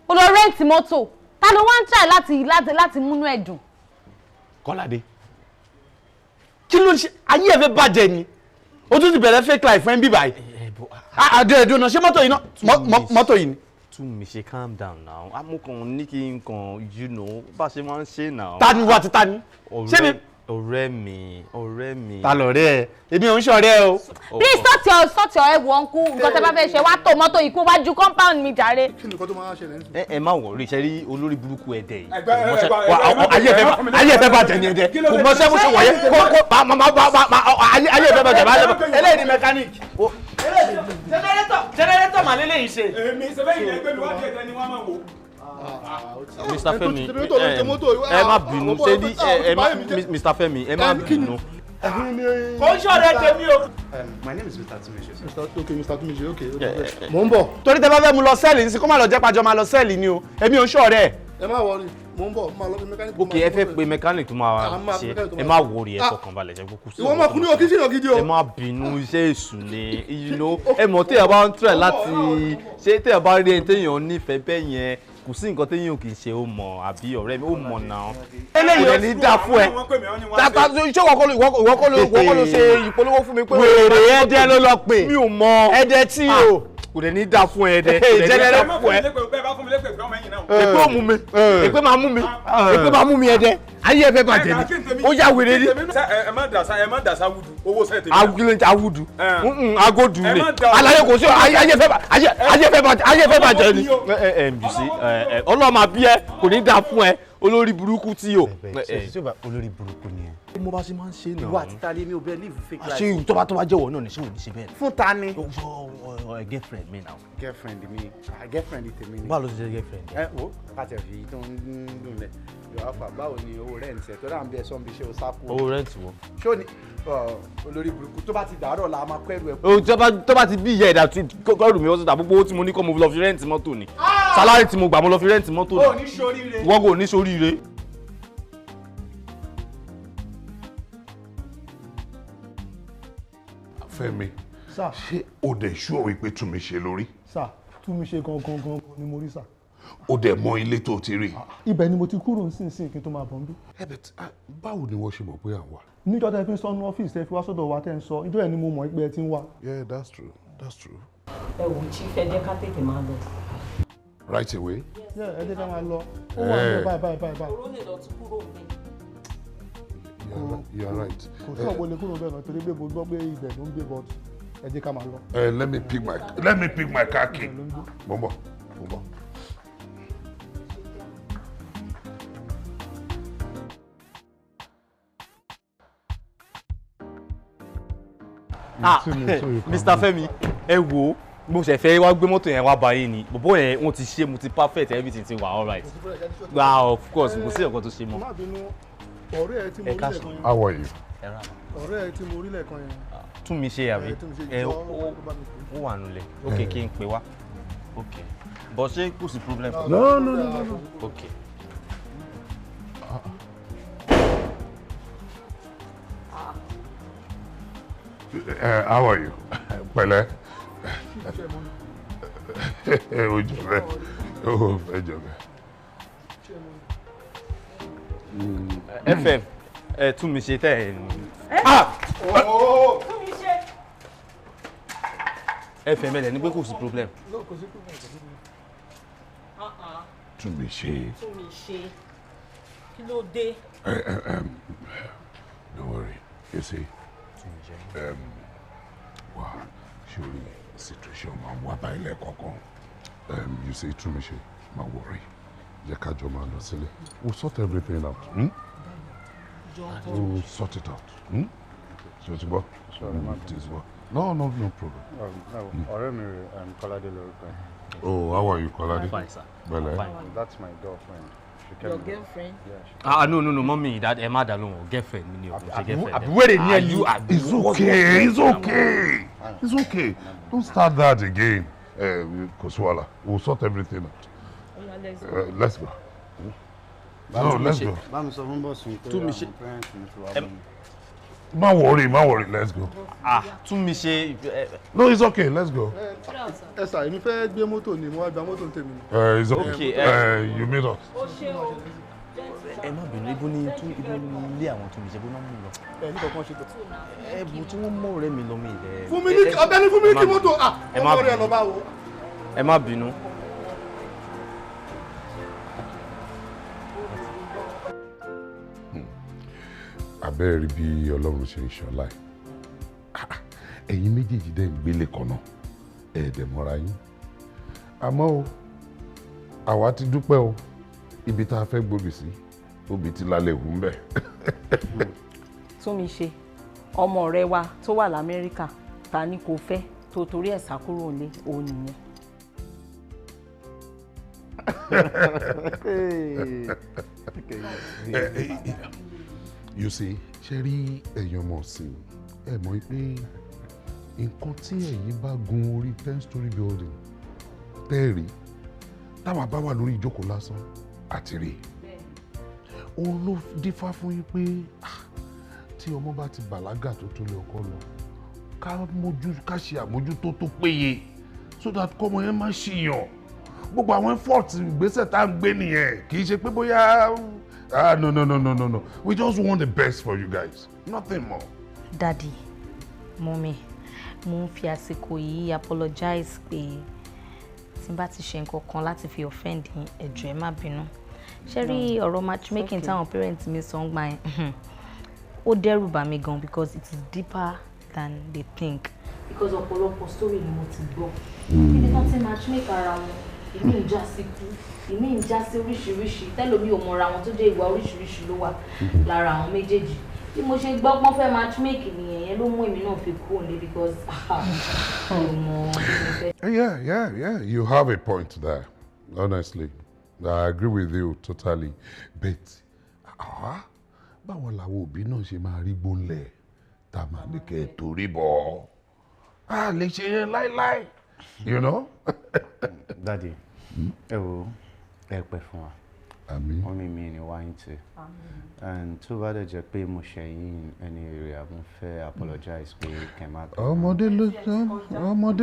o lọ rent mọ́tò, ta ló wá ń try láti múnú ẹ̀ dùn? Kọ́ládé, kí ló ń ṣe? Ayé ẹ fẹ́ bàjẹ́ ni? O tún ti bẹ̀rẹ̀ fake life fún ẹ bí báyìí. Àdé ẹ̀dùn náà, ṣé mọ́tò yìí náà, mọ́tò yìí ni? Tún mi ṣe, calm down now. Amúkan ní kí n kàn, you know bá ṣe máa ń ṣe now. Ta ni wà ti ta ni? Ṣé mi Ọ̀rẹ́ mi, ọ̀rẹ́ mi. Ta lọ̀rẹ́ ẹ? Èmi ò ń ṣọ̀rẹ́ ẹ o. Please sort your ẹ̀wọ̀ ọ̀nkú. Nǹkan tẹ́ bá fẹ́ ṣe, wá tó mọ́tò yìí kó wá ju compound mi jàre. Kí ni nǹkan tó máa ṣẹlẹ̀ nísìnyí? Ẹ má worry, ṣe rí olórí burúkú ẹdẹ yìí. Ayé ẹ fẹ́ bàjẹ́ ni ẹdẹ kò mọṣẹ́ bó ṣe wọ̀nyẹ kó kó má má má má ayé ẹ fẹ́ bàjẹ́ bá Eléyìí ni mechanic. Generator mà lélẹ́yìí ṣe. Èmi ṣe bẹ́ẹ̀ yẹn gbé mi wá díẹ̀ tẹ́ni wọ́n máa wò. Mr. Fẹ́mi, ẹ má bínú, ṣé ní ẹ má, Mr. Fẹ́mi, ẹ má bínú. Kò ń ṣọ̀rẹ́ tèmi o. My name is Mr. Tumise. Mr. Okay, Mr. Tumise, okay. Mo ń bọ̀. Torí tẹ bá fẹ́ mu lọ cell ní sí, kó má lọ jẹ́ pàjọ́ máa lọ cell ni o. Èmi ò ń ṣọ̀rẹ́ ẹ̀. Ẹ má worry, mo ń bọ̀, mo máa lọ bí mechanic. Ok, ẹ fẹ́ pe mechanic tó máa ṣe, ẹ má worry, ẹ fọkàn balẹ̀, ṣe kúkú sí. Ìwọ ọmọkùnrin ò kí ṣèyàn gidi o. Ẹ má bínú, iṣẹ́ èṣù ni, ẹ mọ̀ téèyàn bá ń try láti ṣe, téèyàn bá rí ẹni téèyàn nífẹ̀ẹ́ bẹ́ẹ̀ yẹn, kò sí nǹkan téèyàn kì í ṣe. Ó mọ̀ àbí, ọ̀rẹ́ mi, ó mọ̀ náà. Eléyìí ò ní dáa fún ẹ. Tata, ṣé ìwọ kọ́ ló ṣe ìpolówó fún mi pé. Wèrè ẹdẹ ló lọ pè. Mi ò mọ. Ẹdẹ tí o. Kò dẹ̀ ní dáa fún ẹ dẹ. Kò dẹ̀ ní dáa fún ẹ. Èpè ò mú mi, èpè máa mú mi, èpè máa mú mi. Ẹdẹ, ayé ẹ fẹ́ bàjẹ́ ni, ó yá wèrè ni. Ẹ má dàsá, ẹ má dàsá wudu owó sẹ́ẹ̀ tèmi. Awugile awudu agodu le alaye kò sí. Ayé fẹ́ ayé fẹ́ bàjẹ́, ayé fẹ́ bàjẹ́ ni. Ẹ ẹ bìsí ẹ, Ọlọ́run máa bí ẹ, kò ní dáa fún ẹ, olórí burúkú tí o. Olórí burúkú ni ẹ. Mo bá ṣe máa ń ṣe náà. Ìwọ àti ta ni? Mi ò bẹ live fake life. Ṣé tó bá jẹ́wọ́ náà ni, ṣé ò ní ṣe bẹ́ẹ̀? Fún ta ni? Girlfriend mi náà. Girlfriend mi? Ah, girlfriend tèmi ni. Báwo ló ṣe jẹ́ girlfriend? Ẹ wo, káàtì fi tó ń dùn lẹ yọ afa, báwo ni owó rent ẹ tó dáa ń bí ẹ sọ́n bí ṣe o sá kú? Owó rent wo? Ṣé o ní olórí burúkú, tó bá ti dàárọ̀ la máa kọ́ ẹrù ẹ. O tó bá ti bí ìyá ẹ̀dá tí kọ́rù mi wọ́n sọ̀tà, gbogbo owó tí mo ní kọ́ mo lọ fi rent mọ́tò ni. Salary tí mo gbà, mo lọ fi rent mọ́tò ni. O ní ṣoríire. Wọ́n kò ní ṣoríire. Fẹ́mi, ṣé o dẹ̀ ṣúọ̀ wípé tún mi ṣe lórí? Sir, tún mi ṣe gangan gangan ni mo rí, sir. O dẹ̀ mọ ilé tó ti rí? Ibẹ̀ ni mo ti kúrò nísinsìnyí kí n tó máa bọ̀ ń bí. Ẹ bẹ, báwo ni wọ́n ṣe mọ̀ pé à ń wá? Níjọ́ tẹ́ fi ń sọ ní ọ́fíìsì, tẹ́ fi wá sọ́dọ̀ wa, tẹ́ ń sọ ìjọ́ yẹn ni mo mọ̀ pé ẹ ti ń wá. Yeah, that's true, that's true. Ẹ wò, chief, ẹ jẹ́ ká tètè máa lọ. Right away. Yeah, ẹ jẹ́ ká máa lọ, ó wà ní báyìí báyìí báyìí báyìí. Oró lè lọ tún kúrò níbẹ̀. You are right. Kò sí ọ̀pọ̀ lè kúrò bẹ́ẹ̀ náà torí pé mo gbọ́ pé ibẹ̀ ló ń gbé, but ẹ jẹ́ ká máa lọ. Let me pick my car key. Mo ń bọ̀, mo ń bọ̀. Ah, Mr. Femi, ẹ wo, mo ṣe fẹ́ wá gbé mọ́tò yẹn wá báyìí ni. Bọ̀bọ́ yẹn wọ́n ti ṣe, mo ti perfect, everything ti wà all right. Ah, of course, kò sí nǹkan tó ṣe mọ́. Má bínú, ọ̀rẹ́ ẹ tí mo rí lẹ́ẹ̀kan yẹn. How are you? Ọ̀rẹ́ ẹ tí mo rí lẹ́ẹ̀kan yẹn. Tún mi ṣe àbí? Ẹ Ẹ ó wà nulẹ̀. Ok, kí n pè wá. Ok. But ṣé kò sí problem? No, no, no, no. Ok. How are you? Pẹ̀lẹ́. O jọ bẹ́ẹ̀. O fẹ́ jọ bẹ́ẹ̀. FM, ẹ tún mi ṣe tẹ́ ẹ ní. Ah! Tún mi ṣe. FM, ẹ lẹ̀ ní pé kò sí problem. Tún mi ṣe. Tún mi ṣe. Kí ló dé? Don't worry. You see, wow, surely situation máa wá báyìí lẹ́ẹ̀kọ̀ọ̀kan. You see, tún mi ṣe, má worry. Jẹ́ ká jọ máa lọ sílé. We'll sort everything out. Hmm? We'll sort it out. Hmm? So it's what? It is what? No, no, no problem. Ọ̀rẹ́ mi rè, Kọ́ládé lórúkọ ẹ̀. Oh, how are you, Kọ́ládé? Fine, sir. Pẹ̀lẹ́. Fine. That's my girlfriend. She came Your with- girlfriend? Yeah, she Ah, no, no, no, mommy, that ẹ má dá lóhùn o, girlfriend mi ni o, kò ṣe girlfriend. Àbí wèrè ni ẹ you? It's okay, it's okay. It's okay. Don't start that again. Kò sí wàhálà. We'll sort everything out. Oya, let's go. Let's go. No, let's go. Bá mi sọ fún bọ́ọ̀sì pé Tún mi ṣe. àwọn parents mi ti wá bá mi. Má worry, má worry. Let's go. Ah, tún mi ṣe. No, it's okay. Let's go. Ẹ sà, èmi fẹ́ gbé mọ́tò ni, mo wá gba mọ́tò tèmi ni. It's okay. Okay, You meet us. Ó ṣe o. Ẹ má bínú, ibo ni tún ibo ni ilé àwọn tún mi ṣe, bó náà mú lọ. Ẹ ní kankan ṣe tó. Ẹ bù tí wọ́n mọ̀ ọ̀rẹ́ mi lọ mi ilẹ̀. Fún mi ní ọ̀gbẹ́ni, fún mi ní kí mọ́tò, ah, Ẹ má ọmọ rẹ̀ bínú. lọ bá wo. Ẹ má bínú. Abẹ́rẹ́ rí bí Ọlọ́run ṣe ń ṣọlá ẹ̀. Ẹ̀yin méjèèjì dẹ̀ ń gbélé kan náà, ẹ̀ dẹ̀ mọ́ra yín. Àmọ́ o, àwa ti dúpẹ́ o, ibi tá a fẹ́ gbòbì sí, obì ti lálẹ́ ìhù ń bẹ̀. Tún mi ṣe. Ọmọ ọ̀rẹ́ wa tó wà l'Amẹ́ríkà ta ni kò fẹ́ tó torí ẹ̀ sá kúrò nílé òun nìyẹn. You see, ṣe rí ẹ̀yin ọmọ ọ̀sìn, ẹ mọ̀ pé nǹkan tí ẹ̀yin bá gun orí 10-story building tẹ́ẹ̀rí, táwa bá wà lórí ìjókòó lásán àti rí, òun ló dífá fún yín pé ah, tí ọmọ bá ti bàlágà tó tó lé ọkọ lọ, ká mójú, ká ṣe àmójútó tó péye so that kọ́mọ yẹn má ṣìyàn. Gbogbo àwọn effort, ìgbésẹ̀ tá à ń gbé nìyẹn, kì í ṣe pé bóyá, ah, no, no, no, no, no, no, we just want the best for you guys, nothing more. Daddy, Mommy, mo ń fi àsìkò yìí apologize pé tí n bá ti ṣe nǹkan kan láti fi offend yín, ẹ jọ̀ọ́, ẹ má bínú. Ṣé rí ọ̀rọ̀ matchmaking okay. táwọn parents mi sọ ń gbà yẹn, ó dẹ́rù bà mí gan because it is deeper than they think. Because ọ̀pọ̀lọpọ̀ story ni mo ti gbọ́. Ibi tán ti matchmake ara wọn, ìmí ń já sí kú, ìmí ń já sí oríṣiríṣi, tẹ́lómi ò mọra wọn, tó jẹ́ ìwà oríṣiríṣi ló wà lára àwọn méjèèjì. Bí mo ṣe gbọ́ pọ́n fẹ́ matchmake nìyẹn, yẹn ló mú èmi náà fi kúrò nílé because mi ò mọ bí mo fẹ́. Yeah. You have a point there. Honestly, I agree with you totally. But ah, báwo làwọn òbí náà ṣe máa rí gbónlẹ̀ tá a máa ní kẹ́ ẹ torí bọ̀? A lè ṣe yẹn láíláí. You know? Daddy, ẹ wo, ẹ pẹ́ fún wa. Àmín. Mummy mi ni wáyé tí. And tó bá dẹ̀ jẹ́ pé mo ṣẹ̀yìn ẹni rẹ̀, mo fẹ́ apologize pé kẹ́ má bínú. Ọmọdé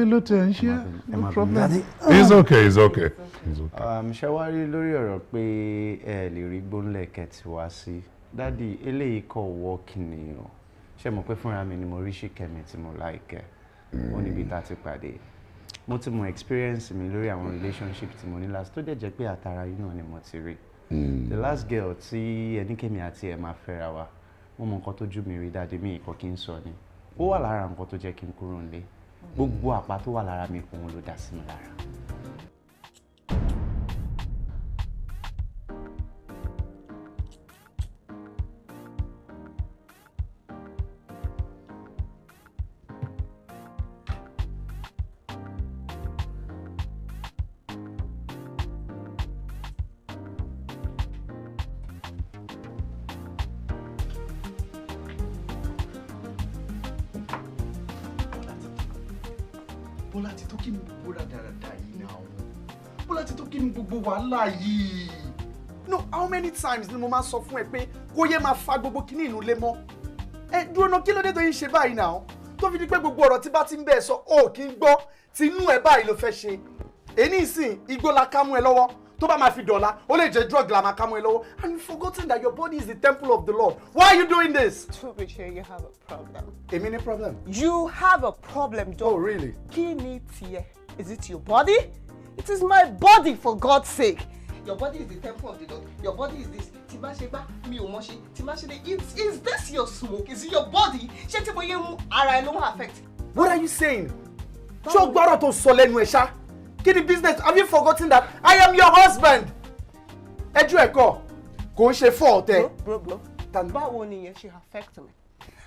ló tẹ̀ ń ṣe. Ẹ No má bínú, problem. Daddy. It's okay, it's okay. It's okay. Ṣé wá rí lórí ọ̀rọ̀ pé ẹ lè rí gbóńlẹ̀ kẹ́tì wá sí, Daddy, eléyìí kọ̀ wọ́ọ̀kì ni o. Ṣé mo pé fúnra mi ni mo rí Ṣìkẹ́mi tí mo láìkẹ́, ó níbi tá a ti pàdé. Mo ti mọ experience mi lórí àwọn relationship tí mo ní last, tó dẹ̀ jẹ́ pé àtàrà yìí náà ni mo ti rí. The last girl tí ẹnikẹ́mi àti ẹ̀ máa fẹ́ra wa, Mo mọ nǹkan tójú mi rí, daddy mi, ìkọ́ kí n sọ ni. Ó wà lára nǹkan tó jẹ́ kí n kúrò nílé. Gbogbo àpá tó wà lára mi, òun ló dá sí mi lára. Bọ́lá ti tó, kí ni gbogbo rádaràda yìí náà? Bọ́lá ti tó, kí ni gbogbo wàhálà yìí? No, how many times ni mo máa sọ fún ẹ pé kó yẹ máa fa gbogbo kíní inú ilé mọ́? Ẹ dúró náà, kí ló dé tó yín ṣe báyìí náà? Tó fi di pé gbogbo ọ̀rọ̀ tí bá ti ń bẹ́ẹ̀ sọ, ó kì í gbọ́, tinú ẹ báyìí ló fẹ́ ṣe. Èyí ìsìn igbó la ká mú ẹ lọ́wọ́, tó bá máa fi dọ̀la, ó lè jẹ́ drug la máa ká mú ẹ lọ́wọ́. And you forgotten that your body is the temple of the Lord. Why are you doing this? Tobiche, you have a problem. Èmi ní problem. You have a problem, dog. Oh, really? Kí ni tiẹ̀? Is it your body? It is my body, for God's sake. Your body is the temple of the Lord. Your body is this. Tí bá ṣe gbá, mi ò mọ̀ ṣe. Tí bá ṣe dé, is this your smoke? Is it your body? Ṣé tí mo yé mú ara ẹ ló ń affect? What are you saying? Ṣé o gbọ́dọ̀ tó sọ lẹ́nu ẹ̀ ṣá? Kí ni business? Have you forgotten that I am your husband? Ẹjọ́ ẹ̀kọ́ kò ń ṣe fault ẹ. Bro, bro, bro. Báwo ni ìyẹn ṣe affect me?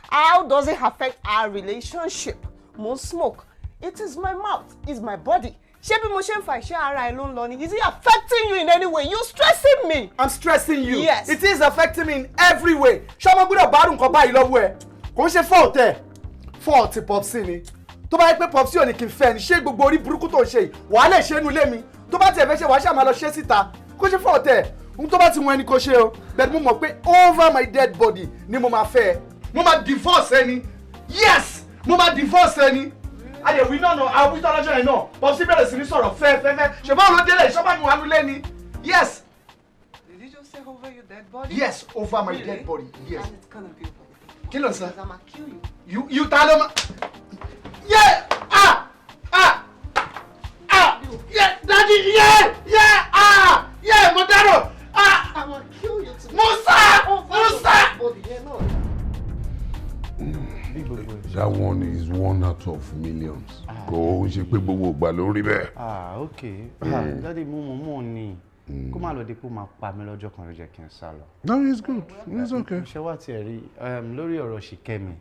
How does it affect our relationship? Mo ń smoke. It is my mouth, it's my body. Ṣé bí mo ṣe ń fa iṣẹ́ ara ẹ ló ń lọ ni? Is it affecting you in any way? You stressing me. I'm stressing you. Yes. It is affecting me in every way. Ṣé ọmọ gbọ́dọ̀ bá nǹkan báyìí lọ́wọ́ ẹ? Kò ń ṣe fault ẹ. Fault Popsi ni. Tó bá yẹ pé Popsi ò ní kí n fẹ́ ni, ṣé gbogbo orí burúkú tó ń ṣe yìí, wàá lè ṣe inú ilé mi? Tó bá tiẹ̀ fẹ́ ṣe, wàá ṣáà máa lọ ṣe síta. Kò ṣe fault ẹ. Ohun tó bá ti wọn ẹni kò ṣe o. But mo mọ̀ pé over my dead body ni mo máa fẹ́ ẹ. Mo máa divorce ẹni. Yes! Mo máa divorce ẹni. Àyẹ̀wò iná náà, àwọn wíṣọ́ ọlọ́jọ́ yẹn náà, Popsi bẹ̀rẹ̀ sí ní sọ̀rọ̀ fẹ́ẹ́fẹ́fẹ́. Ṣùgbọ́n òun ló délẹ̀, ìṣọ́bà mi wà nulẹ̀ ni. Yes! Did you just say over your dead body? Yes, over my Really? dead body. Yes. And it's gonna be over your dead body. Kí ló ń sọ? Because I'ma kill you. You ta ló ma. Yeah! Ah! Ah! Ah! Yeah! Daddy! Yeah! Yeah! Ah! Yeah! Mo dárò! Ah! I'ma kill you too. Musa! Over your Musa! dead body, yeah, no. That one is one out of millions. Kò ń ṣe pé gbogbo ìgbà ló ń rí bẹ́ẹ̀. Ah, okay. Ah, daddy, mo mọ̀ mọ̀ ni. Kó má lọ di pé ó máa pa mí lọ́jọ́ kan ló jẹ́ kí n sá lọ. No, it's good. It's okay. Ṣé wá tiẹ̀ rí lórí ọ̀rọ̀ Ṣìkẹ́mi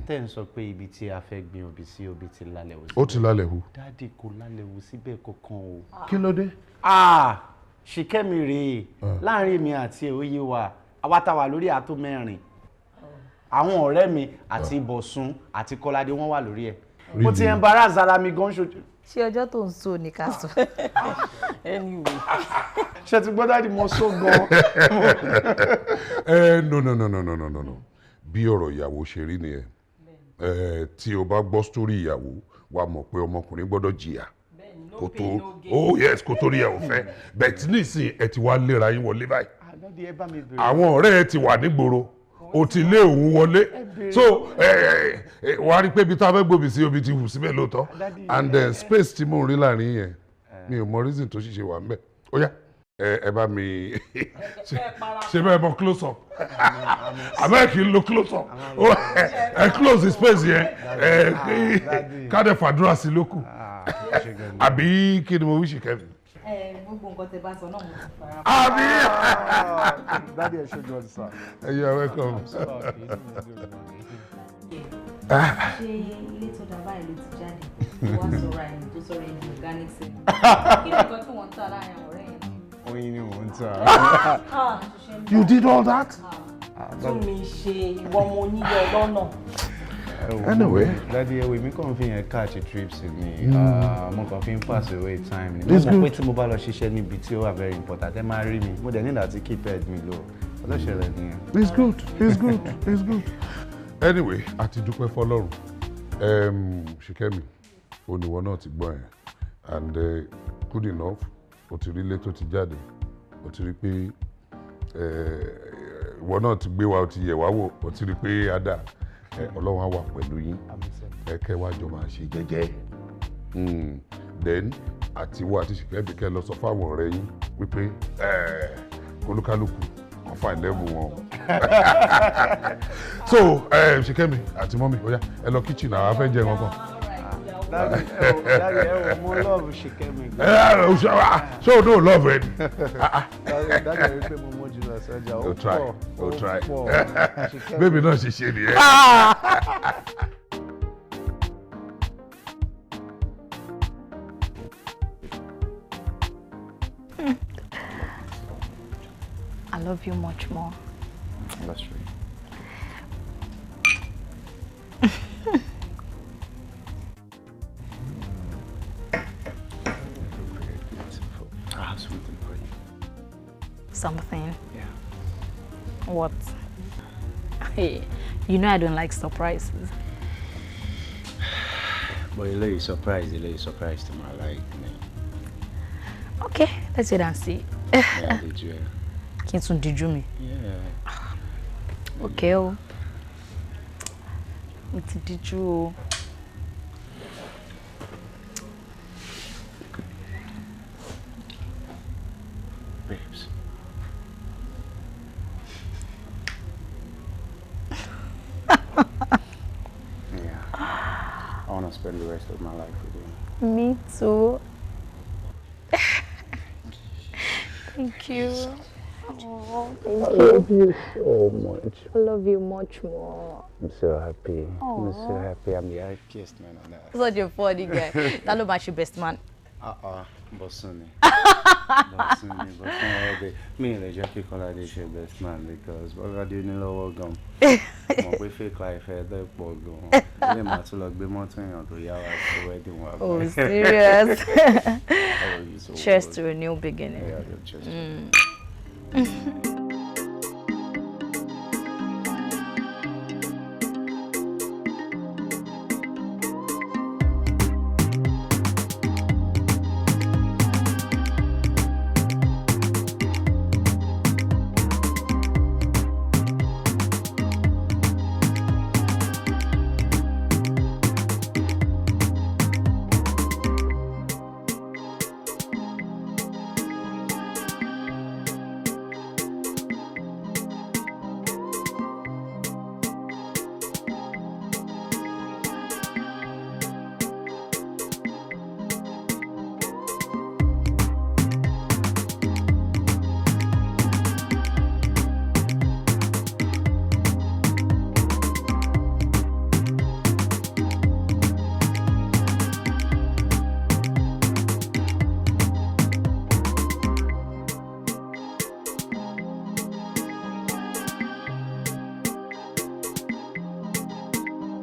tẹ́ ń sọ pé ibi tí a fẹ́ gbin obì sí, obì ti lálẹ́ wò síbẹ̀. Ó ti lálẹ́ hù. Daddy, kò lálẹ́ wò síbẹ̀ kankan o. Kí ló dé? Ah, Ṣìkẹ́mi rèé, láàrin èmi àti ẹ̀ ó yé wa, àwa tá wà lórí àtó mẹ́rin. Àwọn ọ̀rẹ́ mi àti Bọ̀sún àti Kọ́ládé wọ́n wà lórí ẹ̀. Mo ti embarrass ara mi gan ṣojú. Ṣé ọjọ́ tó ń so ni ká sọ? Anyway. Ṣé ti gbọ́, daddy, mo sọ gan. Ẹ no, no, no, no, no, no, no, no, bí ọ̀rọ̀ ìyàwó ṣe rí nìyẹn. Ẹ tí o bá gbọ́ story ìyàwó, wàá mọ̀ pé ọmọkùnrin gbọ́dọ̀ jìyà kó tó, oh yes, kó tó rí ìyàwó fẹ́. Bẹ́ẹ̀ nísìnyí, ẹ ti wá léra yín wọlé báyìí. Daddy, ẹ bá mi bèrè. Àwọn ọ̀rẹ́ ẹ ti wà nígboro, o ti lé òun wọlé, so ẹ ẹ wàá rí pé ibi tá a fẹ́ gbòbì sí, obi ti hù síbẹ̀ lóòótọ́. And then space tí mò ń rí láàrin yẹn, mi ò mọ reason tó ṣiṣẹ́ wà ń bẹ̀. Ó yá, ẹ bá mi ṣe bẹ́ẹ̀ mọ close up, àmọ́ ẹ kì í lo close up. Ẹ close the space yẹn, ẹ ká dẹ̀ fàdúrà sí lókù, àbí kí ni mo wí, Ṣìkẹ́mi? Ẹ gbogbo nǹkan tẹ́ bá sọ náà, mo ti fara. Àbí. Daddy, ẹ ṣe gan sir. You are welcome. Ṣé ilé tó dá báyìí ló ti jáde tó wá sọ̀rọ̀ àìní tó sọ̀rọ̀ ẹni organic cell? Kí ni nǹkan tí wọ́n ń tà láàrin àwọn ọ̀rẹ́ yẹn? Oyin ni mò ń tà. You did all that? Tún mi ṣe, ìwọ ọmọ oníyẹ lọ́nà. Anyway. Daddy, ẹ wo, èmi kàn fi yẹn catch trips ni. Mo kàn fi ń pass away time ni. Mo It's mọ̀ good. pé tí mo bá lọ ṣiṣẹ́ níbi tí ó wà very important, ẹ máa rí mi. Mo dẹ̀ ní láti keep head mi low. Ọlọ́ṣẹ̀lẹ̀ nìyẹn. It's good. It's good. It's good. Anyway, a ti dúpẹ́ fọlọ́run. Ṣìkẹ́mi, oníwọ náà ti gbọ́ yẹn and good enough, o ti rí ilé tó ti jáde, o ti rí pé ìwọ náà ti gbé wa, o ti yẹ̀ wá wò, o ti rí pé a dà. Ọlọ́run á wà pẹ̀lú yín, ẹ kẹ́ wá jọ máa ṣe jẹ́jẹ́. Then àti ìwọ àti Ṣìkẹ́mi, kẹ́ lọ sọ fáwọn ọ̀rẹ́ yín wípé kólúkálùkù Wọ́n fine level wọn. So Ṣìkẹ́mi àti mọ́mí, ó yá, ẹ lọ kitchen, àwa fẹ́ jẹ nǹkan. Daddy, ẹ wò, daddy, ẹ wò, mo love Ṣìkẹ́mi gan. Ẹ ẹ ṣé o no love ẹ ni? Daddy, ẹ rí pé mo mójú lọ sọ́jà, ó O try, pọ̀, o try. Pọ̀. Ṣìkẹ́mi. Bébí náà ṣe ṣe nìyẹn. I love you much more. That's right. I have something for you. Something? Yeah. What? Hey, you know I don't like surprises. But a little surprise, a little surprise to my life, man. Okay, let's wait and see. Yeah, did you? Kí n tún díjú mi. Yeah. Okay o. Mo ti díjú o. Babes. Yeah. I want to spend the rest of my life with you. Me too. Thank you. Oh, thank I love you. you so much. I love you much more. I'm so happy. I'm so Aw. happy. I'm the happiest man on earth. Such a funny guy. Ta ló máa ṣe best man? Uh-uh. Bosuni. Bosuni. Bosuni all day. Mi ò lè jẹ́ kí Kọ́ládé ṣe best man because Kọ́ládé ní lọ́wọ́ gan. Mo pé fake life ẹ̀ dẹ́ pọ̀ gan. Ilé màá tún lọ gbé mọ́tò èèyàn tó yá wa sí wedding wa. Oh, serious? I love you so Cheers much. to a new beginning. Yeah, cheers. Mm.